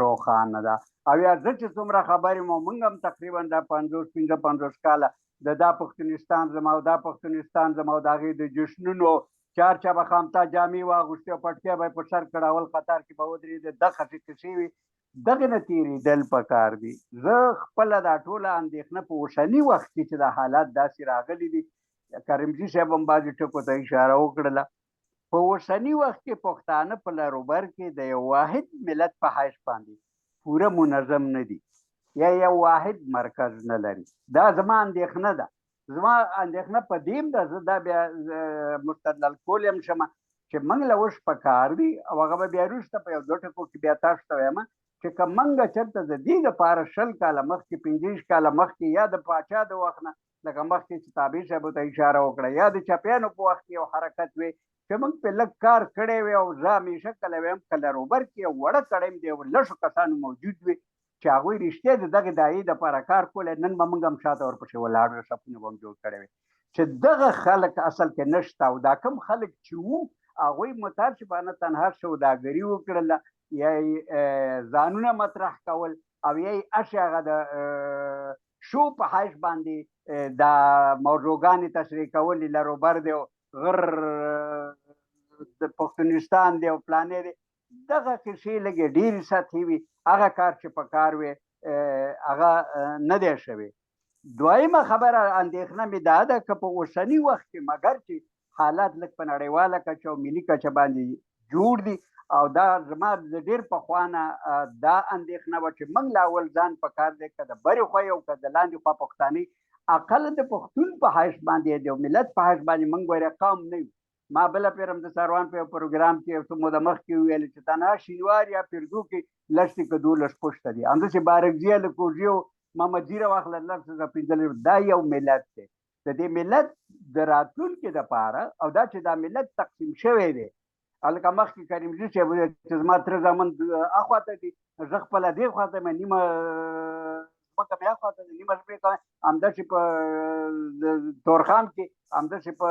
روښانه ده، او یا زه چې څومره خبرې مو موږ هم تقریبا دا 50-55 کاله د دا پښتونستان زما او دا پښتونستان زما او د هغې د جشنونو چار چا به خامتا جامې واغوستې او پټکی به یې په سر کړ، اول قطار کې به ودرېده، دغسې قصې وې، دغې نه تېرېدل پکار دي. زه خپله دا ټوله اندېښنه په اوسني وخت کې چې دا حالات داسې راغلي دي، کریمزي صاحب هم بعضې ټکو ته اشاره وکړله، په اوسني وخت کې پښتانه په لروبر کې د یو واحد ملت په حیث باندې پوره منظم نه دي یا یو واحد مرکز نه لري. دا زما اندېښنه ده. زما اندېښنه په دې هم ده، زه دا بیا مستدلل کولی هم شم چې موږ له اوس په کار دي، او هغه به بیا وروسته په یو دوه ټکو کې بیا تاسو ته وایم چې که موږ چېرته د دې لپاره 20 کاله مخکې، 25 کاله مخکې یا د پاچا د وخت نه لکه مخکې چې تابع صاحب ته اشاره وکړه، یا د چپیانو په وخت کې یو حرکت وي چې موږ پرې لږ کار کړی وي، او زه همیشه کله وایم که لروبر کې یو وړه کړۍ هم د یو لسو کسانو موجود وي چې هغوی رښتیا د دغې دایې دپاره کار کولی، نن به موږ هم شاته ورپسې ولاړ وي، صفونه به هم جوړ کړی وي. چې دغه خلک اصل کې نشته، او دا کم خلک چې وو هغوی متاسفانه تنها سوداګري وکړله، یا یې ځانونه مطرح کول، او یا یې هسې هغه د شو په حیث باندې دا موضوعګانې تشریح کولې، لروبر دی او غر د پښتونستان دی او پلانې دی، دغه قصې لږې ډېرې سطحي وي. هغه کار چې په کار وي هغه نه دی شوی. دویمه خبره اندېښنه مې دا ده که په اوسني وخت کې مګر چې حالات لږ په نړیواله کچه او ملي کچه باندې جوړ دي، او دا زما د ډېر پخوا نه دا اندېښنه وه چې موږ له اول ځان په کار دی که د برې خوا یو که د لاندې خوا پښتانه، اقل د پښتون په حیث باندې، د ملت په حیث باندې موږ ورې قوم نه یو. ما بله پېر هم د څاروان په یو پروګرام کې یو څه موده مخکې وویل چې تنها شینوار یا پیرزو کې 10 که 12 پښته دي، همداسې بارکزي، الکوزي او محمدزي راواخله 10 که 15، دا یو ملت دی. د دې ملت د راتلونکي دپاره، او دا چې دا ملت تقسیم شوی دی، هلکه مخکې کریمزي صاحب وویل چې زما تره زامن اخوا ته دي، زه خپله دې خوا ته یم، نیمه ځمکه مې اخوا ته ده، نیمه ځمکه همداسې په تورخم کې، همداسې په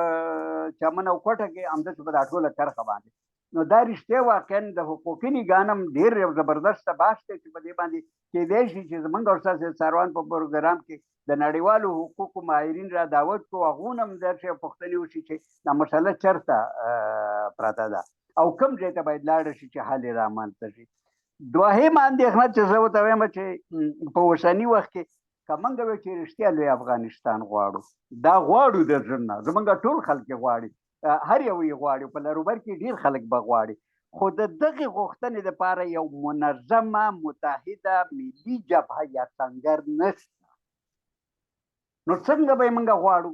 چمن او کوټه کې، همداسې په دا ټوله کرښه باندې. نو دا رښتیا واقعا د حقوقي نګاه نه هم ډېر یو زبردست بحث دی چې په دې باندې کېدای شي چې زمونږ او ستاسو د څاروان په پروګرام کې د نړیوالو حقوقو ماهرین را دعوت کړو، هغو نه هم داسې پوښتنې وشي چې دا مسله چېرته پرته ده او کوم ځای ته باید لاړه شي چې حل یې رامنځته شي. دوهمه اندېښنه چې زه ورته وایم چې په اوسني وخت کې که موږ وایو چې رښتیا لوی افغانستان غواړو، دا غواړو د زړه نه، زمونږ ټول خلک یې غواړي، هر یو یې غواړي، په لروبر کې ډېر خلک به غواړي، خو د دغې غوښتنې لپاره یو منظمه متحده ملي جبهه یا سنګر نشته. نو څنګه به یې موږ غواړو؟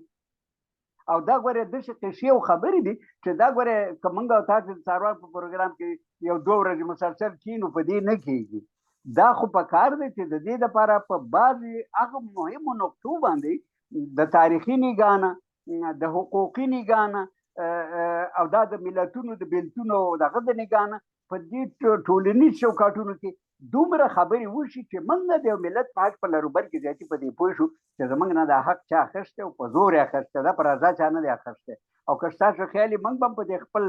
او دا ګوره داسې قصې او خبرې دي چې دا ګوره که موږ او تاسو د څاروان په پروګرام کې یو دوه ورځې مسلسل کینو په دې نه کېږي. دا خو په کار دی چې د دې لپاره په بعضې هغو مهمو نقطو باندې د تاریخي نګاه نه، د حقوقي نګاه نه او دا د ملتونو د بېلتون او دغه د نګاه نه په دې ټولنیز چوکاټونو کې دومره خبرې وشي چې موږ د یو ملت په حق په لروبر کې زیاتي په دې پوه شو چې زموږ نه دا حق چا اخیستی او په زور یې اخیستی ده، په رضا چا نه دی اخیستی. او که ستاسو خیال یې موږ به هم په دې خپل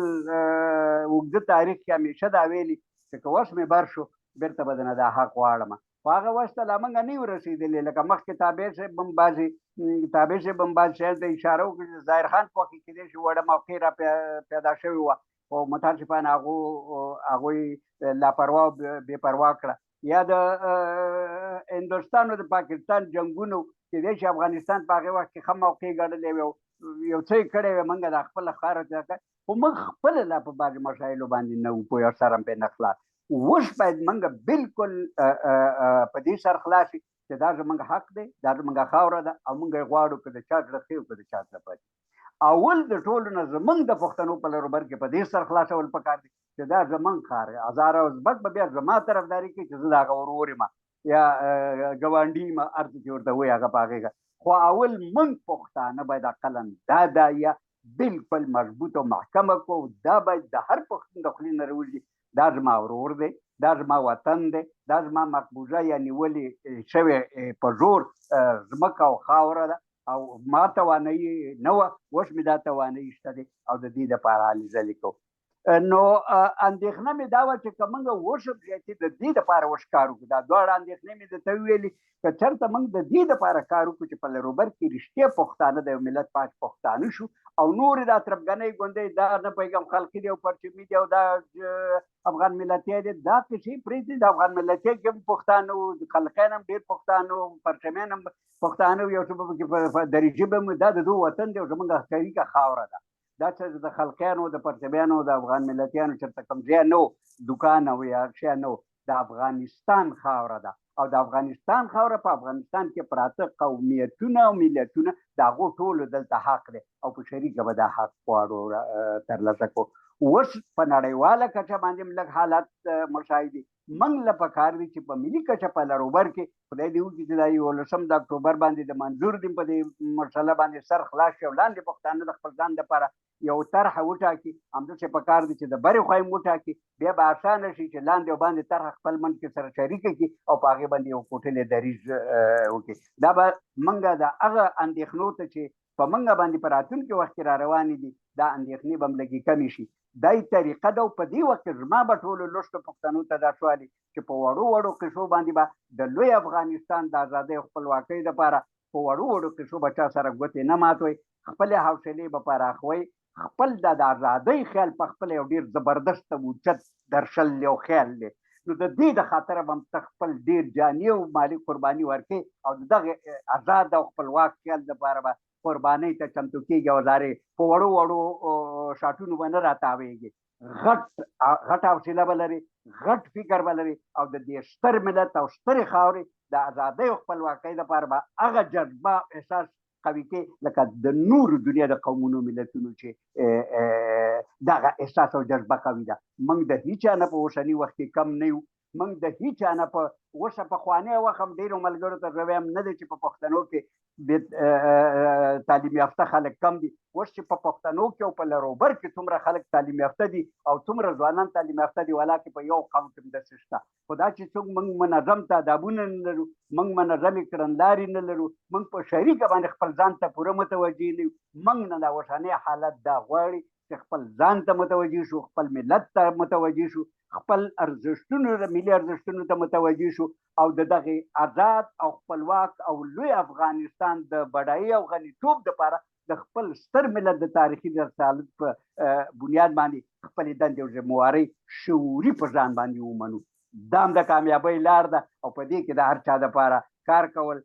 اوږده تاریخ کې همیشه دا ویلي چې که وس مې بر شو بېرته به درنه دا حق غواړم، خو هغه وس ته لا موږ نه یو رسېدلي. لکه مخکې تابع صاحب هم بعضې تابع صاحب هم بعضې شیانو ته اشاره وکړه چې ظاهر خان په وخت کې کېدای شي وړه موقع را پیدا شوې وه، خو متاسفانه هغوی لاپروا او بې پروا کړه. یا د هندوستان او د پاکستان جنګونو کېدای شي افغانستان په هغې وخت کې ښه موقع ګڼلې وي او یو څه یې کړی وي، موږ دا خپله خاوره چې خو موږ خپله لا په بعضې مسایلو باندې نه وو پوه او سر هم پرې نه خلاص. اوس باید موږ بالکل په دې سر خلاص شي چې دا زموږ حق دی، دا زموږ خاوره ده او موږ یې غواړو، که د چا زړه ښه او که د چا زړه بد. اول د ټولو نه زموږ د پښتنو په لروبر کې په دې سر خلاصول پکار دي چې دا زموږ ښار دی. هزاره ازبک به بیا زما طرفداري کوي چې زه د هغه ورور یم یا ګاونډي یم، هر څه چې ورته وایي هغه په هغې. خو اول موږ پښتانه باید اقلا دا دایه بالکل مضبوط او محکمه کړو. دا باید د هر پښتون د خولې نه راوځي، دا زما ورور دی، دا زما وطن دی، دا زما مقبوضه یا نیولې شوې په زور ځمکه او خاوره ده او ما توانایي نه وه، اوس مې دا توانایي شته دی او د دې لپاره هلې ځلې کوو. نو اندېښنه مې دا وه چې که موږ وشم چې د دې لپاره اوس کار وکړو، دا دواړه اندېښنې مې درته وویلې، که چېرته موږ د دې لپاره کار وکړو چې په لروبر کې رښتیا پښتانه د یو ملت پاک پښتانه شو او نورې دا تربګنۍ ګوندۍ دا نه پوهېږم خلقي دی او پرچمي دی او دا افغان ملتیا دی، دا قصې پرېږدي. د افغان ملتیا کې هم پښتانه وو، خلقیان هم ډېر پښتانه وو، پرچمیان هم پښتانه وو، یو څه به پکې دري ژبه هم، دا د دوی وطن دی او زموږ شریکه خاوره ده. دا چې د خلقیانو، د پرچمیانو، د افغان ملتیانو چېرته کوم ځای نه و، دوکان او یا شی نه و، د افغانستان خاوره ده او د افغانستان خاوره په افغانستان کې پراته قومیتونه او ملتونه د هغو ټولو دلته حق دی او په شریکه به دا حق غواړو ترلاسه کړو. اوس په نړیواله کچه باندې هم لږ حالات مساعد دي. موږ له پکار دي چې په ملي کچه په لروبر کې خدای دې وکړي چې دا 11 د اکټوبر باندې د منظور دین په دې مسله باندې سر خلاص شي او لاندې پښتانه د خپل ځان لپاره یو طرحه وټاکي. همداسې پکار دي چې د برې خوا یې وټاکي، بیا به اسانه شي چې لاندې او باندې طرحه خپل منځ کې سره شریکه کړي او په هغې باندې یو کوټلی دریځ وکړي. دا به موږ د هغه اندېښنو ته چې په موږ باندې په راتلونکي وخت کې را روانې دي، دا اندېښنې به هم لږې کمې شي. دا یې طریقه ده. او په دې وخت کې زما به ټولو لوستو پښتنو ته دا سوال وي چې په وړو وړو قصو باندې به د لوی افغانستان د ازادۍ او خپلواکۍ لپاره په وړو وړو قصو به چا سره ګوتې نه ماتوئ، خپلې حوصلې به پراخوئ، خپل د ازادۍ خیال په خپله یو ډېر زبردست او اوچت درشل دی او خیال دی، نو د دې د خاطره به هم ته خپل ډېر جاني او مالي قرباني ورکړې او د دغه ازاد او خپلواک خیال لپاره به قربانۍ ته چمتو کېږي او زارې په وړو وړو شاټونو به نه راتاوېږي. غټ غټه حوصله به لري، غټ فکر به لري او د دې ستر ملت او سترې خاورې د ازادۍ او خپلواکۍ لپاره به هغه جذبه احساس قوي کې لکه د نورو دنیا د قومونو ملتونو چې دغه احساس او جذبه قوي ده. موږ د هیچا نه په اوسني وخت کې کم نه یو، موږ د هیچا نه په اوسه پخوانی وخت هم ډېرو ملګرو ته زه وایم نه دی چې په پښتنو کې تعلیم یافته خلک کم دي. اوس چې په پښتنو کې او په لروبر کې څومره خلک تعلیم یافته دي او څومره ځوانان تعلیم یافته دي، ولاکه په یو قوم کې هم داسې شته. خو دا چې څوک موږ منظم تادابونه نه لرو، موږ منظمې کړنلارې نه لرو، موږ په شریکه باندې خپل ځان ته پوره متوجه نه یو، موږ نه دا اوسنی حالت دا غواړي چې خپل ځان ته متوجه شو، خپل ملت ته متوجه شو، خپل ارزښتونو، ملي ارزښتونو ته متوجه شو او د دغه آزاد او خپلواک او لوی افغانستان د بډایي او غنیتوب لپاره د خپل ستر ملت د تاریخي رسالت په بنیاد باندې خپلې دندې او ذمهوارۍ شعوري په ځان باندې ومنو. دا هم د کامیابۍ لار ده او په دې کې د هر چا دپاره کار کول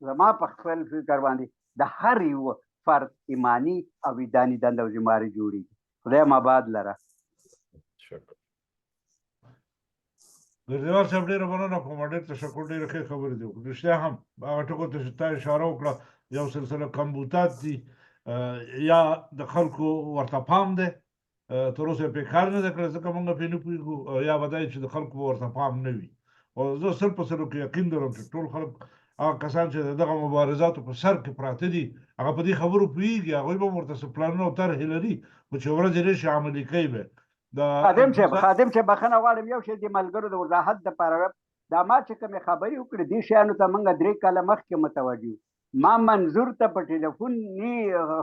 زما په خپل فکر باندې د هر یو فرد ایماني او وجداني دنده او ذمهواري جوړېږي. خدای مو آباد لره. ګردیوال صاحب ډېره مننه کوم، ډېر تشکر، ډېرې ښې خبرې دي وکړې. رښتیا هم هغه ټکو ته چې تا اشاره وکړه یو سلسله کمبوتات دي، یا د خلکو ورته پام دی، تر اوسه یې پرې کار نه دی کړی ځکه موږ پرې نه پوهېږو، یا به دا چې د خلکو به ورته پام نه وي. او زه 100% کې یقین لرم چې ټول خلک هغه کسان چې د دغه مبارزاتو په سر کې پراته دي هغه په دې خبرو پوهېږي، هغوی به هم ورته څه پلانونه او طرحې لري، خو چې ورځې راشي عملي کوي به. خادم صاحب، خادم صاحب بخښنه غواړم، یو شی د ملګرو د وضاحت دپاره وایم. دا ما چې کومې خبرې وکړې دې شیانو ته موږ 3 کاله مخکې متوجه وو. ما منظور ته په ټلیفوني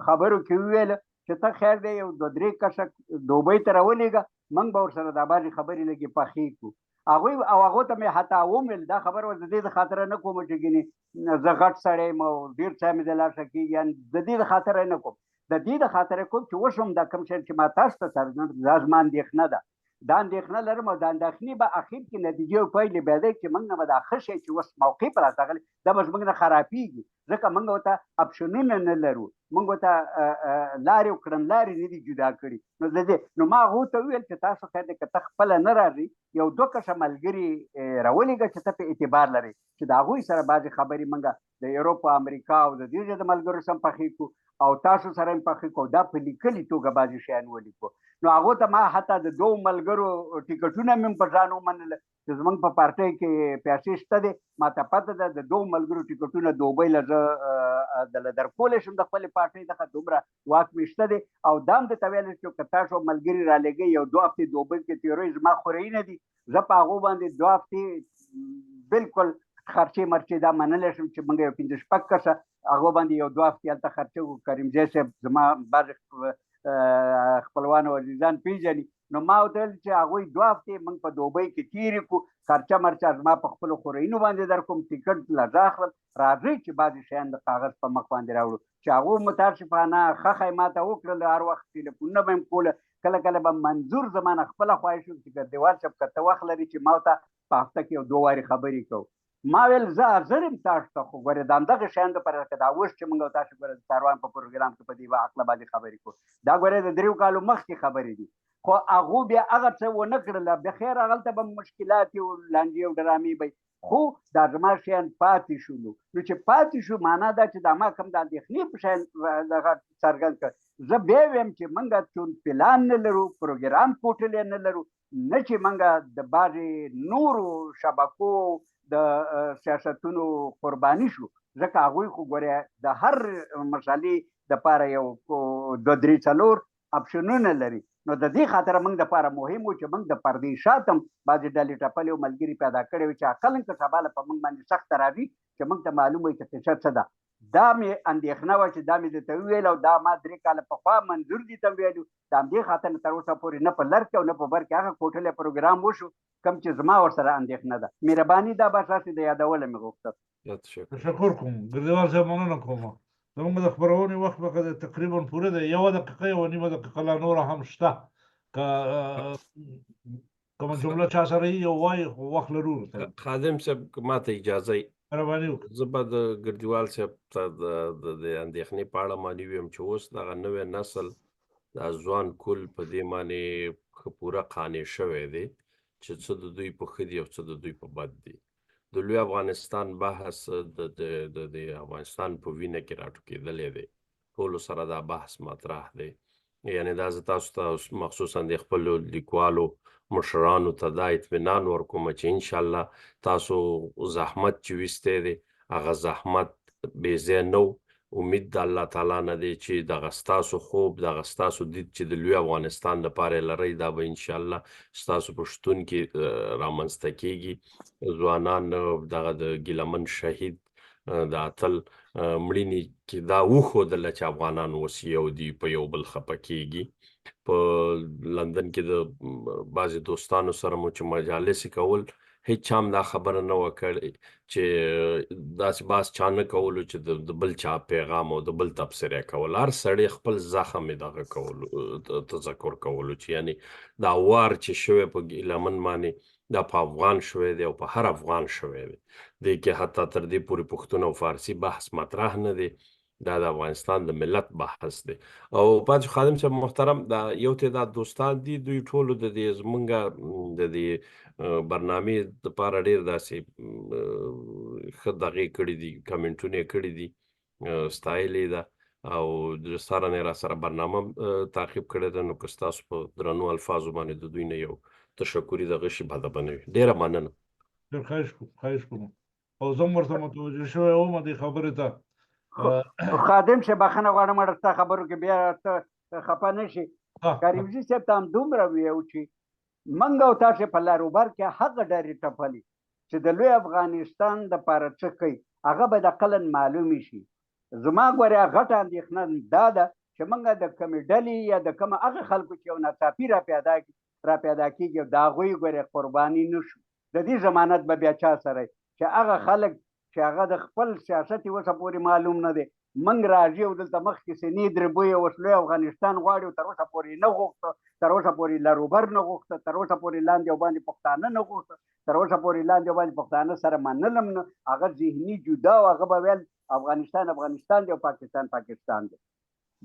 خبرو کې وویل چې ته خیر دی یو دوه درې کسه دوبۍ ته راولېږه، موږ به ورسره دا بعضې خبرې لږې پخې کړو. هغوی او هغو ته مې حتی وویل دا خبره اوس د دې د خاطره نه کوم چې ګینې زه غټ سړی یم او ډېر څه مې د لاسه کېږي، د دې د خاطره نه کوم، د دې د خاطره کوم چې اوس هم دا کوم شی چې ما تاسو ته څرګند، دا زما اندېښنه ده، دا اندېښنه لرم او دا اندېښنې به اخر کې نتیجې او پایلې بیا دی چې موږ نه به دا ښه شی چې اوس موقع په لاس راغلی دا به زموږ نه خرابېږي، ځکه موږ ورته اپشنونه نه لرو، موږ ورته لارې او کړنلارې نه دي جدا کړي. نو د دې نو ما هغو ته وویل چې تاسو خیر دی که ته خپله نه راځي یو دوه کسه ملګري راولېږه چې ته په اعتبار لرې، چې د هغوی سره بعضې خبرې موږ د یوروپ، امریکا او د دې ځای د ملګرو سره هم پخې کړو او تاسو سره هم پخې کړو، دا په لیکلي توګه بعضې شیان ولیکو. نو هغو ته ما حتی د دوو ملګرو ټیکټونه مې هم په ځان ومنل چې زمونږ په پارټۍ کې پیسې شته دی، ما ته پته ده د دوو ملګرو ټیکټونه دوبۍ له زه دله درکولی شم د خپلې پارټۍ څخه، دومره واک مې شته دی. او دا هم درته ویلی چې که تاسو ملګري رالیږئ یو دوه هفتې دوبۍ کې تېروئ، زما خورئینه دي، زه په هغو باندې دوه هفتې بالکل خرچې مرچې دا منلی شم چې موږ یو پنځه شپږ کسه هغو باندې یو دوه هفتې هلته خرچه وکړو. کریمزی صاحب زما بعضې خپلوان او عزیزان پېژني، نو ما ورته ویل چې هغوی دوه هفتې موږ په دوبۍ کې تېرې کړو، خرچه مرچه زما په خپلو خورئینو باندې در کوم، ټیکټ له زه اخلم، راځئ چې بعضې شیان د کاغذ په مخ باندې راوړو. چې هغو متاسفانه ښه یې ما ته وکړل، هر وخت ټلیفونونه به یې کوله، کله کله به منظور زما نه خپله خواهش وکړي چې ګردیوال صاحب که ته وخت لرې چې ما ورته په هفته کې یو دوه وارې خبرې کوو. ما ویل زه حاضر یم تاسو ته، خو ګورې د همدغه شیانو دپاره لکه دا اوس چې موږ او تاسو ګوره د څاروان په پروګرام کې په دې عقله باندې خبرې کوو، دا ګورې د 3 کالو مخکې خبرې دي، خو هغو بیا هغه څه ونه کړل. بخیر هغلته به مشکلات او لانجې او ډرامې به، خو دا زما شیان پاتې شولو. نو چې پاتې شو معنا دا چې دا ما کوم د اندېښنې په شیان دغه څرګند کړ. زه بیا وایم چې موږ چون پلان نه لرو، پروګرام کوټلی نه لرو، نه چې موږ د بعضې نورو شبکو د سیاستونو قرباني شو، ځکه هغوی خو ګورې د هر مسالې دپاره یو 2 3 4 اپشنونه لري. نو د دې خاطر موږ دپاره مهم و چې موږ د پردې شاته هم بعضې ډلې ټپلې او ملګري پیدا کړي وي چې اقلاً که سبا له په موږ باندې سخته راځي چې موږ ته معلوم وي چې قصه څه ده. دا مې اندېښنه وه چې دا مې درته وویل او دا ما 3 کاله پخوا منظور دي ته ویلو، د همدې خاطر نه تر اوسه پورې نه په لر کې او نه په بر کې هغه کوټلی پروګرام وشو کوم چې زما ورسره اندېښنه ده. مهرباني، دا بس هسې د یادولو مې غوښتل. تشکر کوم ګردیوال صاحب، مننه کوم. زموږ د خپرونې وخت به تقریبا پوره دی، 1 دقیقه 1.5 دقیقه لا نوره هم شته، که کومه جمله چا سره یې یو وایي خو وخت لرو. خادم صاحب که ما ته اجازه وي، مهرباني وکړئ. زه به د ګردیوال صاحب ته د اندېښنې په اړه معنی ویم چې اوس دغه نوی نسل دا ځوان کول په دې معنی ښه پوره قانع شوی دی چې څه د دوی په ښه دي او څه د دوی په بد دي. د لوی افغانستان بحث د افغانستان په وینه کې راټوکېدلی دی، ټولو سره دا بحث مطرح دی. یعنی دا زه تاسو ته مخصوصا د خپلو لیکوالو مشرانو ته دا اطمینان ورکوم چې انشاءالله تاسو زحمت چې ویستی دی هغه زحمت بې ځای نه و. امید د الله تعالی نه دی چې دغه ستاسو خوب، دغه ستاسو دید چې د لوی افغانستان لپاره یې لرئ، دا به انشاءالله ستاسو په شتون کې رامنځته کیږي. ځوانان دغه د ګیلمن شهید د اتل مړینې کې دا وښودله چې افغانان اوس یو دي، په یو بل خپه کیږي. په لندن کې د بعضې دوستانو سره مو چې مجالس کول، هیڅ چا هم دا خبره نه وه کړې چې داسې بحث چا نه کولو چې د بل چا پیغام او د بل تبصره کول. هر سړی خپل زخم یې دغه کولو، تذکر کولو چې یعنی دا وار چې شوی په ګیلهمن باندې، دا په افغان شوی دی او په هر افغان شوی دی. دې کې حتی تر دې پورې پښتون او فارسي بحث مطرح نه دی، دا د افغانستان د ملت بحث دی. او پاتې خادم صاحب محترم، دا یو تعداد دوستان دي، دوی ټولو د دې زمونږ د دې برنامې لپاره ډېر داسې ښه دغې کړي دي، کمنټونه یې کړي دي، ستایلې ده او د سره نه را سره برنامه تعقیب کړې ده. نو که ستاسو په درنو الفاظو باندې د دوی نه یو تشکري دغه شي بده به نه وي. ډېره مننه. ډېر خواهش کوم، خواهش کوم. او زه هم ورته متوجه شوی وم دې خبرې ته. خادم صاحب بخښنه غواړم ستا خبرو کې بیا ته خفه نه شي. کریمزي صاحب ته هم دومره ویو چې موږ او تاسې په لر او بر کې هغه ډلې ټپلې چې د لوی افغانستان دپاره څه کوي، هغه به د قلن معلومې شي. زما ګورې غټه اندېښنه دا ده چې موږ د کومې ډلې یا د کوم هغه خلکو چې یو ناڅاپي را پیدا کېږي د هغوی ګورې قرباني نه شو. د دې ضمانت به بیا چا سره چې هغه خلک چې هغه د خپل سیاست یې اوسه پورې معلوم نه دی، موږ راځي او دلته مخکې سینې دربوي او اوس لوی افغانستان غواړي او تر اوسه پورې نه غوښته، تر اوسه پورې لروبر نه غوښته، تر اوسه پورې لاندې او باندې پښتانه نه غوښته، تر اوسه پورې لاندې او باندې پښتانه سره منلم نه. هغه ذهني جدا او هغه به ویل افغانستان افغانستان دی او پاکستان پاکستان دی.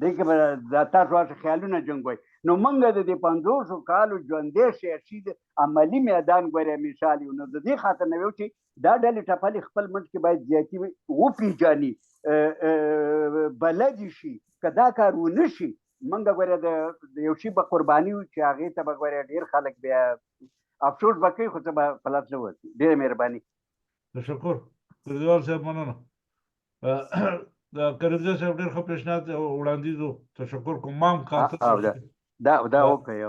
دې کې به دا تاسو هسې خیالونه جنګوئ. نو موږ د دې 50 کالو ژوندی سیاسي عملي میدان ګورې مثال یو. نو د دې خاطر نه ویو چې دا ډلې ټپلې خپل منځ کې باید زیاتي وپېژني، بلدې شي. که دا کار ونه شي موږ ګورې د یو شي به قرباني وو چې هغې ته به ګورې ډېر خلک بیا افسوس به کوي، خو څه به په لاس نه ورځي. ډېره مهرباني. تشکر ګردیوال صاحب، مننه. د کریمزي صاحب ډېر ښه پېشنهاد وړاندیز و، تشکر کوم. ما هم کاته دا دا وکړئ.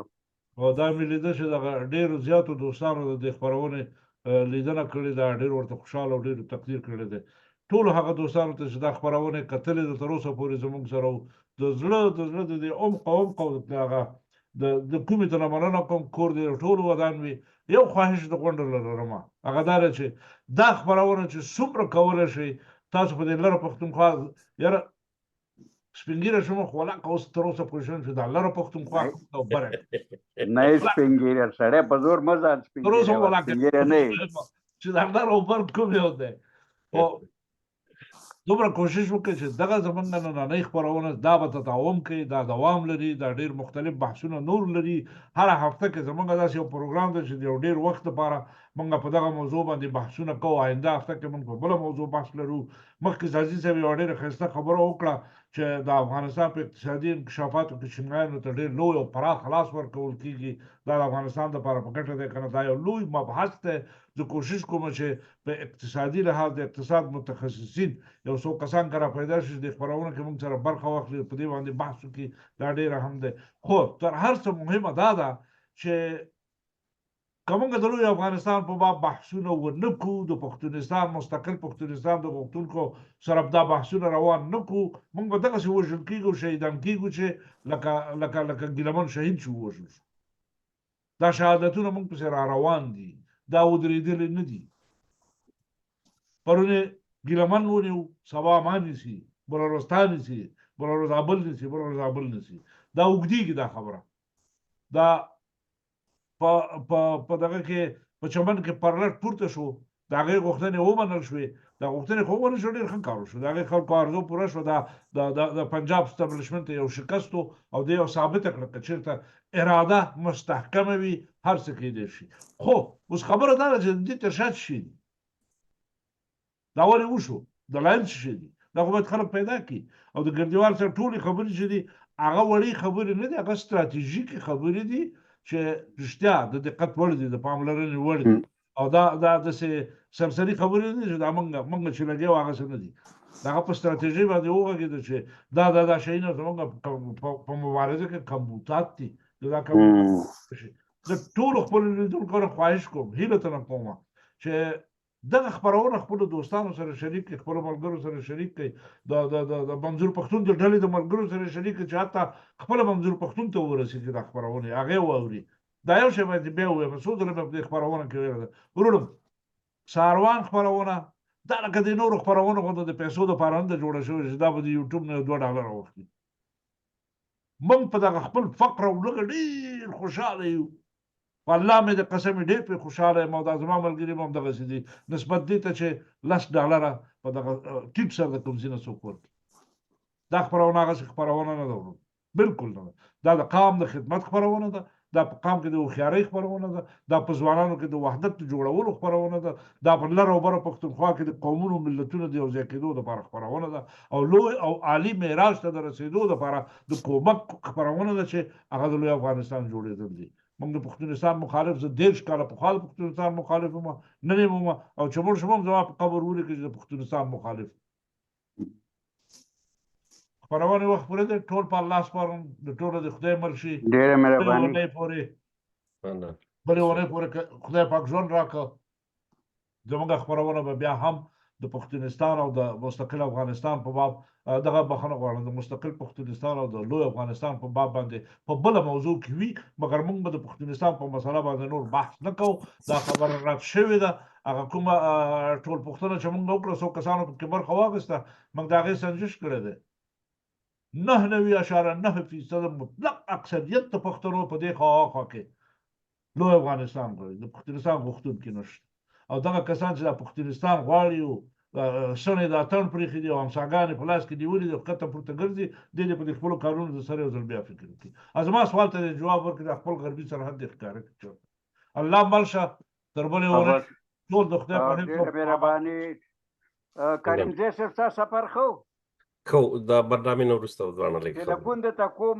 او دا مې لیده چې دغه ډېرو زیاتو دوستانو د دې خپرونې لیدنه کړې ده، ډېر ورته خوشحاله او ډېر تقدیر کړی دی. ټولو هغه دوستانو ته چې دا خپرونه یې کتلې ده تر اوسه پورې زموږ سره وو، د زړه د زړه د دې عمق عمق او هغه د کومې ته نه مننه کوم. کور دې ټولو ودان وي. یو خواهش د غونډو لرم، هغه دا دی چې دا خپرونه چې څومره کولی شئ تاسو په دې لره پښتونخوا، یاره سپین ږیری شوم خو ولاکه اوس تر اوسه پوه شوم چې دا لره پښتونخوا او بره نه سپین ږیری سړی په زور مه ځان سپین تر اوسه ږیری ولاکه سپین ږیری نه یې. چې دا لره او بر کوم یو دی. خو دومره کوشش وکړئ چې دغه زمونږ نننۍ خپرونه دا به تداوم کوي، دا دوام لري، دا ډېر مختلف بحثونه نور لري. هره هفته کې زمونږ داسې یو پروګرام دی چې د یو ډېر وخت لپاره مونږ په دغه موضوع باندې بحثونه کوو. آینده هفته کې مونږ په بله موضوع بحث لرو. مخکې ځاځي صاحب یوه ډېره ښایسته خبره وکړه چې د افغانستان په اقتصادي انکشافاتو کې چینایانو ته ډېر لوی او پراخ لاس ورکول کېږي، دا د افغانستان لپاره په ګټه دی که نه؟ دا یو لوی مبحث دی. زه کوشش کوم چې په اقتصادي لحاظ د اقتصاد متخصصین یو څو کسان که را پیدا شي چې د خپرونو کې موږ سره برخه واخلي، په دې باندې بحث وکړي، دا ډېره هم دی. خو تر هر څه مهمه دا ده چې که موږ د لوی افغانستان په باب بحثونه ونه کړو، د پښتونستان مستقل پښتونستان د غوښتونکو سره دا بحثونه روان نه کړو، موږ به دغسې وژل کېږو، شهیدان کېږو چې لکه لکه لکه ګیلهمن شهید چې ووژل شو. دا شهادتونه موږ پسې را روان دي، دا ودرېدلې نه دي. پرون یې ګیلهمن ونیو، سبا ما نیسي، بله ورځ تا نیسي، بله ورځ ابل نیسي، بله ورځ ابل نیسي. دا اوږدېږي دا خبره. دا په په په دغه کې په چمن کې پرلټ پورته شو، د هغې غوښتنې ومنل شوې. دا غوښتنې خو ومنل شوې، ډېر ښه کار وشو، د هغې خلکو ارزو پوره شوه. دا د د پنجاب اسټبلشمنټ یو شکست و او دې یو ثابته کړه که چېرته اراده مستحکمه وي هر څه کېدای شي. خو اوس خبره دا ده چې د دې تر شا څه شی دي، دا ولې وشو، دلایل څه شی دي، دا خو باید خلک پیدا کړي. او د ګردیوال سره ټولې خبرې چې دي هغه وړې خبرې نه دي، هغه ستراتیژیکې خبرې دي چې رښتیا د دقت وړ دي، د پاملرنې وړ دي. او دا دا داسې سرسري خبرې نه دي چې دا مونږ چې لګیا وو هغه څه نه دي. هغه په ستراتیژۍ باندې وغږېده چې دا دا دا شیونه زمونږ په مبارزه کې کمبوتات دي، دا کمبوتات شي. زه ټولو خپلو لیدونکو نه خواهش کوم، هیله ترنه کوم چې دغه خپرونه خپلو دوستانو سره شریک کړئ، خپلو ملګرو سره شریک کړئ، د د د د منظور پښتون د ډلې د ملګرو سره شریک کړئ چې حتی خپله منظور پښتون ته ورسېږي دا خپرونې هغه واوري. دا یو شی باید بیا ووایم، څو ځله مې په دې خپرونه کې ویلی ده وروڼو، ساروان خپرونه دا لکه د نورو خپرونو غوندې د پیسو دپاره نه ده جوړه شوې چې دا به د یوټیوب نه یو $2 واخلي. موږ په دغه خپل فقر او لږه ډېر خوشحاله یو، په الله مې د قسم ډېر پرې خوشحاله یم او دا زما ملګري هم همدغسې دي، نسبت دې ته چې $10 په دغه ټیټ سر د کوم ځای نه څوک ورکړي. دا خپرونه هغسې خپرونه نه ده ورور، بالکل نه ده. دا د قام د خدمت خپرونه ده، دا په قام کې د هوښیارۍ خپرونه ده، دا په ځوانانو کې د وحدت د جوړولو خپرونه ده، دا په لر او بره پښتونخوا کې د قومونو ملتونو د یو ځای کېدو لپاره خپرونه ده او لوی او عالي معراج ته د رسېدو لپاره د کومک خپرونه ده چې هغه د لوی افغانستان جوړېدل دي. موږ د پښتونستان مخالف، زه 30 کاله پخوا د پښتونستان مخالف وم، نن یې وم او چې مړ شوم هم زما په قبر ولیکئ چې د پښتونستان مخالف. خپرونې وخت پوره دی، ټول په الله سپارم، د ټولو د خدای مل شي. ډېره مهرباني. بلې اونۍ پورې خدای پاک ژوند راکړ، زموږ خپرونه به بیا هم د پښتونستان او د مستقل افغانستان په باب، دغه بخښنه غواړم، د مستقل پښتونستان او د لوی افغانستان په باب باندې په بله موضوع کې وي، مګر موږ به د پښتونستان په مسله باندې نور بحث نه کوو. دا خبره رد شوې ده. هغه کومه ټول پوښتنه چې موږ وکړه، څو کسانو پکې برخه واخیسته، موږ د هغې سنجش کړی دی. 99.9% مطلق اکثریت د پښتنو په دې خوا خوا کې لوی افغانستان غواړي، د پښتونستان غوښتونکي نشته. او دغه کسان چې د پښتونستان غواړي او سڼې د اتڼ پرېښي دي او همساګانې په لاس کې نیولي دي او ښکته پورته ګرځي، دې دې په دې خپلو کارونو د سره یو ځل بیا فکر وکړي. زما سوال ته دې جواب ورکړي، دا خپل غربي سرحد دې ښکاره کړي چېرته. الله مل شه، تر بلې اونۍ ټول د خدای په حفظ. ډېره مهرباني کریمزی صاحب، ستا سفر ښه و؟ ښه و، د برنامې نه وروسته دواړه لږ ټلیفون درته کوم.